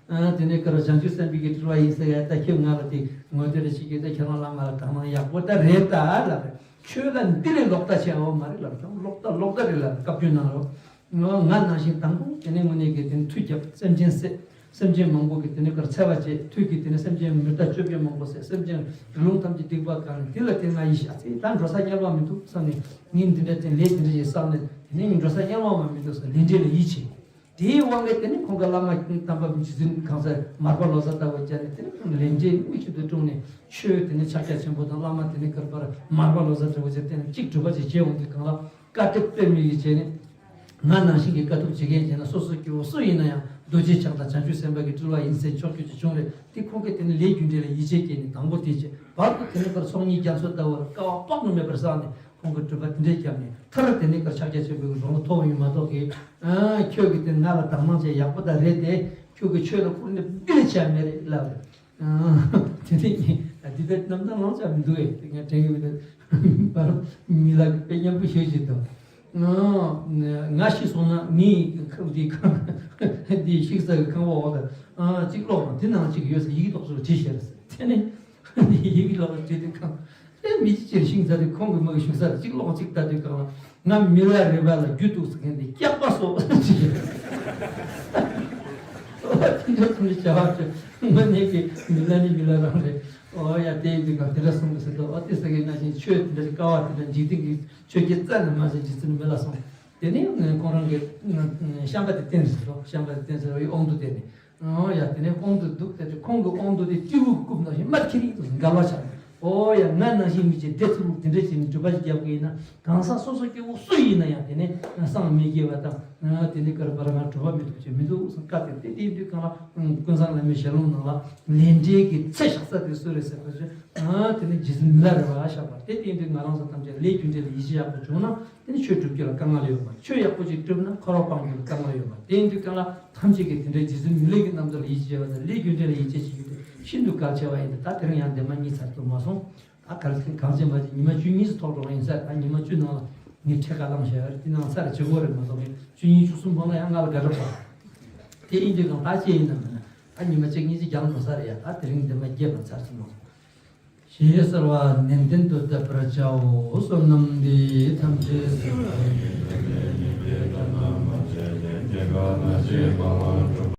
དང་། དེ་ནས་ཀར་བྱང་ཆུབ་སེམས་དཔའི་གི་སྤྲུལ་བ་ཡིན་ཟེར་ཡ་ད་ཁྱོད་ང་ལ་དེ་ངོ་དེ་རེ་ཞིག་གི་ད་ཁྱེད་རང་ལ་ང་ལ་དག་སྣང་ཡག་པོ་ད་རེད་ད་ལབ་རེད། ཁྱོད་ལ་འདི་ལས་ལོག་ལྟ་བྱས་འོ་མ་རེད་ལབ་རེད། ལོག་ལྟ་ལོག་ལྟ་རེད་ལབ་བཀའ་བཀྱོན་གནང་རོགས། ང་ནང་བཞིན་དང་པོ་དེ་ནས་དངོས་གནས་ཀྱི་དེ་ནས་མཐུ་རྒྱབ་སེམས་ཅན་བསད། སེམས་ཅན་མང་པོ་གི་དེ་ནས་ཀར་འཚེ་བ་བྱས་མཐུ་གི་དེ་ནས་སེམས་ཅན་མི་རྟ་བཅོ་བརྒྱད་མང་པོ་བསད་སེམས་ཅན་རི་ལུང་ཐམས་ཅད་སྡིག་པ་གང་ནས་དེ་ལ་དེ་ང་ཡིན་ཤག་ཚེ་ད་འགྲོ་ས་དམྱལ་བ་མི་འདུག་བསམ་ནས་ངས་འདི་འདྲ་དེ་ལས་དེ་འདྲ་ཞིག་བསགས་ནས་དེ་ནས་ངས་འགྲོ་ས་དམྱལ་བ་མ་མི་འདུག་བསམ་ལས་འབྲས་ལ་ཡིད་ཆེས། དེའི་དབང་གིས་དེ་ནི་ཁོང་གི་བླ་མ་དམ་པ་རྗེ་བཙུན་གང་ཟག་མར་པ་ལོ་ཙཱ་ལྟ་བུ་བྱས་ནས་དེ་ནི་ལས་འབྲས་དམིགས་ཆུ་དུ་དཀྲུགས་ནས་ཆོས་དེ་ནི་ཕྱག་རྒྱ་ཆེན་པོ་དང་བླ་མ་དེ་ནི་གར་པར་མར་པ་ལོ་ཙཱ་ལྟ་བུ་བྱས་དེ་ནི་གཅིག་སྒྲུབ་པ་ཅིག་བྱས་འོང་དུས་གང་ལ་བཀའ་ཁྲིད་དཔེ་མི་ཡིས་བྱས་ནས་ ང་ནང་བཞིན་གྱི་དཀའ་ཐུབ་བྱེད་མཁན་བྱས་ན་སོ་སོ་སྐྱེ་བོ་སུ་ཡིན་ན་ཡང་རྡོ་རྗེ་འཆང་དང་བྱང་ཆུབ་སེམས་དཔའ་གི་སྤྲུལ་བ་ཡིན་ཟེར་ཆོག་རྒྱུ་ཅིག་བྱུང་རེད། དེ་ཁོང་གིས་དེ་ནི་ལས་རྒྱུ་འབྲས་ལ་ཡིད་ཆེས་སྐྱེས་ནས་དང་པོ་དེ་བྱས། བར་དུ་དེ་ནི་པར་ཚོགས་གཉིས་རྒྱ་མཚོ་ལྟ་བུར་དཀའ་བ་དཔག་ཏུ་མེད་པར་བསགས་ནས་ཁོང་གིས་གྲུབ་པ་དེ་འདྲས་བརྒྱབ་ནས། མཐར་དེ་ནི་ཀར་ཕྱག་རྒྱ་ཆེན་པོའི་གྲོང་ལ་ཐོབ་ཡོད་མ་གཏོགས་ཀྱི། ཨ། ཁྱོད་ཀྱིས་དེ་ང་ལ་དག་སྣང་བྱས་ཡག་པོ་དང་རེད་དེ། ཁྱོད་ཀྱིས་ཆོས་ལ་བཀུར་ནས་སྦིར་བྱས་མེད་རེད་ལབ་རེད། ཨ། དེ་ནི་འདི་ལྟར་རྣམ་ཐར་ལོངས་ཆགས་མི་འདུག་ཨེ། དེ་ང་དྲན་གྱི་མི་འདུག་བར་མི་ལ་གི་དཔེ་མཉམ་པོ་ཤོད་ཅིག་དང་། ང་ཤི་སོང་ན་ངའི་ཁང་འདི་ཁང་འདི་ཤི་ས་གི་ཁང་པ་འོག་ཏུ་གཅིག་ཀློག་དང་། དེ་ནང་གཅིག་ཡོད་ས་ཡི་གེ་ཏོག་ཙམ་བྲིས་བཞག་ཟེར། དེ་ནས་ཡི་གེ་ལོག་བྲིས་དུས་ཁང་། ཨེ། མི་ཅི་ཕྱིར་ཤིང་ཚ་དེ་ཁོང་གི་མ་གི་བཞུགས་ས་གཅིག་ཀློག་གཅིག་ལྟ་དུས་གང་ལ། ང་མི་ལ་རས་པ་ལ་རྒྱུ་འདུག་ཟེར་མཁན་དེ་སྐྱག་པ་སོགས་ཅི་ཡོད། ཨོ། དེ་འདྲ་ཐུང་ནི་བྱ་བ་ཅི། ང་ནི་གི་མི་ལ་ནི་མི་ལ་རང་རེད། ཨོ་ཡ། དེ་ཡིན་དུས་གང་དེ་འདྲ་གསུངས་པ་ཟེར་དུས། ཨོ། དེ་ཟེར་མཁན་ནང་བཞིན་ཆོས་དེ་འདྲ་ཞིག་དཀའ་བ་དེ་འདྲ་འཇིག་རྟེན་གྱི་ཆོས་བརྒྱད་རྩ་ནས་མ་ཟིན་རྗེ་བཙུན་མི་ལ་སོང་། དེ་ནས་ཁོང་རང་གི་ཤམ་པ་དེ་བསྟན་ཟེར་དོ། ཤམ་པ་དེ་བསྟན་ཟེར་བའི་དབང་དུ་བསྟན་ནས། ཨོ་ཡ། དེ་ནས་དབང་དུ་འདུག་ཟེར་ཏེ། ཁོང་གི་དབང་དུ་དེ་སྤྲེའུ་རྐུབ་ནང་བཞིན་མར་ཁྱེར་ཡིན་དུ་འགལ་བ་ཆགས། ཨོ་ཡ། ང་ནང་བཞིན་མི་ཅིག་འདྲེ་ཚུར་དེ་འདྲ་བྱས་ནས་སྒྲུབ་པ་ཞིག་རྒྱབ་དགོས་ཡིན་ན། གང་ཟག་སོ་སོ་སྐྱེ་བོ་སུ་ཡིན་ན་ཡང་དེ་ནས་སངས་མི་རྒྱས་པ་དང་། དེ་ནས་ཀར་བར་ང་གྲུབ་པ་མི་ཐོབ་ཅེས་མི་འདུག་བསམ་བཀའ་དེ། དེ་དེ་ཡིན་དུས་གང་ལ་ཀུན་བཟང་བླ་མའི་ཞལ་ལུང་ནང་ལ་ལས་འབྲས་ཀྱི་ཚད་བཞག་ས་དེ་སུ་རེད་ཟེར་བ་ཞིག། དེ་ནས་རྗེ་བཙུན་མི་ལ་རས་པ་བཞག་པ་དེ། དེ་ཡིན་དུས་ང་རང་ཚོ་ཐམས་ཅད་ལས་རྒྱུ་འབྲས་ལ་ཡིད་ཆེས་ཡག་པོ་བྱུང་ན། དེ་ནི་ཆོས་སྒྲུབ་རྒྱུ་ལ་དཀའ་ངལ་ཡོད་མ། ཆོས་ཡག་པོ་ཅིག་སྒྲུབ་ན་འཁོར་བ་སྤང་རྒྱུ་ལ་དཀའ་ངལ་ཡོད་མ། དེ་ཡིན་དུས་གང་ལ་ཐམས་ཅད་ཀྱིས་དེ་འདྲའི་རྗེ་བཙུན་མི་ལའི་གི་རྣམ་ཐར་ལ་ཡིད་ཆེས་བྱས་པ་དང་། ལས་རྒྱུ་འབྲས་ལ་ཡིད་ཆེས་བྱེད་རྒྱུ་དེ་ཤིན་ཏུ་གལ་ཆེ་བ་ཡིན་ཏེ། ད་དེ་རིང་ཡང་འདན་མ་གཉིས་ཚར་ཐུབ་མ་སོང་། ད་གལ་སྲིད་གང་བྱེད་མ་བྱེད་ཉི་མ་བཅུ་གཉིས་སུ་ཐོག་འགྲོ་བ་ཡིན་ས། ད་ཉི་མ་བཅུ་ནང་ལ་ངས་ཁྲལ་ཁ་བླངས་བཞག་ཡོད་རེད། དེ་ནང་ཚར་བྱེད་དགོས་རེད་མ་གཏོགས་ངས་བཅུ་གཉིས་བཅུ་གསུམ་ཕོག་ན་ཡང་ང་ལ་དགའ་གྲབས་པ། དེ་ཡིན་དུས་གང་ལྟར་ཅི་ཡིན་ནམ་མིན་ན། ད་ཉི་མ་གཅིག་གཉིས་ཅིག་རྒྱང་འགྲོ་ས་རེད་ཡ། ད་དེ་རིང་འདན་མ་བརྒྱད་པ་ཚར་ཐུབ་མ་སོང་། ཞེས་གསོལ་བ་ནན་ཏན་དུ་གཏད་པར་བྱའོ། བསོད་ནམས་འདི་ཡིས་ཐམས་ཅད་གཟིགས་པ་ཉིད།